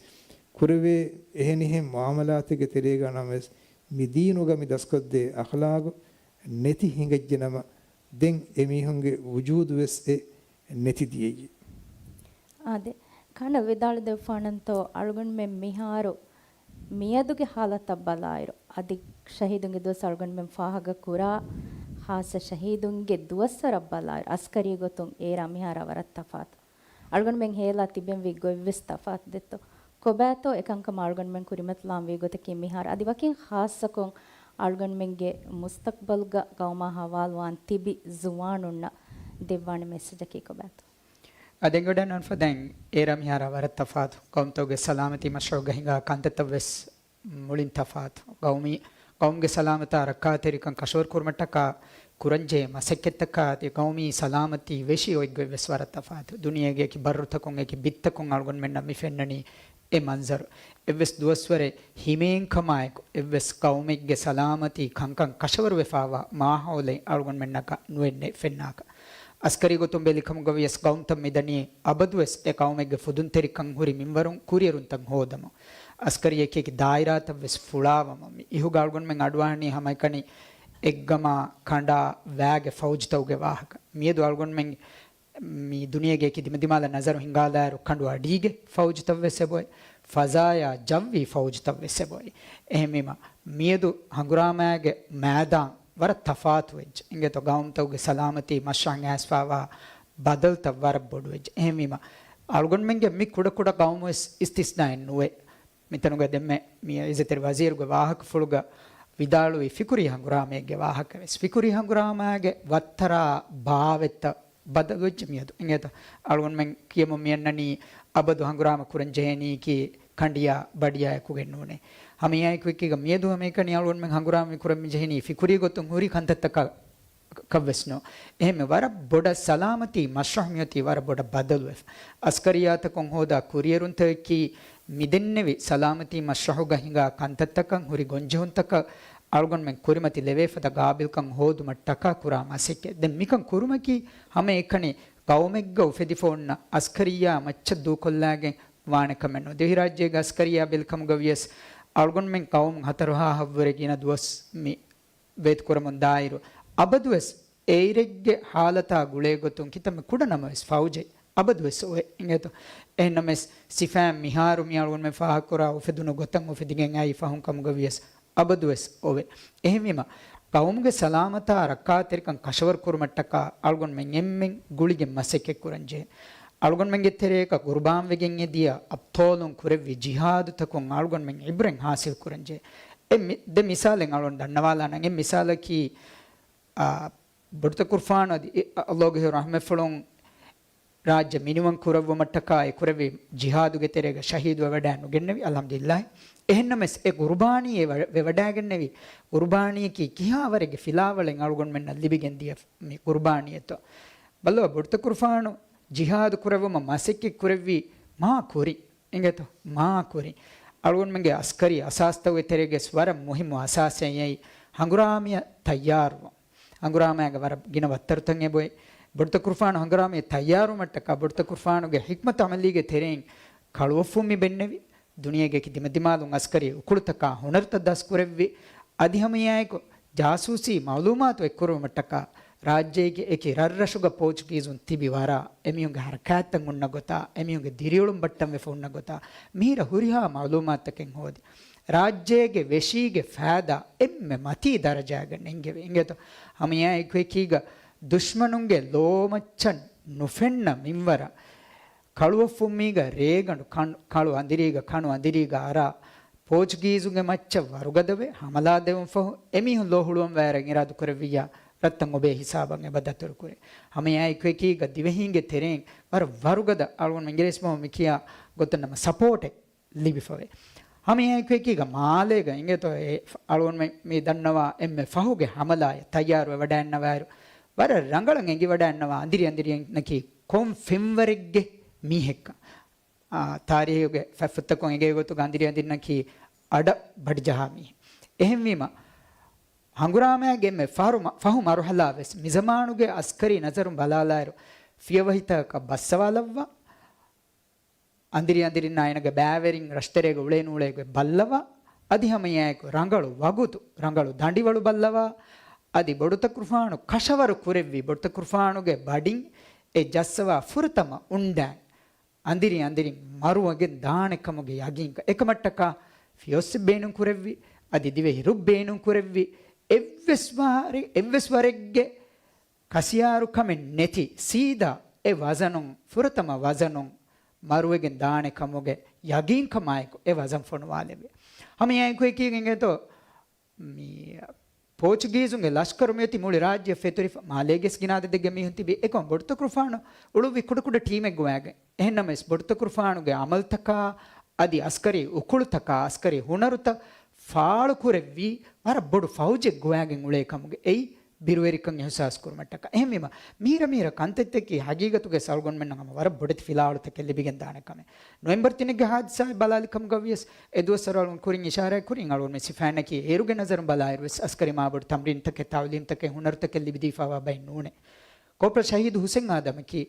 ކުރެވޭ އެހެނިހެން މުޢާމަލާތެއްގެ ތެރޭގަ ނަމަވެސް، މި ދީނުގަ މި ދަސްކޮށްދޭ އަޚްލާގު ނެތި ހިނގައްޖެނަމަ، ދެން އެމީހުންގެ ވުޖޫދުވެސް އެ ނެތި ދިޔައީ. އާދެ، ކަނޑަ ވިދާޅުދެއްވާނަންތޯ، އަޅުގަނޑުމެން މިހާރު މިއަދުގެ ހާލަތަށް ބަލާއިރު، އަދި ޝަހީދުންގެ ދުވަސް އަޅުގަނޑުމެން ފާހަގަ ކުރާ ޚާއްޞަ ޝަހީދުންގެ ދުވަސްވަރަށް ބަލާއިރު، އަސްކަރީ ގޮތުން އޭރާ މިހާރާ ވަރަށް ތަފާތު. އަޅުގަނޑުމެން ހޭލާ ތިބެންވީ ގޮތްވެސް ތަފާތު ދެއްތޯ؟ ކޮބާތޯ އެކަންކަމަށް އަޅުގަނޑުމެން ކުރިމަތިލާން ވީ ގޮތަކީ މިހާރު އަދި ވަކިން ޚާއްޞަކޮށް އަޅުގަނޑުމެންގެ މުސްތަޤްބަލްގަ ގައުމާ ހަވާލުވާން ތިބި ޒުވާނުންނަށް ދެއްވާނެ މެސެޖަކީ ކޮބާތޯ؟ އަދި އެނގިވަޑައިގަންނަވާނެ ފަދައިން އޭރާ މިހާރާ ވަރަށް ތަފާތު. ގައުމުތަކުގެ ސަލާމަތީ މަޝްރޫޢުގަ ހިނގާ ކަންތައްތައް ވެސް މުޅިން ތަފާތު. ގައުމީ، ގައުމުގެ ސަލާމަތާ ރައްކާތެރިކަން ކަށަވަރު ކުރުމަށްޓަކާ ކުރަންޖެހޭ މަސައްކަތްތަކާ އަދި ގައުމީ ސަލާމަތީ ވެށި އޮތްގޮތް ވެސް ވަރަށް ތަފާތު. ދުނިޔޭގެ އެކި ބައްރުތަކުން އެކި ބިއްތަކުން އަޅުގަނޑުމެންނަށް މި ފެންނަނީ އެ މަންޒަރު. އެއްވެސް ދުވަސްވަރެއް ހިމޭންކަމާއެކު، އެއްވެސް ގައުމެއްގެ ސަލާމަތީ ކަންކަން ކަށަވަރުވެފާވާ މާހައުލެއް އަޅުގަނޑުމެންނަކަށް ނުއެއްނެތް ފެންނާކަށް. އަސްކަރީ ގޮތުން ބެލިކަމުގަ ވިޔަސް ގައުމުތައް މިދަނީ އަބަދުވެސް އެ ގައުމެއްގެ ފުދުންތެރިކަން ހުރި މިންވަރުން ކުރިއެރުންތައް ހޯދަމުން. އަސްކަރީ އެކި އެކި ދާއިރާތައް ވެސް ފުޅާވަމުން. މި އިހުގަ އަޅުގަނޑުމެން އަޑުއަހަނީ ހަމައެކަނި އެއްގަމާ ކަނޑާ ވާގެ ފައުޖުތަކުގެ ވާހަކަ. މިއަދު އަޅުގަނޑުމެން މި ދުނިޔޭގެ އެކި ދިމަދިމާލަށް ނަޒަރު ހިނގާލާއިރު، ކަނޑު އަޑީގެ ފައުޖުތައް ވެސް އެބައޮތް، ފަޒާޔާ ޖައްވީ ފައުޖުތައް ވެސް އެބައޮތް. އެހެންވީމަ، މިއަދު ހަނގުރާމާގެ މައިދާން ވަރަށް ތަފާތު ވެއްޖެ. އިނގޭތޯ، ގައުމުތަކުގެ ސަލާމަތީ މަޝްރައަށް އައިސްފާވާ ބަދަލުތައް ވަރަށް ބޮޑު ވެއްޖެ. އެހެންވީމަ، އަޅުގަނޑުމެންގެ މި ކުޑަކުޑަ ގައުމު ވެސް އިސްތިސްނާއެއް ނުވޭ. މިތަނުގަ ދެންމެ މި އިއްޒަތްތެރި ވަޒީރުގެ ވާހަކަފުޅުގަ ވިދާޅުވި ފިކުރީ ހަނގުރާމައެއްގެ ވާހަކަވެސް. ފިކުރީ ހަނގުރާމާގެ ވައްތަރާ ބާވަތްތައް ބަދަލުވެއްޖެ މިއަދު. އިނގޭތަ؟ އަޅުގަނޑުމެން ކިޔަމުން މިއަންނަނީ އަބަދު ހަނގުރާމަ ކުރަން ޖެހޭނީކީ ކަނޑިޔާ ބަޑިޔާއެކުގެން ނޫނޭ. ހަމައެއާއެކު އެކީގަ މިއަދު ހަމައެކަނި އަޅުގަނޑުމެން ހަނގުރާމަ ކުރަން މިޖެހެނީ ފިކުރީ ގޮތުން ހުރި ކަންތައްތަކަށް ކަށްވެސް ނޫން. އެހެންމެ ވަރަށް ބޮޑަށް ސަލާމަތީ މަޝްރަހު މިއޮތީ ވަރަށް ބޮޑަށް ބަދަލުވެފަ. އަސްކަރިއްޔާތަކުން ހޯދާ ކުރިއެރުންތަކަކީ މިދެންނެވި ސަލާމަތީ މަޝްރަހުގަ ހިނގާ ކަންތައްތަކަށް ހުރި ގޮންޖެހުންތަކަށް އަޅުގަނޑުމެން ކުރިމަތި ލެވޭ ފަދަ ގާބިލްކަން ހޯދުމަށް ޓަކާ ކުރާ މަސައްކަތް. ދެން މިކަން ކުރުމަކީ ހަމައެކަނި ގައުމެއްގަ އުފެދިފަ އޮންނަ އަސްކަރިއްޔާ މައްޗަށް ދޫކޮށްލާގެން ވާނެ ކަމެއް ނޫން. ދިވެހިރާއްޖޭގެ އަސްކަރިއްޔާ ބެލިކަމުގަ ވިޔަސް އަޅުގަނޑުމެން ގައުމު ހަތަރު ހާހަށްވުރެ ގިނަ ދުވަސް މި ވޭތުކުރަމުން ދާއިރު، އަބަދުވެސް އެއިރެއްގެ ހާލަތާ ގުޅޭގޮތުން ކިތަންމެ ކުޑަ ނަމަވެސް ފައުޖެއް އަބަދުވެސް އޮވޭ. އިނގޭތޯ؟ އެހެންނަމަވެސް ސިފައިން މިހާރު މި އަޅުގަނޑުމެން ފާހަގަކުރާ އުފެދުނު ގޮތަށް އުފެދިގެން އައި ފަހުން ކަމުގަ ވިޔަސް އަބަދުވެސް އޮވޭ. އެހެންވީމަ، ގައުމުގެ ސަލާމަތާ ރައްކާތެރިކަން ކަށަވަރު ކުރުމަށްޓަކާ އަޅުގަނޑުމެން އެންމެން ގުޅިގެން މަސައްކަތް ކުރަންޖެހޭ. އަޅުގަނޑުމެންގެ ތެރޭގަ ގުރުބާންވެގެން އެދިޔަ އަބްޠާލުން ކުރެއްވި ޖިހާދުތަކުން އަޅުގަނޑުމެން ޢިބްރަތް ޙާޞިލް ކުރަންޖެހޭ. އެ މި-، ދެ މިސާލެއް އަޅުގަނޑު ދަންނަވާލާނަން. އެއް މިސާލަކީ، އާ، ބޮޑުތަކުރުފާނު އަދި އެ-، އަ-، ﷲގެ ހެރު ރަޙްމަތްފުޅުން ރާއްޖެ މިނިވަން ކުރެއްވުމަށްޓަކާ އެ ކުރެއްވި ޖިހާދުގެ ތެރޭގަ ޝަހީދުވެވަޑައެއް ނުގެންނެވި، އަލްޙަމްދުލިއްލާހި. އެހެންނަމަވެސް، އެ ގުރުބާނީ އެ ވެ-، ވެވަޑައިގެންނެވި ގުރުބާނީއަކީ ކިހާވަރެއްގެ ފިލާވަޅެއް އަޅުގަނޑުމެންނަށް ލިބިގެން ދިޔަ މި ގުރުބާނީއެއްތޯ. ބައްލަވާ، ބޮޑުތަކުރުފާނު ޖިހާދު ކުރެއްވުމަށް މަސައްކަތް ކުރެއްވީ މާ ކުރިން. އިނގޭތޯ؟ މާ ކުރިން. އަޅުގަނޑުމެންގެ އަސްކަރީ އަސާސްތަކުގެ ތެރޭގަވެސް ވަރަށް މުހިއްމު އަސާސެއް އެއީ ހަނގުރާމަޔަށް ތައްޔާރުވުން. ހަނގުރާމައިގަ ވަރަށް ގިނަ ވައްތަރުތައް އެބޮތް. ބޮޑުތަކުރުފާނު ހަނގުރާމަޔަށް ތައްޔާރުވުމަށްޓަކާ ބޮޑުތަކުރުފާނުގެ ޙިކްމަތު ޢަމަލީގެ ތެރެއިން ކަޅުއޮށްފުން މި ބެންނެވި. ދުނިޔޭގެ އެކި ދިމަދިމާލުން އަސްކަރީ އުކުޅުތަކާ ހުނަރުތައް ދަސްކުރެއްވި. އަދި ހަމައެއާއެކު ޖާސޫސީ މަޢުލޫމާތު އެއްކުރުވުމަށްޓަކާ ރާއްޖޭގެ އެކި ރަށްރަށުގަ ޕޯޗުގީޒުން ތިބި ވަރާ، އެމީހުންގެ ހަރަކާތްތައް ހުންނަ ގޮތާ، އެމީހުންގެ ދިރިއުޅުން ބައްޓަންވެފަ ހުންނަ ގޮތާ، މިހިރަ ހުރިހާ މަޢުލޫމާތުތަކެއް ހޯދި، ރާއްޖޭގެ ވެށީގެ ފައިދާ އެންމެ މަތީ ދަރަޖާގަ ނެންގެވި. އިނގޭތޯ؟ ހަމައެއާއެކު އެކީގަ ދުޝްމަނުންގެ ލޯމައްޗަށް ނުފެންނަ މިންވަރަށް ކަޅުއޮށްފުންމީގަ ރޭގަނޑު ކަން-، ކަޅު އަނދިރީގަ ކަނު އަނދިރީގަ އަރާ، ޕޯޗުގީޒުންގެ މައްޗަށް ވަރުގަދަވެ ހަމަލާ ދެވުން ފަހު، އެމީހުން ލޯ ހުޅުވަން ވާއިރަށް އިރާދަކުރެއްވިއްޔާ، ރަށްތައް އޮބޭ ހިސާބަށް އެބަ ދަތުރުކުރޭ. ހަމައެއާއެކު އެކީގަ ދިވެހީންގެ ތެރެއިން ވަރަށް ވަރުގަދަ އަޅުގަނޑު އިނގިރޭސި ބަހުން މި ކިޔާ ގޮތަށް ނަމަ ސަޕޯޓެއް ލިބިފަވޭ. ހަމައެއާއެކު އެކީގަ މާލޭގަ އިނގޭތޯ އެ އަޅުގަނޑު މި ދަންނަވާ އެންމެ ފަހުގެ ހަމަލާއަށް ތައްޔާރުވެވަޑައިންނަވާއިރު، ވަރަށް ރަނގަޅަށް އެނގިވަޑައިންނަވާ އަނދިރި އަނދިރިއަންނަކީ ކޮން ފެންވަރެއްގެ މީހެއްކަން. އާ، ތާރީހުގެ ފަތްފުށްތަކުން އެނގޭ ގޮތުގަ އަނދިރި އަނދިރިންނަކީ އަޑަށް ބަޑިޖަހާ މީހެއް. އެހެންވީމަ، ހަނގުރާމައިގެ އެންމެ ފަހު މަ-، ފަހު މަރުހަލާވެސް މިޒަމާނުގެ އަސްކަރީ ނަޒަރުން ބަލާލާއިރު، ފިޔަވަހިތަކަކަށް ބައްސަވާލައްވާ، އަނދިރި އަނދިރިންނާ އޭނަގެ ބައިވެރިން ރަށްތެރޭގަ އުޅޭ ނޫޅޭގޮތް ބައްލަވާ، އަދި ހަމައެއާއެކު ރަނގަޅު ވަގުތު، ރަނގަޅު ދަނޑިވަޅު ބައްލަވާ، އަދި ބޮޑުތަކުރުފާނު ކަށަވަރު ކުރެއްވި ބޮޑުތަކުރުފާނުގެ ބަޑިން އެ ޖައްސަވާ ފުރަތަމަ އުންޑާން އަނދިރި އަނދިރިން މަރުވެގެން ދާނެ ކަމުގެ ޔަގީންކަން. އެކަމަށްޓަކާ ފިޔޮއްސެއް ބޭނުން ކުރެއްވި، އަދި ދިވެހި ރުއް ބޭނުން ކުރެއްވި، އެއްވެސް ވާރެ-، އެއްވެސް ވަރެއްގެ ކަސިޔާރުކަމެއް ނެތި، ސީދާ އެ ވަޒަނުން، ފުރަތަމަ ވަޒަނުން މަރުވެގެން ދާނެ ކަމުގެ ޔަގީންކަމާއެކު އެ ވަޒަން ފޮނުވާލެއްވި. ހަމައެއާއެކު އެކީގަ އިނގޭތޯ، މި ޕޯޗުގީޒުންގެ ލަޝްކަރު މިއޮތީ މުޅި ރާއްޖެ ފެތުރިފަ، މާލޭގެސް ގިނަ އަދަދެއްގެ މީހުން ތިބި، އެކަމަށް ބޮޑުތަކުރުފާނު އުޅުއްވި ކުޑަކުޑަ ޓީމެއް ގޮވާގެން. އެހެންނަމަވެސް، ބޮޑުތަކުރުފާނުގެ އަމަލުތަކާ އަދި އަސްކަރީ އުކުޅުތަކާ، އަސްކަރީ ހުނަރުތައް ފާޅުކުރެއްވީ ވަރަށް ބޮޑު ފައުޖެއް ގޮވާގެން އުޅޭ ކަމުގެ އެއީ ބިރުވެރިކަން އިހުސާސް ކުރުމަށްޓަކާ. އެހެންވީމަ، މިހިރަ މިހިރަ ކަންތައްތަކީ ހަގީގަތުގަ އަޅުގަނޑުމެންނަށް ހަމަ ވަރަށް ބޮޑެތި ފިލާވަޅުތަކެއް ލިބިގެން ދާނެ ކަމެއް. ނޮވެމްބަރު ތިނެއްގެ ހާދިސާއެއް ބަލާލި ކަމުގަ ވިޔަސް، އެ ދުވަސްވަރު އަޅުގަނޑު ކުރިން އިޝާރާތް ކުރިން އަޅުގަނޑުމެން ސިފައިންނަކީ އޭރުގެ ނަޒަރުން ބަލާއިރުވެސް އަސްކަރީ މާބޮޑު ތަމްރީންތަކެއް، ތައުލީމްތަކެއް، ހުނަރުތަކެއް ލިބިދީފާވާ ބައެއް ނޫނޭ. ކޯޕްރަލް ޝަހީދު ހުސެން އާދަމަކީ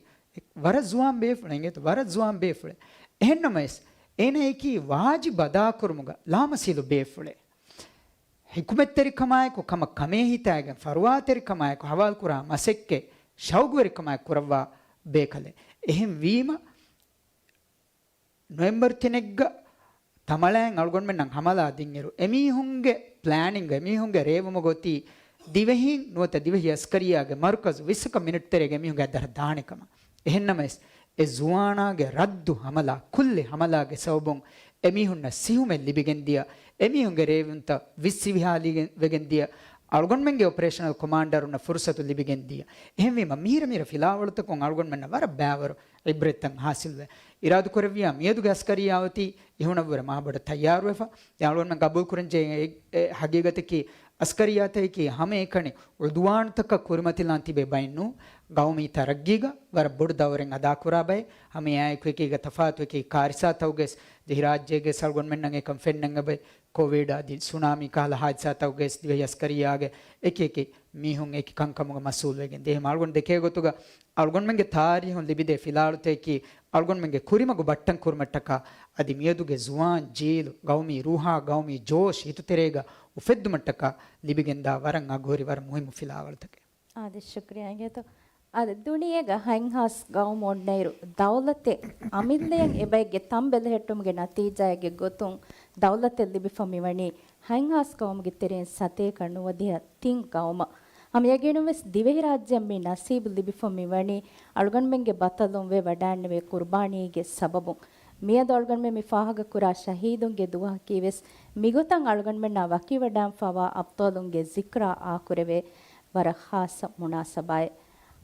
ވަރަށް ޒުވާން ބޭފުޅެއް، އިނގޭތަ؟ ވަރަށް ޒުވާން ބޭފުޅެއް. އެހެންނަމަވެސް، އޭނައަކީ ވާޖިބު އަދާކުރުމުގަ ލާމަސީލު ބޭފުޅެއް. ޙިކުމަތްތެރިކަމާއެކު، ކަމަށް ކަމޭ ހިތާގެން ފަރުވާތެރިކަމާއެކު ހަވާލުކުރާ މަސައްކަތް ޝައުގުވެރިކަމާއެކު ކުރައްވާ ބޭކަލެއް. އެހެން ވީމަ، ނޮވެމްބަރު ތިނެއްގަ ތަމަޅައިން އަޅުގަނޑުމެންނަށް ހަމަލާ ދިންއިރު، އެމީހުންގެ ޕްލޭނިންގ، އެމީހުންގެ ރޭވުމުގަ އޮތީ ދިވެހީން ނުވަތަ ދިވެހި އަސްކަރިއްޔާގެ މަރުކަޒު ވިއްސަކަށް މިނެޓް ތެރޭގަ އެމީހުންގެ އަތްދަށަށް ދާނެ ކަމަށް. އެހެންނަމަވެސް، އެ ޒުވާނާގެ ރައްދު ހަމަލާ، ކުއްލި ހަމަލާގެ ސަބަބުން އެމީހުންނަށް ސިހުމެއް ލިބިގެން ދިޔަ، އެމީހުންގެ ރޭވުންތައް ވިއްސިވިހާލިގެން ވެގެން ދިޔަ، އަޅުގަނޑުމެންގެ އޮޕަރޭޝަނަލް ކޮމާންޑަރުންނަށް ފުރުސަތު ލިބިގެން ދިޔަ. އެހެންވީމަ، މިހިރަ މިހިރަ ފިލާވަޅުތަކުން އަޅުގަނޑުމެންނަށް ވަރަށް ބައިވަރު ޢިބްރަތްތައް ހާސިލްވޭ. އިރާދަކުރެއްވިޔާ، މިއަދުގެ އަސްކަރިއްޔާ އޮތީ އިހުނަށްވުރެ މާބޮޑަށް ތައްޔާރުވެފަ. ދެން އަޅުގަނޑުމެން ގަބޫލުކުރަންޖެހޭ އެ، އެ ހަގީގަތަކީ، އަސްކަރިއްޔާތަކަކީ ހަމައެކަނި ޢުދުވާނުތަކަށް ކުރިމަތިލާން ތިބޭ ބައެއް ނޫން. ގައުމީ ތަރައްގީގަ ވަރަށް ބޮޑު ދައުރެއް އަދާކުރާ ބައެއް. ހަމައެއާއެކު އެކީގަ ތަފާތު އެކި ކާރިސާތަކުގައި، ދިވެހިރާއްޖޭގައި އަޅުގަނޑުމެންނަށް އެކަން ފެންނަން އެބައި، ކޮވިޑް އަދި ސުނާމީ ކަހަލަ ހާދިސާތަކުގައި ދިވެހި އަސްކަރިއްޔާގެ އެކި އެކި މީހުން އެކި ކަންކަމުގަ މަސްއޫލުވެގެން ދިޔަ. އަޅުގަނޑު ދެކޭ ގޮތުގަ އަޅުގަނޑުމެންގެ ތާރީހުން ލިބިދޭ ފިލާވަޅުތަކަކީ އަޅުގަނޑުމެންގެ ކުރިމަގު ބައްޓަން ކުރުމަށްޓަކާ އަދި މިއަދުގެ ޒުވާން ޖީލު ގައުމީ ރޫހާ ގައުމީ ޖޯޝް ހިތުތެރޭގަ އުފެއްދުމަށްޓަކާ ލިބިގެންދާ ވަރަށް އަގުހުރި ވަރަށް މުހިއްމު ފިލާވަޅުތަކެއް. އާދެ، ޝުކްރިޔާ އިނގޭތޯ. އާދެ، ދުނިޔޭގަ ހަތްހާސް ގައުމު އޮންނައިރު، ދައުލަތެއް އަމިއްލައަށް އެބައެއްގެ ތަން ބެލެހެއްޓުމުގެ ނަތީޖާއެއްގެ ގޮތުން ދައުލަތެއް ލިބިފަ މިވަނީ ހަތްހާސް ގައުމުގެ ތެރެއިން ސަތޭކަ ނުވަދިހަ ތިން ގައުމަށް. ހަމަ ޔަގީނުން ވެސް ދިވެހިރާއްޖެއަށް މި ނަސީބު ލިބިފަ މިވަނީ އަޅުގަނޑުމެންގެ ބަޠަލުން ވެވަޑައިންނެވި ޤުރުބާނީގެ ސަބަބުން. މިއަދު އަޅުގަނޑުމެން މި ފާހަގަކުރާ ޝަހީދުންގެ ދުވަހަކީ ވެސް މިގޮތަށް އަޅުގަނޑުމެންނާ ވަކިވެވަޑައިންފަވާ އަބްޠާލުންގެ ޒިކްރާ އާކުރެވޭ ވަރަށް ޚާއްޞަ މުނާސަބާއެއް.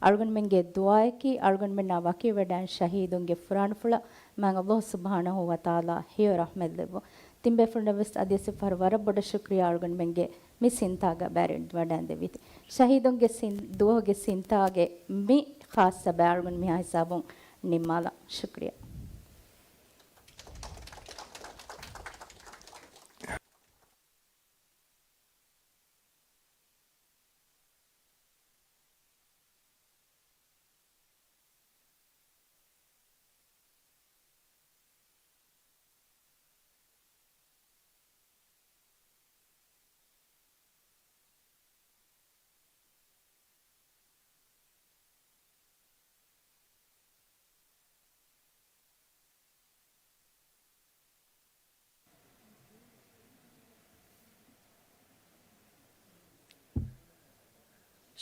އަޅުގަނޑުމެންގެ ދުޢާއަކީ އަޅުގަނޑުމެންނާ ވަކިވެވަޑައިން ޝަހީދުންގެ ފުރާނަފުޅަށް މާތް ﷲ ސުބްޙާނަހޫ ވަތަޢާލާ ހެޔޮ ރަޙްމަތް ލެއްވުން. ތިން ބޭފުޅުންނަށް ވެސް އަދިވެސް އެއްފަހަރު ވަރަށް ބޮޑަށް ޝުކްރިޔާ އަޅުގަނޑުމެންގެ މި ސިންތާގަ ބައިވެރިވަޑައިގެންދެވީތީ. ޝަހީދުންގެ ސިން، ދުވަހުގެ ސިންތާގެ މި ޚާއްޞަ ބައި އަޅުގަނޑު މިހާ ހިސާބުން ނިންމާލަން. ޝުކްރިޔާ.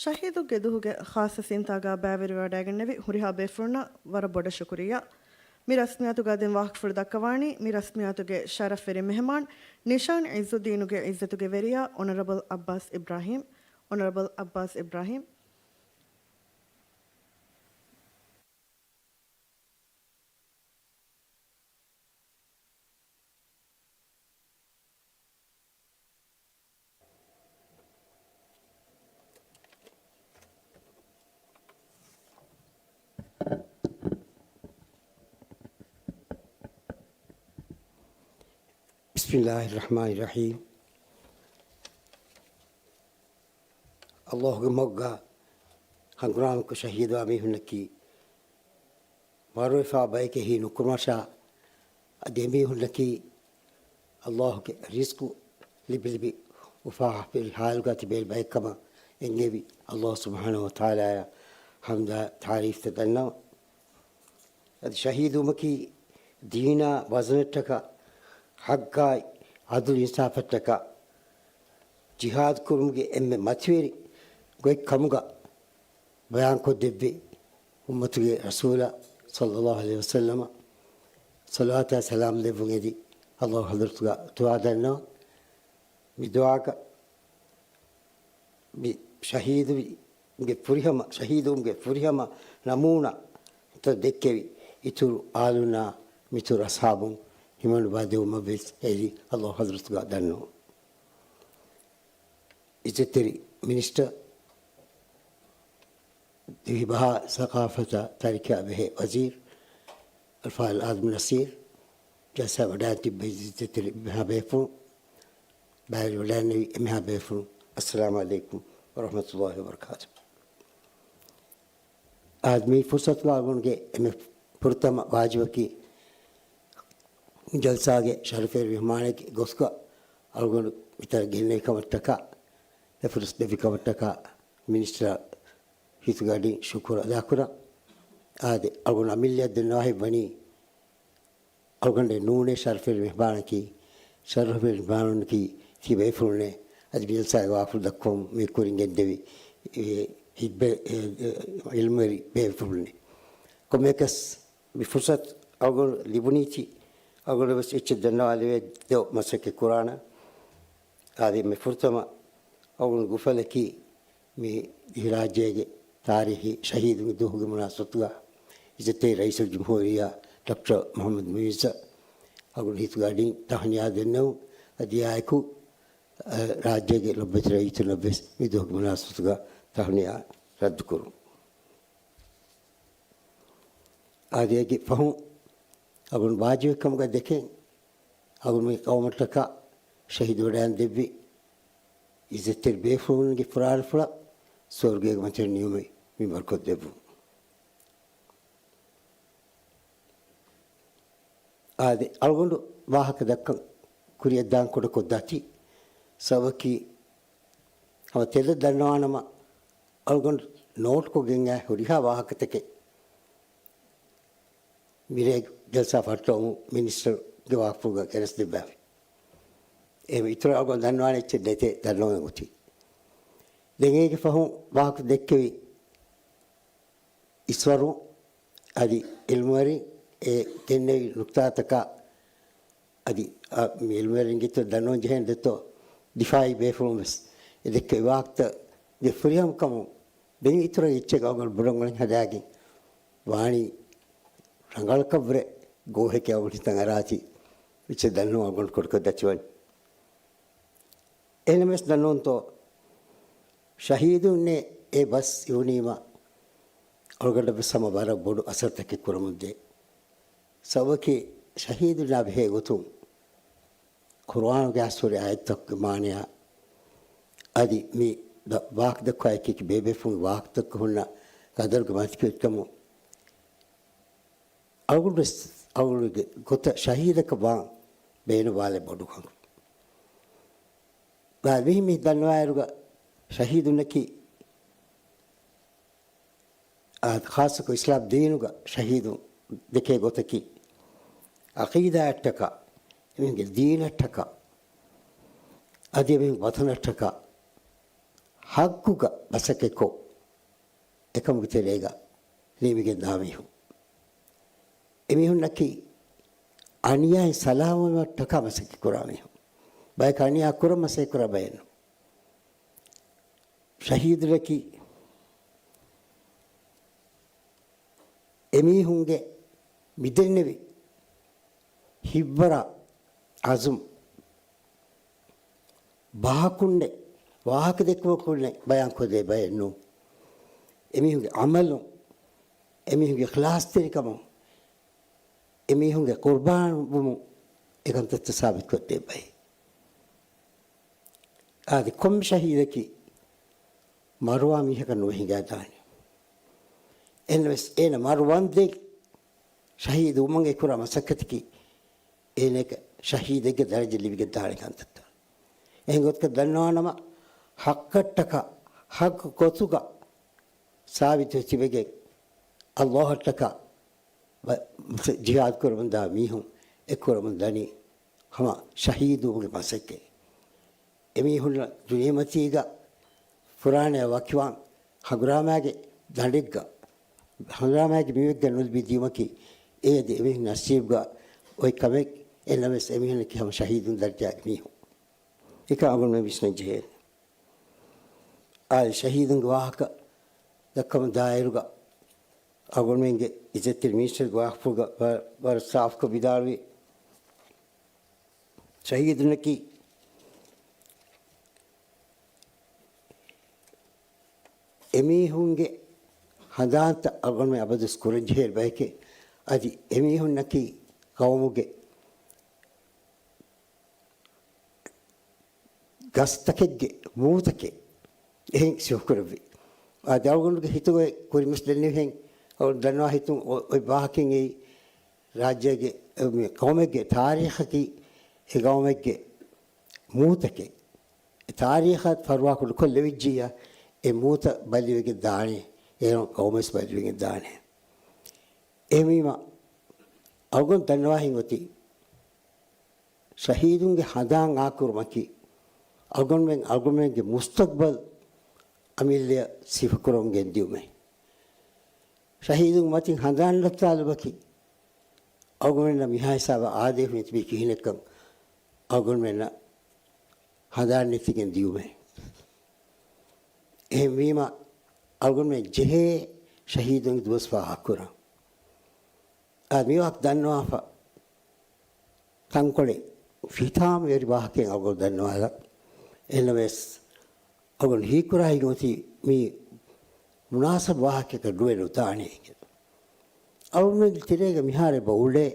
ޝަހީދުންގެ ދުވަހުގެ ޚާއްޞަ ސިންތާގަ ބައިވެރިވެވަޑައިގެންނެވި ހުރިހާ ބޭފުޅުންނަށް ވަރަށް ބޮޑަށް ޝުކުރިއްޔާ. މި ރަސްމިއްޔާތުގަ ދެން ވާހަކަފުޅު ދައްކަވާނީ، މި ރަސްމިއްޔާތުގެ ޝަރަފްވެރި މެހެމާން، ނިޝާން ޢިއްޒުއްދީނުގެ ޢިއްޒަތުގެ ވެރިޔާ އޮނަރަބަލް ޢައްބާސް އިބްރާހީމް. އޮނަރަބަލް ޢައްބާސް އިބްރާހީމް. ބިސްމިއްލާހިއްރަޙްމާނިއްރަޙީމް. ﷲގެ މަގުގަ ހަނގުރާމަކޮށް ޝަހީދުވާ މީހުންނަކީ ވަރުވެފާ ބަޔެކޭ ހީ ނުކުރުމަށާ، އަދި އެމީހުންނަކީ ﷲގެ ރިޒްޤު ލިބި ލިބި އުފާވެރި ޙާލުގަ ތިބޭ ބައެއްކަމަށް އެންގެވި ﷲ ސުބްޙާނަހޫ ވަތަޢާލާއަށް ޙަމްދާ ތާރީފްތައް ދަންނަވަން. އަދި ޝަހީދުވުމަކީ ދީނާ ވަޒަނަށްޓަކާ، ޙައްޤާއި ޢަދުލު އިންސާފަށްޓަކާ ޖިހާދު ކުރުމުގެ އެންމެ މަތިވެރި ގޮތް ކަމުގަ ބަޔާންކޮށްދެއްވި އުއްމަތުގެ ރަސޫލާ ޞައްލައްލާހު ޢަލައިހި ވަސައްލަމަށް ޞަލަވާތާ ސަލާމް ލެއްވުން އެދި، ﷲ ޙަޟްރަތުގަ ދުޢާ ދަންނަވަން. މި ދުޢާގަ މި ޝަހީދުގެ ފުރިހަމަ، ޝަހީދުވުމުގެ ފުރިހަމަ ނަމޫނާތައް ދެއްކެވި އިތުރު އާލުންނާ މިތުރު އަޞްޙާބުން ހިމަނުބާ ދެވުމަށް ވެސް އެދި، ﷲ ޙަޟްރަތުގަ ދަންނަވަން. އިއްޒަތްތެރި މިނިސްޓަރ، ދިވެހި ބަހާ ސަޤާފަތާ ތާރީޚާ ބެހޭ ވަޒީރު އަލްފާޟިލް އާދަމް ނަޞީރު، ޖަލްސާ ވަޑައިގެން ތިއްބެވި އިއްޒަތްތެރި މިހާ ބޭފުޅުން، ބައިވެރިވެވަޑައިގެންނެވި އެމިހާ ބޭފުޅުން، އައްސަލާމު ޢަލައިކުމް ވަރަޙްމަތުﷲި ވަބަރަކާތުހު. އާދެ، މި ފުރުޞަތުގަ އަޅުގަނޑުގެ އެންމެ ފުރަތަމަ ވާޖިބަކީ، ޖަލްސާގެ ޝަރަފްވެރި މެހްމާނެއްގެ ގޮތުގަ އަޅުގަނޑު މިތަނަށް ގެންނެވި ކަމަށްޓަކާ، އެ ފުރުޞަތު ދެއްވި ކަމަށްޓަކާ މިނިސްޓަރ ހިތުގަޑިން ޝުކުރު އަދާކުރަން. އާދެ، އަޅުގަނޑު އަމިއްލައަށް ދެންނަވާ ހިތްވަނީ، އަޅުގަނޑެއް ނޫނޭ ޝަރަފްވެރި މެހްމާނަކީ، ޝަރަފްވެރި މެހްމާނުންނަކީ ތި ބޭފުޅުންނޭ. އަދި މި ޖަލްސާގެ ވާހަކަފުޅު ދައްކަވަމުން މި ކުރިން ގެންދެވި، އެ، ހިތްބެ-، އެ، އެ، ޢިލްމުވެރި ބޭފުޅުންނޭ. ކޮންމެއަކަސް މި ފުރުޞަތު އަޅުގަނޑު ލިބުނީތީ، އަޅުގަނޑު ވެސް އެއްޗެއް ދަންނަވާލެވޭ ދޯ މަސައްކަތް ކުރާނަ. އާދެ، މި ފުރަތަމަ އަޅުގަނޑު ގުފަލަކީ މި ދިވެހިރާއްޖޭގެ ތާރީހީ ޝަހީދުންގެ ދުވަހުގެ މުނާސަބަތުގަ އިއްޒަތްތެރި ރައީސުލްޖުމްހޫރިއްޔާ ޑޮކްޓަރ މުޙައްމަދު މުޢިއްޒަށް އަޅުގަނޑު ހިތުގެ އަޑިން ތަހުނިޔާ ދެންނެވުން. އަދި އާއެކު، އަ، ރާއްޖޭގެ ލޮބުވެތި ރައްޔިތުންނަށް ވެސް މި ދުވަހުގެ މުނާސަބަތުގަ ތަހުނިޔާ ރައްދުކުރުން. އާދެ، އޭގެ ފަހުން އަޅުގަނޑު ވާޖިބެއްކަމުގަ ދެކެން، އަޅުގަނޑު މި ޤައުމަށްޓަކާ ޝަހީދުވެވަޑައިގެން ދެއްވި އިއްޒަތްތެރި ބޭފުޅުންގެ ފުރާނަފުޅަށް ސުވަރުގޭގެ މަތިވެރި ނިޢުމަތް މިންވަރުކޮށްދެއްވުން. އާދެ، އަޅުގަނޑު ވާހަކަ ދައްކަން ކުރިއަށްދާން ކުޑަކޮށް ދަތި ސަބަބަކީ، ހަމަ ތެދަށް ދަންނަވާނަމަ، އަޅުގަނޑު ނޯޓްކޮށްގެން އައި ހުރިހާ ވާހަކަތަކެއް މިރޭ ޖަލްސާ ފަށްޓަވަމުން މިނިސްޓަރުގެ ވާހަކަފުޅުގަ ގެނެސްދެއްވާފި. އެހެން އިތުރަށް އަޅުގަނޑު ދަންނަވާނެ އެއްޗެއް ނެތޭ ދަންނަވަން އޮތީ. ދެން އޭގެ ފަހުން ވާހަކަ ދެއްކެވި އިސްވަރު އަދި އިލްމުވެރިން އެ ދެންނެވި ނުކްތާތަކާ އަދި، އަ، މި އިލްމުވެރިންގެ ތެދަށް ދަންނަވަން ޖެހޭނެ ދެއްތޯ، ދިފާއީ ބޭފުޅުން ވެސް އެ ދެއްކެވި ވާހަކަތައް ދެ ފުރިހަމަކަމުން ދެން އިތުރަށް އެއްޗެއް އަޅުގަނޑު ބުރަން އޮޅިން ހަދާގެން ވާނީ ރަނގަޅަކަށްވުރެ ގޯހެކޭ އަޅުގަނޑު ހިތަށް އަރާތީ އެއްޗެއް ދަންނަވަން އަޅުގަނޑު ކުޑަކޮށް ދަތިވަނީ. އެހެނަސް ދަންނަވަންތޯ، ޝަހީދުންނޭ އެ ބަސް އިވުނީމަ އަޅުގަނޑަށް ވެސް ހަމަ ވަރަށް ބޮޑު އަސަރުތަކެއް ކުރަމުންދޭ. ސަބަބަކީ ޝަހީދުންނާ ބެހޭ ގޮތުން ޤުރުއާނުގެ އާޔަތްތަކުގެ މާނަޔާ އަދި މި ވާ-، ވާހަކަ ދައްކާ އެކި އެކި ބޭބޭފުޅުންގެ ވާހަކަތަކުގަ ހުންނަ ޤަދަރުގެ މަތިވެރިކަމުން އަޅުގަނޑު ވެސް އަޅުގަނޑުގެ ގޮތަށް ޝަހީދަކަށް ވާން ބޭނުންވާލެއް ބޮޑު ކަމަށް. ދާ މިހި މި ދަންނަވާއިރުގަ ޝަހީދުންނަކީ އާ، ޚާއްޞަކޮށް އިސްލާމް ދީނުގަ ޝަހީދުން ދެކޭ ގޮތަކީ، ޢަޤީދާއަށްޓަކާ، އެމީހުންގެ ދީނަށްޓަކާ، އަދި އެމީހުން ވަޠަނަށްޓަކާ، ޙައްޤުގަ މަސައްކަތްކޮށް، އެކަމުގެ ތެރޭގަ ނިމިގެންދާ މީހުން. އެމީހުންނަކީ އަނިޔާއިން ސަލާމަތްވުމަށްޓަކާ މަސައްކަތް ކުރާ މީހުން. ބަޔަކަށް އަނިޔާ ކުރަން މަސައްކަތް ކުރާ ބައެއް ނޫން. ޝަހީދުންނަކީ އެމީހުންގެ މިދެންނެވި ހިތްވަރާ އަޒުމް ބަހަކުންނެއް، ވާހަކަ ދެއްކުމަކުންނެއް ބަޔާން ކޮށްދޭ ބައެއް ނޫން. އެމީހުންގެ ޢަމަލުން، އެމީހުންގެ އިޚްލާޞްތެރިކަމުން، އެމީހުންގެ ޤުރްބާން ވުމުން އެކަންތައްތައް ސާބިތުކޮށްދޭ ބައެއް. އާދެ، ކޮންމެ ޝަހީދަކީ މަރުވާ މީހަކަށް ނުވެ ހިނގާދާނެ. އެހެންވެސް އޭނަ މަރުވަންދެން ޝަހީދު ވުމުން އެ ކުރާ މަސައްކަތަކީ އޭނައަކަށް ޝަހީދެއްގެ ދަރަޖަ ލިބިގެން ދާނެ ކަންތައްތައް. އެހެން ގޮތަކަށް ދަންނަވާނަމަ، ޙައްޤަށްޓަކާ، ޙައްޤު ގޮތުގަ ސާބިތުވެ ތިބެގެން، ﷲ އަށްޓަކާ ވަ-، ޖިހާދު ކުރަމުންދާ މީހުން އެ ކުރަމުން ދަނީ ހަމަ ޝަހީދުވުމުގެ މަސައްކަތް. އެމީހުންނަށް ދުނިޔެމަތީގަ ފުރާނަޔަށް ވަކިވާން ހަނގުރާމާގެ ދަނޑެއްގަ، ހަނގުރާމާގެ މިވެއްގަ ނުލިބި ދިޔުމަކީ އޭ އަދި އެމީހުން ނަސީބުގަ އޮތް ކަމެއް. އެނަމަވެސް އެމީހުންނަކީ ހަމަ ޝަހީދުން ދަރަޖާގެ މީހުން. އެކަން އަޅުގަނޑުމެން ވިސްނަން ޖެހޭ. އާދެ، ޝަހީދުންގެ ވާހަކަ ދައްކަމުން ދާއިރުގަ އަޅުގަނޑުމެންގެ އިއްޒަތްތެރި މިނިސްޓަރުގެ ވާހަކަފުޅުގަ ވަ-، ވަރަށް ސާފުކޮށް ވިދާޅުވި، ޝަހީދުންނަކީ އެމީހުންގެ ހަނދާންތައް އަޅުގަނޑުމެން އަބަދުވެސް ކުރަންޖެހޭ ބަޔެކޭ. އަދި އެމީހުންނަކީ ޤައުމުގެ ގަސްތަކެއްގެ މޫތަކެއް އެހެން ސިފަކުރެއްވި. އާދެ، އަޅުގަނޑުގެ ހިތުގައި ކުރިންވެސް ދެންނެވިހެން އަޅުގަނޑު ދަންނަވާ ހިތުން އޮ-، އޮތް ވާހަކައެއް އެއީ ރާއްޖޭގެ، މި ޤައުމެއްގެ ތާރީޚަކީ އެ ޤައުމެއްގެ މޫތަކެއް. އެ ތާރީޚަށް ފަރުވާކުޑަކޮށްލެވިއްޖިއްޔާ، އެ މޫތައް ބަދަލުވެގެން ދާނެ، އޭރުން ޤައުމެއް ބަދަލުވެގެން ދާނެ. އެހެންވީމަ، އަޅުގަނޑު ދަންނަވާހެން އޮތީ، ޝަހީދުންގެ ހަނދާން އާކުރުމަކީ، އަޅުގަނޑުމެން އަޅުގަނޑުމެންގެ މުސްތަޤްބަލް އަމިއްލަޔަށް ސިފަކުރަމުން ގެންދިއުމެއް. ޝަހީދުން މަތިން ހަނދާން ނައްތާލުމަކީ، އަޅުގަނޑަށް މިހާ ހިސާބަށް އާދޭހުން ތިބީ ކިހިނެއްކަން އަޅުގަނޑުމެންނަށް ހަނދާން ނެތިގެން ދިޔުމޭ. އެހެންވީމަ، އަޅުގަނޑުމެން ޖެހޭ ޝަހީދުންގެ ދުވަސް ފާހަގަކުރަން. އާ، މިވާހަކަ ދަންނަވާފަ ތަންކޮޅެއް ހިތާމަވެރި ވާހަކައެއް އަޅުގަނޑު ދަންނަވާލަން. އެހެންނަމަވެސް، އަޅުގަނޑު ހީކުރާ ހިތް އޮތީ މީ މުނާސަބު ވާހަކައަކަށް ނުވެ ނުދާނެ. އަޅުގަނޑުމެންގެ ތެރޭގަ މިހާރު އެބަ އުޅޭ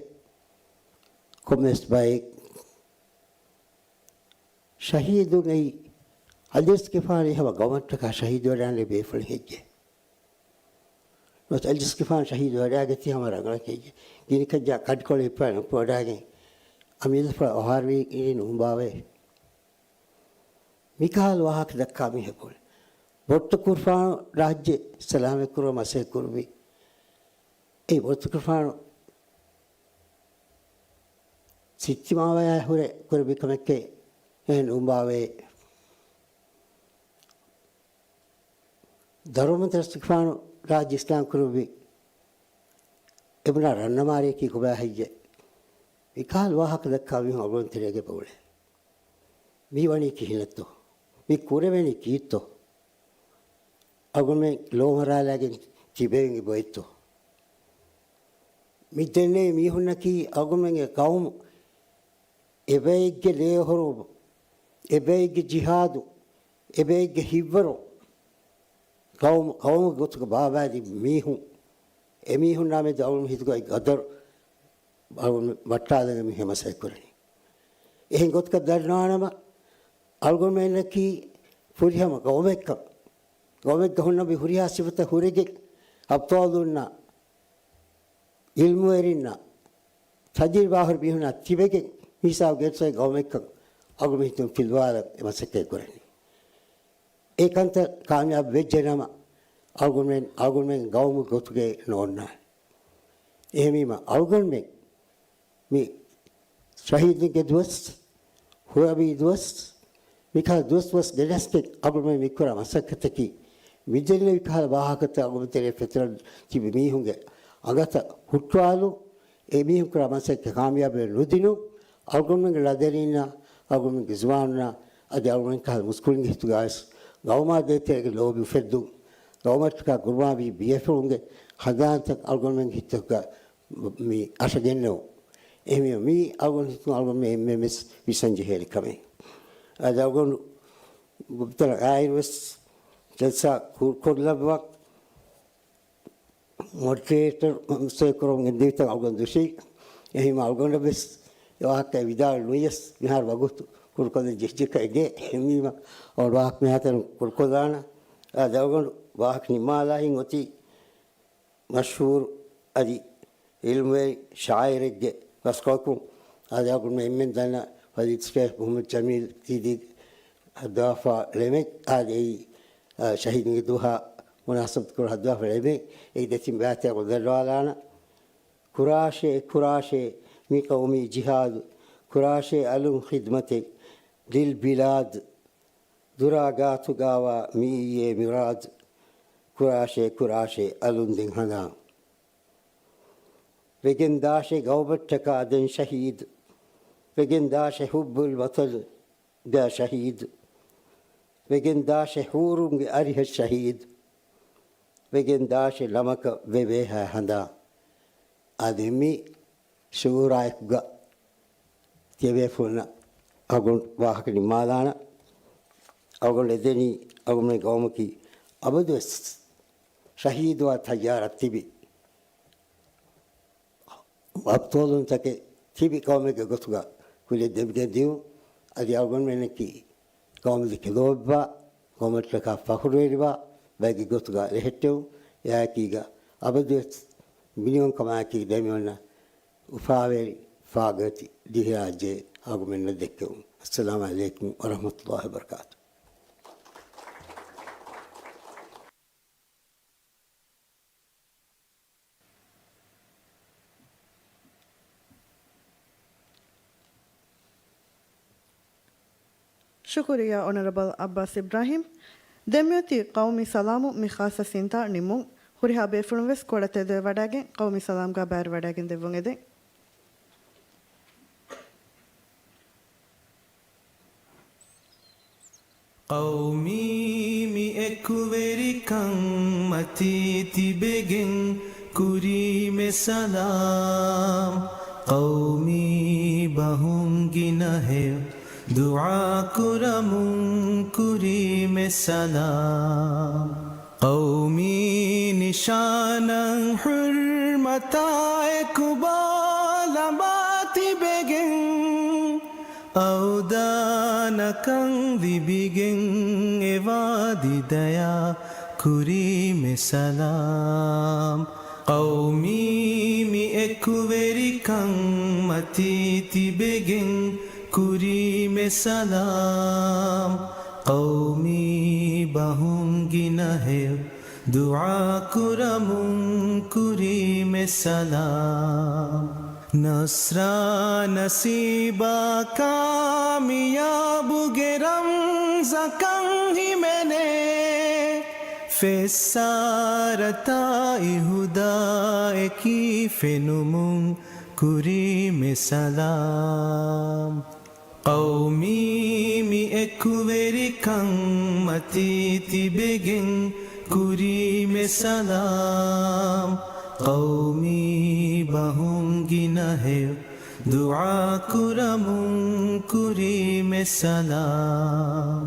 ކޮންމެސް ބައެއް ޝަހީދުން އެއީ އަލިއަސްގެފާނު ހަމަ ގައުމަށްޓަކާ ޝަހީދުވެރިޔާން ބޭފުޅެއް ހެއްޔޭ؟ ނުވަތަ އަލިއަސްގެފާނު ޝަހީދުވެރިޔާގެ ތި ހަމަ ރަނގަޅަކަށް ގިނިކައްޖާ ކަނޑިކޮޅެއް ހިއްޕާ ނުކުމެވަޑައިގެން އަމިއްލަފުޅަށް އޮހާރުވީ ނޫންބާވައޭ. މިކަހަލަ ވާހަކަ ދައްކާ މީހަކު ބޮއްތަކުރުފާނު ރާއްޖެ ސަލާމަތްކުރުމަށް މަސައްކަތް ކުރުވި. އެ ބޮއްތަކުރުފާނު ސިއްތިމާވަޔާ ހުރެ ކުރެއްވި ކަމެއްކޭ އެހެން ނޫންބާވައޭ. ދަރުމަތަރަސްގެފާނު ރާއްޖެ އިސްލާމް ކުރުއްވި އެބުނާ ރަންނަމާރިއަކީ ކޮބާ ހެއްޔޭ؟ މިކަހަލަ ވާހަކަ ދައްކާ މީހުން އަޅުގަނޑު ތެރޭގަ އެބަ އުޅޭ. މި ވަނީ ކިހިނެއްތޯ؟ މި ކުރެވެނީ ކީއްތޯ؟ އަޅުގަނޑުމެން ލޯމަރާލާގެން ތިބެވިން އެބައޮތްތޯ؟ މި ދެންނެވި މީހުންނަކީ އަޅުގަނޑުމެންގެ ޤައުމު، އެބައެއްގެ ލޭހޮރު، އެބައެއްގެ ޖިހާދު، އެބައެއްގެ ހިތްވަރު، ޤައުމު، ޤައުމުގެ ގޮތުގަ ބާއްވާދިން މީހުން، އެމީހުންނާ މެދު އަޅުގަނޑު ހިތުގައި ޤަދަރު އަޅުގަނޑު ވައްޓާލަން މި ހަމަ މަސައްކަތް ކުރަނީ. އެހެން ގޮތަކަށް ދަންނަވާނަމަ، އަޅުގަނޑުމެންނަކީ ފުރިހަމަ ޤައުމެއްކަން، ޤައުމެއްގަ ހުންނަ މި ހުރިހާ ސިފަތައް ހުރެގެން، އަބްޠާލުންނާ، ޢިލްމުވެރިންނާ، ތަޖުރިބާހުރި މީހުންނާ ތިބެގެން މި ހިސާބު ގެންސުވައި ޤައުމެއްކަން އަޅުގަނޑު ހިތުން ފިލުވާލަން އެ މަސައްކަތް ކުރަނީ. އެ ކަންތައް ކާމިޔާބު ވެއްޖެ ނަމަ، އަޅުގަނޑުމެން، އަޅުގަނޑުމެން ޤައުމު ގޮތުގައި ނޯންނާނެ. އެހެންވީމަ، އަޅުގަނޑުމެން މި ޝަހީދުންގެ ދުވަސް، ހުރަވީ ދުވަސް، މިކަހަލަ ދުވަސް ދުވަސް ގެނެސްގެން އަޅުގަނޑުމެން މިކުރާ މަސައްކަތަކީ، މިދެންނެވި ކަހަލަ ވާހަކަތައް އަޅުގަނޑު ތެރޭ ފެތުރަން ތިބި މީހުންގެ އަނގަތައް ހުއްޓުވާލުން، އެ މީހުން ކުރާ މަސައްކަތް ކާމިޔާބެއް ނުދިނުން، އަޅުގަނޑުމެންގެ ޅަދަރީންނާ، އަޅުގަނޑުމެންގެ ޒުވާނުންނާ، އަދި އަޅުގަނޑުމެން ކަހަލަ މުސްކުޅިންގެ ހިތުގައިވެސް ގައުމާ ދޭތެރޭގެ ލޯބި އުފެއްދުން، ގައުމަށްޓަކާ ގުރުމާވީ ބޭފުޅުންގެ ހަނދާންތައް އަޅުގަނޑުމެންގެ ހިތުގަ މި އަށަގެންނެވުން. އެހެންވީމަ، މީ އަޅުގަނޑު ހިތުން އަޅުގަނޑުމެން އެންމެންވެސް ވިސަން ޖެހޭނެ ކަމެއް. އަދި އަޅުގަނޑު ގުޕްތަރ އާއިރުވެސް ޖަލްސާ ކުރުކޮށްލައްވާ މޮޑަރޭޓަރ މަސައްކަތް ކުރަމުން ގެންދެވިތަން އަޅުގަނޑު ދުށީ. އެހެންވީމަ އަޅުގަނޑަށްވެސް އެ ވާހަކަ ވިދާޅު ނުވިޔަސް މިހާރު ވަގުތު ކުރުކޮށްލަން ޖެހިއްޖެކަ އެގޭ. އެހެންވީމަ އަޅުގަނޑު ވާހަކަ މިހާތަނަށް ކުރުކޮށްލާނަ. އަދި އަޅުގަނޑު ވާހަކަ ނިންމާލާހިން އޮތީ މަޝްހޫރު އަދި ޢިލްމުވެރި ޝާއިރެއްގެ ބަސްކޮޅަކުން، އަދި އަޅުގަނޑުމެން އެންމެން ދަންނަ ފަޟީލަތު ޝޭޚް މުޙައްމަދު ޖަމީލް ތީދީ ހައްދަވާފާ ޅެމެއް، އަދި އެއީ، އަ، ޝަހީދުންގެ ދުވަހާ މުނާސަބަތުކޮށް ހައްދަވާފާ ޅެމެއް. އެއީ ދެތިން ބައިތެއް އަޅުގަނޑު ދަންނަވާލާނަ. ކުރާށޭ، ކުރާށޭ، މި ޤައުމީ ޖިހާދު، ކުރާށޭ، އަލުން ޚިދްމަތެއް ލިލް ބިލާދު. ދުރާ ގާތުގާވާ މިއީ އެ މިރާދު، ކުރާށޭ، ކުރާށޭ، އަލުން ދެން ހަނދާން. ވެގެން ދާށޭ ގައުމަށްޓަކާ ދެން ޝަހީދު، ވެގެން ދާށޭ ޙުއްބުލް ވަޠަންގަ ޝަހީދު، ވެގެން ދާށޭ ޙޫރުންގެ އަރިހަށް ޝަހީދު، ވެގެން ދާށޭ ނަމަކަށް ވެވޭހާ ހަނދާން. އަދި މި ޝުޢޫރާއެކުގަ ތިޔަބޭފުޅުންނަށް އަޅުގަނޑު ވާހަކަ ނިންމާލާނަ. އަޅުގަނޑު އެދެނީ އަޅުގަނޑުމެން ގައުމަކީ އަބަދުވެސް ޝަހީދުވާ ތައްޔާރަށް ތިބި އަބްޠާލުންތަކެއް ތިބި ޤައުމެއްގެ ގޮތުގަ ކުރިއަށް ދެމިގެން ދިޔުން. އަދި އަޅުގަނޑުމެންނަކީ ޤައުމު ދެކެ ލޯބިވާ، ޤައުމަށްޓަކާ ފަޚުރުވެރިވާ ބައެއްގެ ގޮތުގަ ރެހެއްޓެވުން. އެއާއެކީގަ އަބަދުވެސް މިނިވަންކަމާއެކީ ދެމިއޮންނަ އުފާވެރި ފާގަތި ދިވެހިރާއްޖެ އަޅުގަނޑުމެންނަށް ދެއްކެވުން. އައްސަލާމު ޢަލައިކުމް ވަރަޙްމަތުﷲި ވަބަރަކާތުހު. ޝުކުރިއްޔާ އޮނަރަބަލް ޢައްބާސް އިބްރާހިމް. ދެންމިއޮތީ ޤައުމީ ސަލާމު މި ޚާއްޞަ ސިންތާ ނިމުން. ހުރިހާ ބޭފުޅުން ވެސް ކޮޅަށް ތެދުވެވަޑައިގެން ޤައުމީ ސަލާމްގާ ބައިވެވަޑައިގެން ދެއްވުން އެދެން. ޤައުމީ މި އެކުވެރިކަން މަތީ ތިބެގެން ކުރީމެ ސަލާމް. ޤައުމީ ބަހުން ގިނަ ހެޔޮ ދުޢާ ކުރަމުން ކުރީމެ ސަލާމް. ޤައުމީ ނިޝާނަށް ޙުރްމަތާ އެކު ބޯ ލަނބާ ތިބެގެން، އަވްދާނަކަން ލިބިގެން އެ ވާދި ދަޔާ ކުރީމެ ސަލާމް. ޤައުމީ މި އެކުވެރިކަން މަތީ ތިބެގެން ކުރީމެ ސަލާމް. ޤައުމީ ބަހުން ގިނަ ހެޔޮ ދުޢާ ކުރަމުން ކުރީމެ ސަލާމް. ނަޞްރާ ނަސީބާ ކާމިޔާބުގެ ރަމްޒަކަށް ހިމެނޭ، ފެއްސާރަތާ އިހުދާއެކީ ފެނުމުން ކުރީމެ ސަލާމް. ޤައުމީ މި އެކުވެރިކަން މަތީ ތިބެގެން ކުރީމެ ސަލާމް. ޤައުމީ ބަހުން ގިނަ ހެޔޮ ދުޢާ ކުރަމުން ކުރީމެ ސަލާމް.